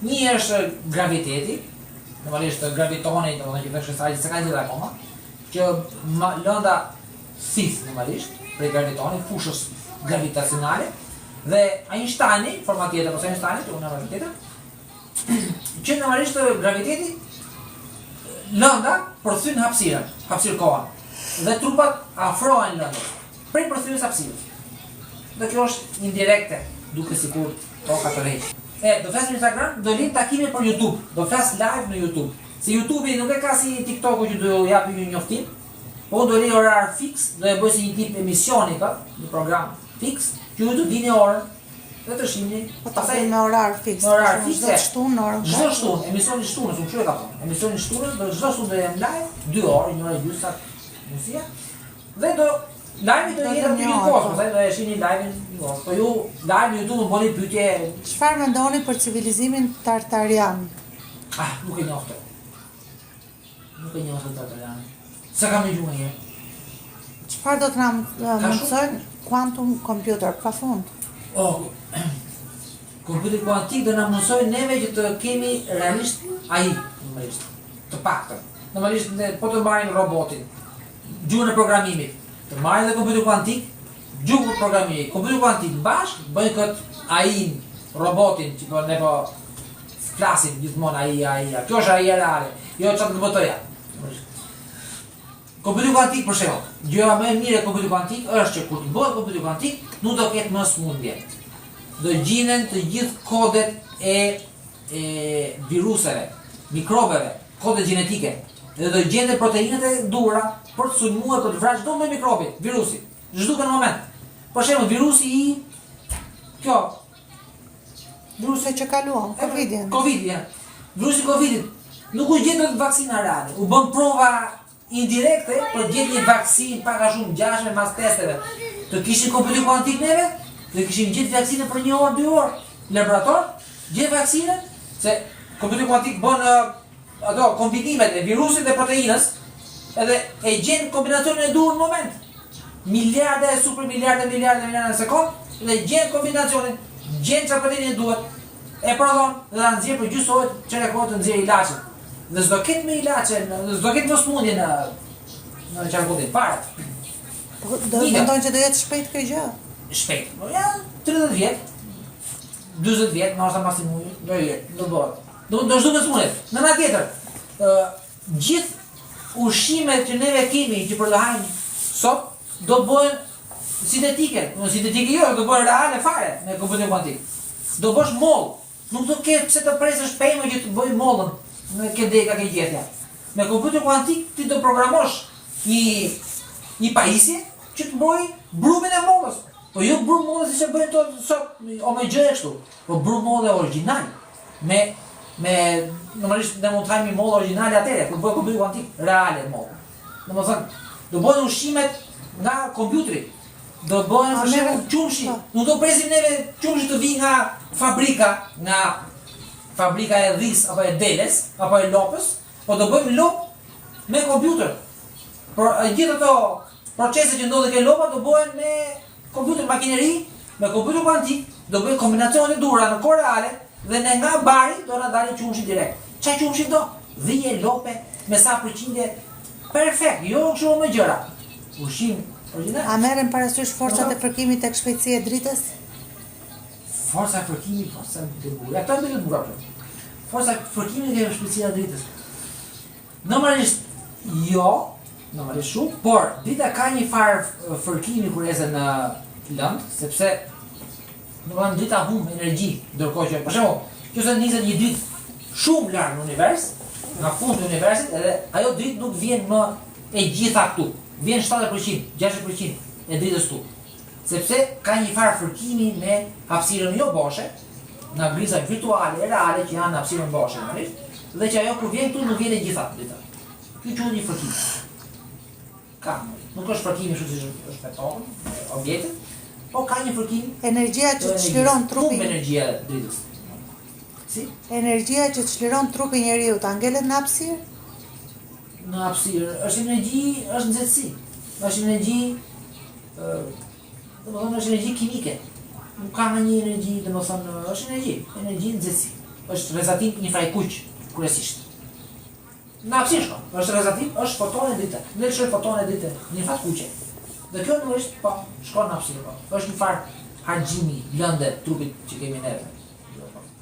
Një është graviteti, normalisht gravitoni, domethënë që thoshë sa që s'e kanë gjetur akoma, që ma, lënda thith normalisht prej gravitonit, fushës gravitacionale dhe Einsteini, forma tjetër ose Einsteini, që unë jam tjetër, që normalisht graviteti lënda përthyn hapësirën, hapësirë kohën dhe trupat afrohen lëndës prej përthyrjes hapësirës. Dhe kjo është indirekte, duke sikur toka tërheq. E, do flas në Instagram, do lejmë takime për YouTube, do flas live në YouTube. Se YouTube-i nuk e ka si TikToku që do japi një njoftim, po do lej orar fiks, do e bëj si një tip emisioni ka, një program fiks, që ju të dini orën dhe të shihni. Po ta bëjmë me orar fiks. Me orar fiks. Çdo shtunë në orën. Çdo shtunë, emisioni shtunës, unë kështu e kam thënë. Emisioni shtunës do çdo shtunë do jem live, 2 orë, 1 orë e gjysmë sa mundësia. Dhe do live do jetë aty një kohë, pastaj do e shihni live-in një kohë. Po ju live në YouTube më bëni pyetje. Çfarë mendoni për civilizimin tartarian? Ah, nuk e njoh këtë. Nuk e njoh këtë tartarianin. S'e kam dëgjuar ndonjëherë. Çfarë do të na mundësojnë quantum computer pa fund? Oh, kompjuteri kuantik do na mundësojë neve që të kemi realisht AI, normalisht, të paktën. Normalisht ne po të marrim robotin, gjuhën e programimit, të marrim dhe kompjuter kuantik, gjuhën e programimit, kompjuter kuantik bashkë bëjnë këtë AI-n, robotin që po ne po flasim gjithmonë AI, AI, AI. Kjo është AI reale, jo ChatGPT-ja. Kompjuteri kuantik për shembull, gjëja më e mirë e kompjuterit kuantik është që kur të bëhet kompjuteri kuantik, nuk do ketë më sëmundje. Do gjinden të gjithë kodet e e viruseve, mikrobeve, kodet gjenetike dhe do gjenden proteinat e duhura për të sulmuar për të vrarë çdo lloj mikrobi, virusi. Zhduken në moment. Për shembull, virusi i kjo Virusi që kaluam, Covidin. Covid, ja. Virusi i Covidit nuk u gjet dot vaksina reale. U bën prova indirekte për të gjetur një vaksinë pak a shumë ngjashme mas testeve. Të kishim kompjuter kuantik neve, të kishim gjetë vaksinën për një orë, dy orë në laborator, gjet vaksinën, se kompjuteri kuantik bën ato kombinimet e virusit dhe proteinës, edhe e gjen kombinacionin e duhur në moment. Miliarda e super miliarda miliarda miliarda në sekond dhe gjen kombinacionin, gjen çfarë proteine duhet, e prodhon dhe ta nxjerr për gjysmë ore, çerek ore të nxjerr ilaçin. Dhe s'do ketë më ilaçe, s'do ketë më sëmundje në në qarkullim fare. Po do mendon që do jetë shpejt kjo gjë? Shpejt. Po ja 30 vjet, 40 vjet, ndoshta maksimumi, do jetë, do bëhet. Do do zhduken sëmundjet. Në anën tjetër, ë gjithë ushqimet që neve kemi që përdorim sot do bëhen sintetike, do sintetike jo, do bëhen reale fare me kompjuterin kuantik. Do bësh mollë, nuk do ketë pse të presësh pemën që të bëjë mollën në ke dega ke gjethja. Me kompjuter kuantik ti do programosh një një pajisje që të bëjë brumin e mollës. Po jo brum molle siç e bëjnë to sot OMG e kështu, po brum molle origjinal me me normalisht ne mund të hajmë mollë origjinale atëherë kur bëhet kompjuteri kuantik reale mollë. Domethënë, do bëhen ushqimet nga kompjuteri. Do bëhen për shembull qumshi. Po. Nuk do presim neve qumshi të vijë nga fabrika, nga fabrika e dhisë apo e deles apo e lopës, po do bëjmë lopë me kompjuter. Por gjithë ato procese që ndodhin ke lopa do bëhen me kompjuter makineri, me kompjuter kuantik, do bëjnë kombinacionet e duhura në kohë reale dhe ne nga bari do na dalin qumshi direkt. Ça qumshi do? Dhije, lope, me sa përqindje perfekt, jo kështu me gjëra. Ushqim origjinal. A merren parasysh forcat e fërkimit tek shpejtësia e dritës? Forca e fërkimit, forca e bukur. Ja këto janë të bukura. Forca e fërkimit tek shpejtësia e dritës. Normalisht jo, normalisht shumë, por drita ka një farë fërkimi kur ecën në lëndë, sepse domethënë drita humb energji, ndërkohë që për shembull, nëse niset një dritë shumë larg në univers, nga fundi i universit, edhe ajo dritë nuk vjen më e gjitha këtu. Vjen 70%, 60% e dritës këtu. Sepse ka një farë fërkimi me hapësirën jo boshe, nga griza virtuale e reale që janë në hapësirën boshe, normalisht, dhe që ajo kur vjen këtu nuk vjen e gjitha drita. Ky quhet një fërkim. Ka, nuk është fërkimi kështu siç është me tokën, me objektet, po ka një fërkim. Energjia që çliron trupi. Humb energjia e dritës. Si? Energjia që çliron trupi i njeriut, a ngelet në hapësirë? Në hapësirë, është energji, është nxehtësi. Është energji Domethënë është energji kimike. Nuk ka ndonjë energji, domethënë është energji, energji nxehtësi. Është rrezatim infrakuq kryesisht. Në hapësirë shkon. Është rrezatim, është fotone drite. Ne lëshojmë fotone drite në infrakuqe. Dhe kjo normalisht po shkon në hapësirë po. Është një farë harxhimi lënde trupit që kemi neve.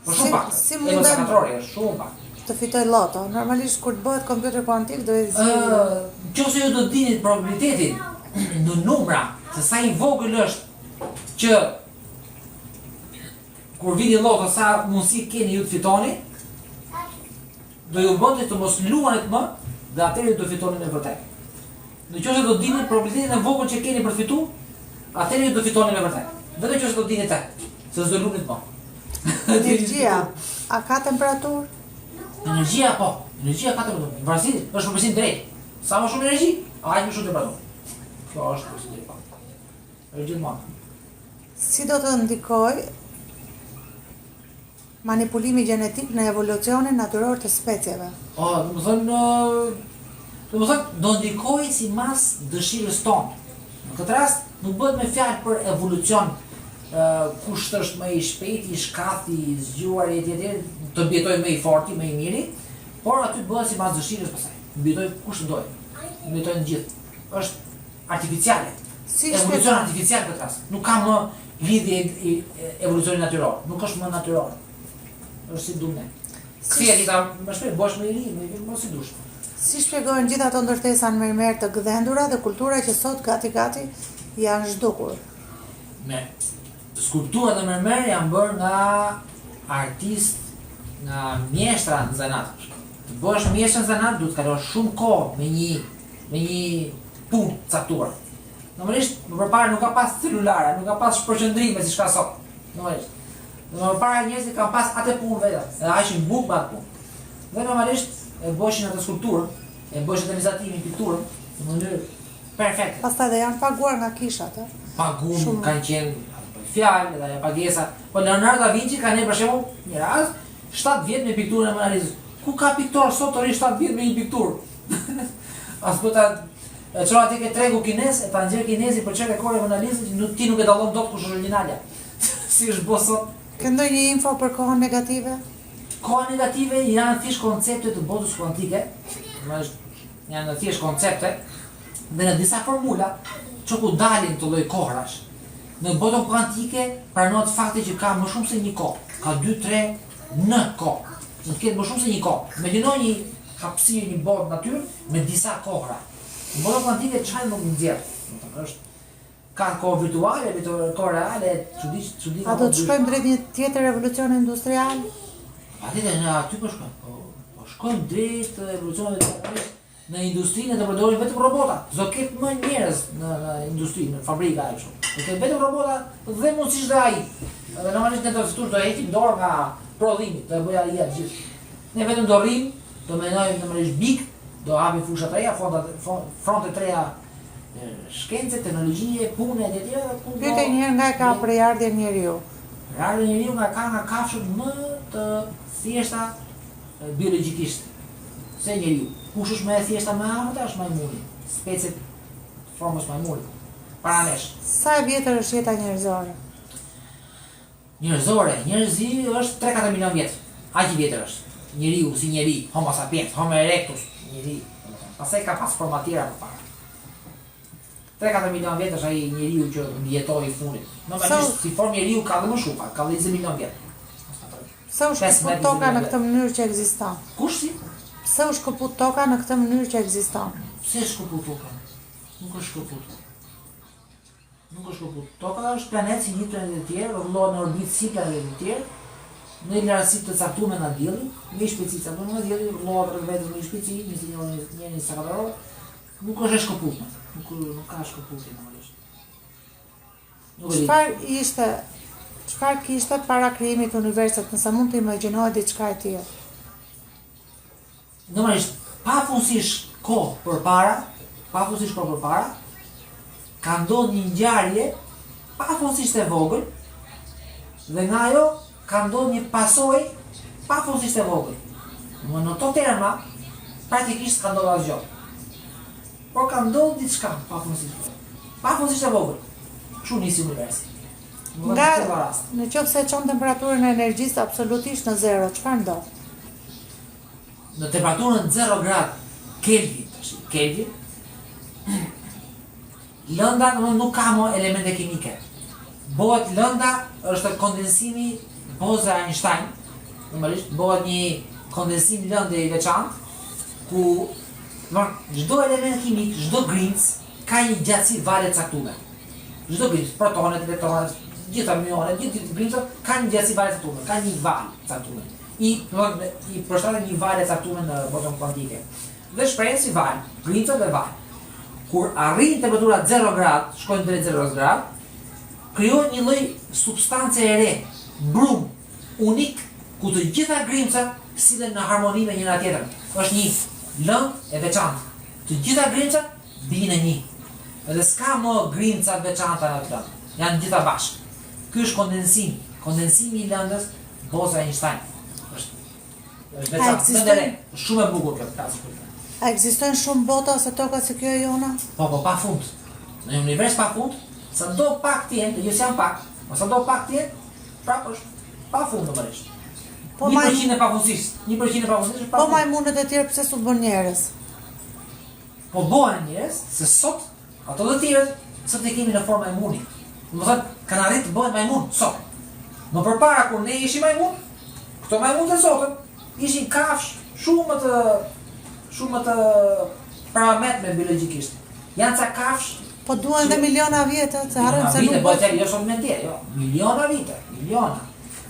Po shumë pak. Si mundem katrori është shumë pak. Të fitoj loto. Normalisht kur të bëhet kompjuter kuantik do e zgjidh. Ë, nëse ju do të dinit probabilitetin në numra se sa i vogël është që kur vini loto sa mundësi keni ju të fitoni. Do ju bënte të mos luanit më dhe atëherë ju do fitonit me vërtet. Në qoftë se do dini probabilitetin e vogël që keni për të fitu, atëherë ju do fitoni me vërtet. Vetëm në qoftë se do dini të, se s'do luanit më. Energjia, a ka temperaturë? Energjia po, energjia ka temperaturë. Varësi, është përparësi drejt. Sa më shumë energji, aq më shumë temperaturë. Kjo është përparësi drejt. Po. Është gjithmonë. Si do të ndikojë Manipulimi gjenetik në evolucionin natyror të specieve. Po, domethënë, domethënë do ndikojë sipas dëshirës tonë. Në këtë rast nuk bëhet me fjalë për evolucion kush është më i shpejti, i shkathti, i zgjuari etj etj, të mbijetojë më i forti, më i miri, por aty bëhet sipas dëshirës pastaj. Mbijetojë kush të dojë. Mbijetojnë të gjithë. Është artificiale. Si evolucion artificial këtë rast. Nuk ka më lidhje evolucioni natyror. Nuk është më natyror. Është si duam ne. Si e ta më shpejt, bëhesh më i ri, më i ri, më si dush. Si shpjegohen gjithë ato ndërtesa në mermer të gdhendura dhe kultura që sot gati gati janë zhdukur? Me skulpturat në mermer janë bërë nga artistë, nga mjeshtra në zanat. Të bëhesh mjeshtër në zanat duhet të kalosh shumë kohë me një me një punë të caktuar. Normalisht, më përpara nuk ka pas celulara, nuk ka pas shpërqendrime siç ka sot. Normalisht. Dhe më përpara njerëzit kanë pas atë punë vetëm, edhe ishin bukë me atë punë. Dhe normalisht e bëshin atë skulpturën, e bëshin atë vizatimin, pikturën, në mënyrë perfekte. Pastaj dhe janë paguar nga kishat, ë? Paguar Shumë... kanë qenë ato fjalë, dhe ajo pagesa. Po Leonardo da Vinci ka ne për shembull një rast 7 vjet me pikturën e Mona Lizës. Ku ka piktor sot të rri 7 vjet me një pikturë? As po ta e çon atje ke tregu kinez e ta nxjerr kinezi për çerek ore Mona Lizën që nuk ti nuk e dallon dot kush është origjinalja. si është bë sot? Ke ndonjë info për kohën negative? Koha negative janë thjesht koncepte të botës kuantike, domethënë janë thjesht koncepte dhe në disa formula që ku dalin këto lloj kohërash. Në botën kuantike pranohet fakti që ka më shumë se një kohë, ka 2 3 n kohë. Mund të ketë më shumë se një kohë. Imagjino një hapësirë, një botë natyrë me disa kohëra. Në botën kuantike çfarë nuk nxjerr? Domethënë është ka kohë virtuale, kohë reale, çudi, çudi. A do të shkojmë drejt një tjetër revolucion industrial? Patjetër, ne aty po shkojmë. Po, po shkojmë drejt revolucionit industrial. Në industri ne do përdorim vetëm robota. S'do ketë më njerëz në në industri, në fabrika e kështu. Do ketë vetëm robota dhe mundësisht dhe AI. Dhe normalisht ne do të do heqim dorë nga prodhimi, do e bëjë AI-ja gjithë. Ne vetëm do rrim, do mendojmë normalisht big, do hapim fusha të reja, fonda, fronte të reja shkence, teknologjie, pune e të tjera ku do. Pyetje një herë nga e ka prejardhjen njeriu. Prejardhjen njeriu nga ka nga kafshët më të thjeshta biologjikisht se njeriu. Kush është më e thjeshta më e afërta është majmuni, speciet formës majmunit. Para nesh. Sa e vjetër është jeta njerëzore? Njerëzore, njerëzi është 3-4 milion vjet. Aq i vjetër është. Njeriu si njeri, homo sapiens, homo erectus, njeri, domethënë. Pastaj ka pas forma tjera më parë. 3-4 milion vjet është ai njeriu që mbijetoi i fundit. Normalisht si formë njeriu ka dhe më shumë, ka dhe 20 milion vjet. Pse u shkëput toka në këtë mënyrë që ekziston? Kush si? Pse u shkëput toka në këtë mënyrë që ekziston? Pse shkëput toka? Nuk është shkëput. Nuk është shkëput. Toka është planet si gjithë planetet e tjerë, rrotullohet në orbitë si planetet e tjerë, në një lartësi të caktuar nga dielli, me një shpejtësi të caktuar nga dielli, rrotullohet rreth vetes me një shpejtësi, 21 orë, 24 orë. Nuk është e shkëputme. Nuk nuk ka shkëputje normalisht. Nuk e di. Çfarë ishte, çfarë kishte para krijimit të universit, nëse mund të imagjinohet diçka e tillë? Normalisht, pafundësisht kohë përpara, pafundësisht kohë përpara, ka ndodhur një ngjarje pafundësisht e vogël dhe nga ajo ka ndodhur një pasojë pafundësisht e vogël. Më në këto terma, praktikisht s'ka ndodhur asgjë. Por ka ndodhur diçka pafundësisht. Pafundësisht e vogël. Kështu nisi universi. Nga, në qoftë se e çon temperaturën e energjisë absolutisht në zero, çfarë ndodh? Në temperaturën 0 gradë Kelvin, tash, Kelvin, lënda domethënë nuk ka më elemente kimike. Bëhet lënda është kondensimi Bose-Einstein, normalisht bëhet një kondensim lënde i veçantë ku domethënë çdo element kimik, çdo grimcë ka një gjatësi vale të caktuar. Çdo grimcë, protonet, elektronet, gjitha myonet, gjithë grimcat kanë një gjatësi vale të caktuar, kanë një valë të caktuar. I, domethënë, i përshtatet një vale caktuar në botën kuantike. Dhe shprehen si valë, grimca dhe valë. Kur arrijnë temperatura 0 gradë, shkojnë drejt 0 gradë, krijohet një lloj substance e re, brum, unik, ku të gjitha grimcat sillen në harmoni me njëra tjetrën. Është një lëndë e veçantë. Të gjitha grimcat bijnë në një. Edhe s'ka më grimca të veçanta në atë lëndë. Janë të gjitha bashkë. Ky është kondensim, kondensimi i lëndës Bose-Einstein. Është është veçantë, lëndë e re. Është shumë e bukur kjo flas për të. A ekzistojnë shumë bota ose toka si kjo e jona? Po, po, pa fund. Në një univers pa fund, sado pak të jenë, jo s'janë pak, po sado pak të jenë, prapë është pa fund normalisht. Po 1% e pafundësisë, 1% e pafundësisë është pa po fund. Po majmunët e tjerë pse s'u bën njerëz? Po bëhen njerëz se sot ato të tjerët sot i kemi në formë majmuni. Domethënë kanë arritur të bëhen majmun sot. Më përpara kur ne ishim majmun, këto majmunët e sotëm ishin kafshë shumë më të shumë më të prapambetur biologjikisht. Janë ca kafshë Po duhen dhe miliona vjet, ë, se harrojmë se nuk bëhet fjalë jo sot me dje, jo, miliona vite, miliona.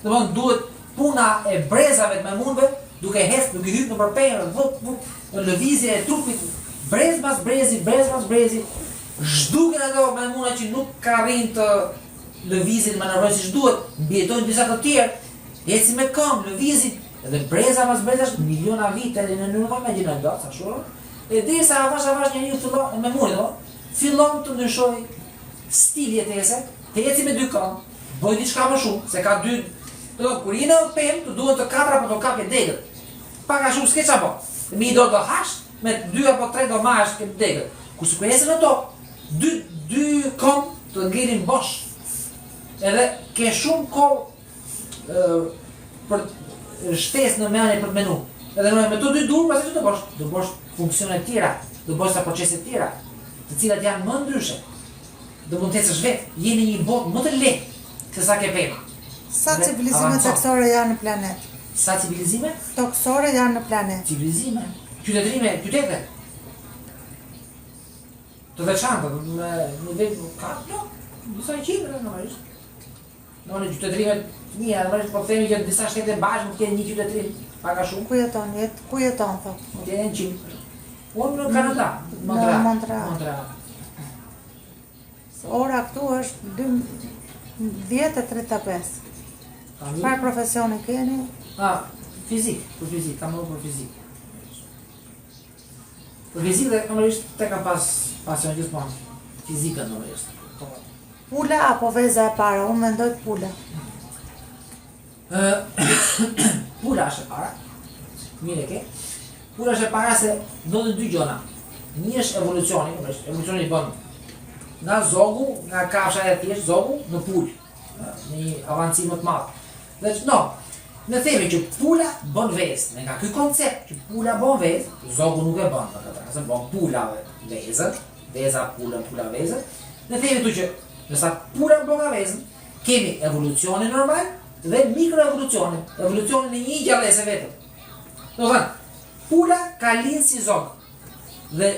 Domethënë duhet puna e brezave të majmunëve duke hec, duke hyrë nëpër pemë, vup vup, në lëvizje e trupit, brez mbas brezi, brez mbas brezi, zhduken ato majmuna që nuk arrijnë të lëvizin, manovrojnë siç duhet, mbijetojnë disa të tjerë, ecin me këmbë, lëvizin, edhe breza mbas brezash, miliona vite, dhe ne nuk e imagjinojmë dot, sa shumë, e derisa avash avash njeriu fillon, e majmuni, do, fillon të ndryshojë stil jetese, të eci me dy këmbë, Bëj diçka më shumë, se ka dy, do të kur je në pemë, të duhen të katra për të kapë degët. Pak a shumë s'ke ça bën. Me një dorë do hash, me dy apo tre do marrësh këtë degët. Kurse kur ecën në tokë, dy dy këmbë të ngelin bosh. Edhe ke shumë kohë për shtesë në mendje për të menu. Edhe në me të dy duar, pastaj ç'do bësh? Do bësh funksione të tjera, do bësh ca procese të tjera, të cilat janë më ndryshe. Do mund të ecësh vetë, je në një botë më të lehtë se sa ke pema. Sa civilizime tokësore janë në planet? Sa civilizime? Tokësore janë në planet. Civilizime, qytetërime, qytete. Të veçanta, me nivel ka plot, disa qindra normalisht. Në në qytetërime të mia, normalisht po themi që disa shtete bashkë mund të kenë një qytetërim, pak a shumë. Ku jeton, jet, ku jeton thotë? Mund të jenë 100. Unë në Kanada, Montreal. Montreal. Montreal. Ora këtu është 10:35. Çfarë profesioni keni? Ah, fizik, për fizik, kam për fizik. Për fizik dhe normalisht të kam pas pasion gjithmonë. Fizikën normalisht. Po. Pula apo veza e para? Unë mendoj pula. Pula është e para. Mirë e ke. Pula është e para se ndodhin dy gjëra. Një është evolucioni, është evolucioni i bën nga zogu, nga kafsha e thjeshtë zogu në pulë, në një avancim më të madh. Dhe që no, ne themi që pula bën vezë, dhe nga ky koncept që pula bën vezë, zogu nuk e bën, në këtë rast bën pula vezën, veza pulën, pula vezën. Ne themi këtu që nëse pula bën vezën, Kemi evolucionin normal dhe mikroevolucionin, evolucionin e një gjallese vetëm. Domethënë, pula ka lind si zog dhe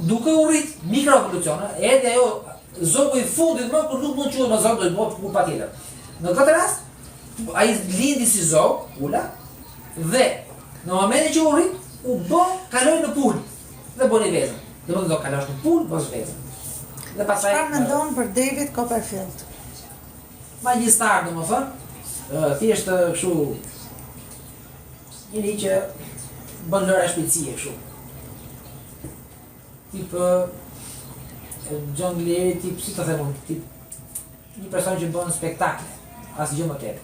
duke u rrit mikroevolucion, edhe ajo zogu i fundit më kur nuk mund të quhet më zog, do të bëhet pulë patjetër. Në këtë rast, ai lindi si zog, pula, dhe në momentin që u rrit, u bë, kaloi në pulë dhe bëri vezën. Domethënë do kalosh në pulë, bësh vezën. Dhe pastaj Çfarë mendon për David Copperfield? Magjistar, domethënë, thjesht kështu njeri që bën lojra shpejtësie kështu. Tip xhongleri, tip si të them unë, tip një person që bën spektakle, asgjë më tepër.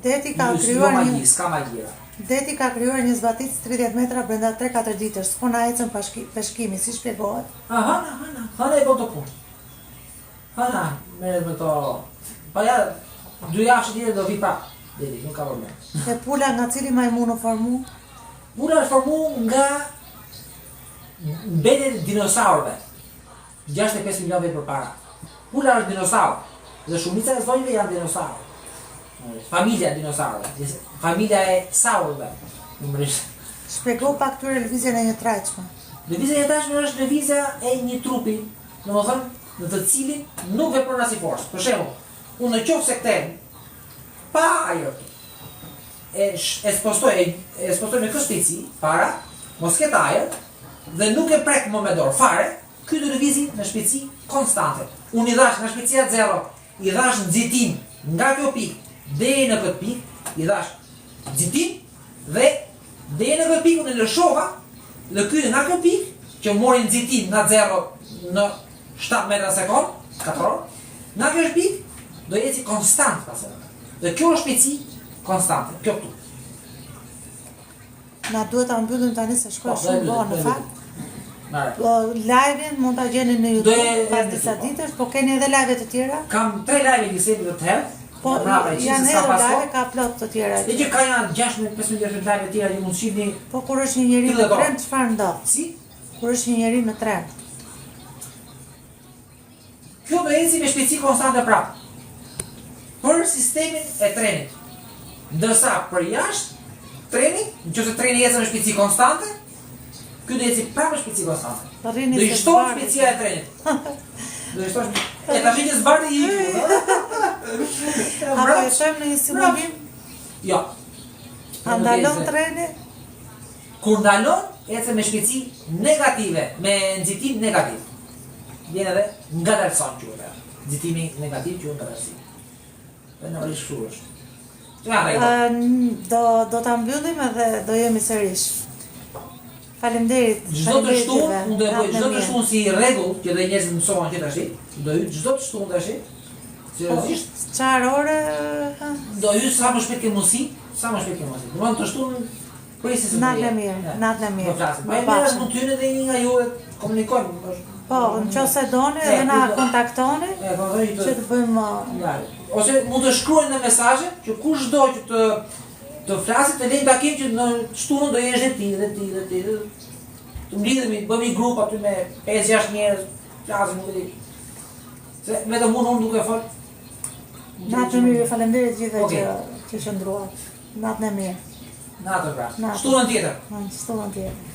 Deti ka krijuar një magji, s'ka magjira. Deti ka krijuar një zbaticë 30 metra brenda 3-4 ditësh, s'po na ecën peshkimi, si shpjegohet? A hëna, hëna, hëna e bën këtë punë. Hëna merret me to. Pa ja, dy javë që tjetër do vi prapë. Deti, nuk ka problem. E pula nga cili majmun u formu? Pula është formu nga mbetjet e dinosaurëve. 65 milionë vjet përpara. Pula është dinosaur dhe shumica e zogjve janë dinosaurë. Familja e dinosaurëve, familja e saurëve, normalisht. Shpjego pak këtyre lëvizjen e njëtrajtshme. Lëvizja e njëtrajtshme është lëvizja e një trupi, domethënë në të cilin nuk vepron asnjë forcë. Për shembull, unë në qoftë se këtë pa ajër këtu. e, e spostoj, e, e spostoj me këtë shpejtësi, para, mos ketë ajër, dhe nuk e prek më me dorë fare, ky do lëvizi në shpejtësi konstante. Unë i dhash nga shpejtësia 0, i dhash nxitim nga kjo pikë deri në këtë pikë, i dhash nxitim dhe deri në këtë pikë unë e lëshova, dhe ky nga kjo pikë që mori nxitim nga 0 në 7 metra sekond, katror, nga kjo pikë do eci konstant pastaj. Dhe kjo është shpejtësi konstante, kjo këtu. Na duhet ta mbyllim tani se shkoi po, shumë vonë në fakt. Po live-in mund ta gjeni në YouTube pas disa po. ditësh, po keni edhe live të tjera? Kam tre live gjithsej do të hedh. Po janë edhe live ka plot të tjera. E që ka janë 16 15 live të tjera që mund të shihni. Po kur është një njeri në tren çfarë ndodh? Si? Kur është një njeri në tren. Kjo do eci me shpejtësi konstante prapë. Për sistemin e trenit. Ndërsa për jashtë trenit, nëse treni ecën me shpejtësi konstante, ky do eci prapë me shpejtësi konstante. Po rrini Do i shtohet shpejtësia e trenit. Do i shtohet. E tash që zbardhi i iku. A po e shohim në një simulim? Jo. A ndalon treni? Kur ndalon, ecën me shpejtësi negative, me nxitim negativ. Vjen edhe ngadalëson quhet ajo. Nxitimi negativ quhet ngadalësim. Dhe në rrish kështu është. Ja, do do ta mbyllim edhe do jemi sërish. Faleminderit. Çdo të shtunë, unë do e bëj çdo të shtunë si rregull, që dhe njerëzit mësohen që tash. Do hyj çdo të shtunë tash. Seriozisht? Po, çfarë ore? Do hyj sa më shpejt ke mundësi, sa më shpejt ke mundësi. Do të shtunë Prisi se Natën e mirë, natën e mirë. Do flasim. Po e mirë mund të hyni edhe një nga ju e komunikojmë. Po, në qoftë se doni edhe na kontaktoni, e, po, që të bëjmë... Ja, ose mund të shkruajnë në mesazhe që kush do që të të flasë të lejnë takim që në shtunën do jesh dhe ti dhe ti dhe ti. Të mblidhemi, bëjmë një grup aty me 5-6 njerëz, flasim nuk e di. Se vetëm unë unë duke fol. Natën e mirë, faleminderit gjithë okay. që që qëndruat. Natën e mirë. Natën pra. Shtunën tjetër. Shtunën tjetër.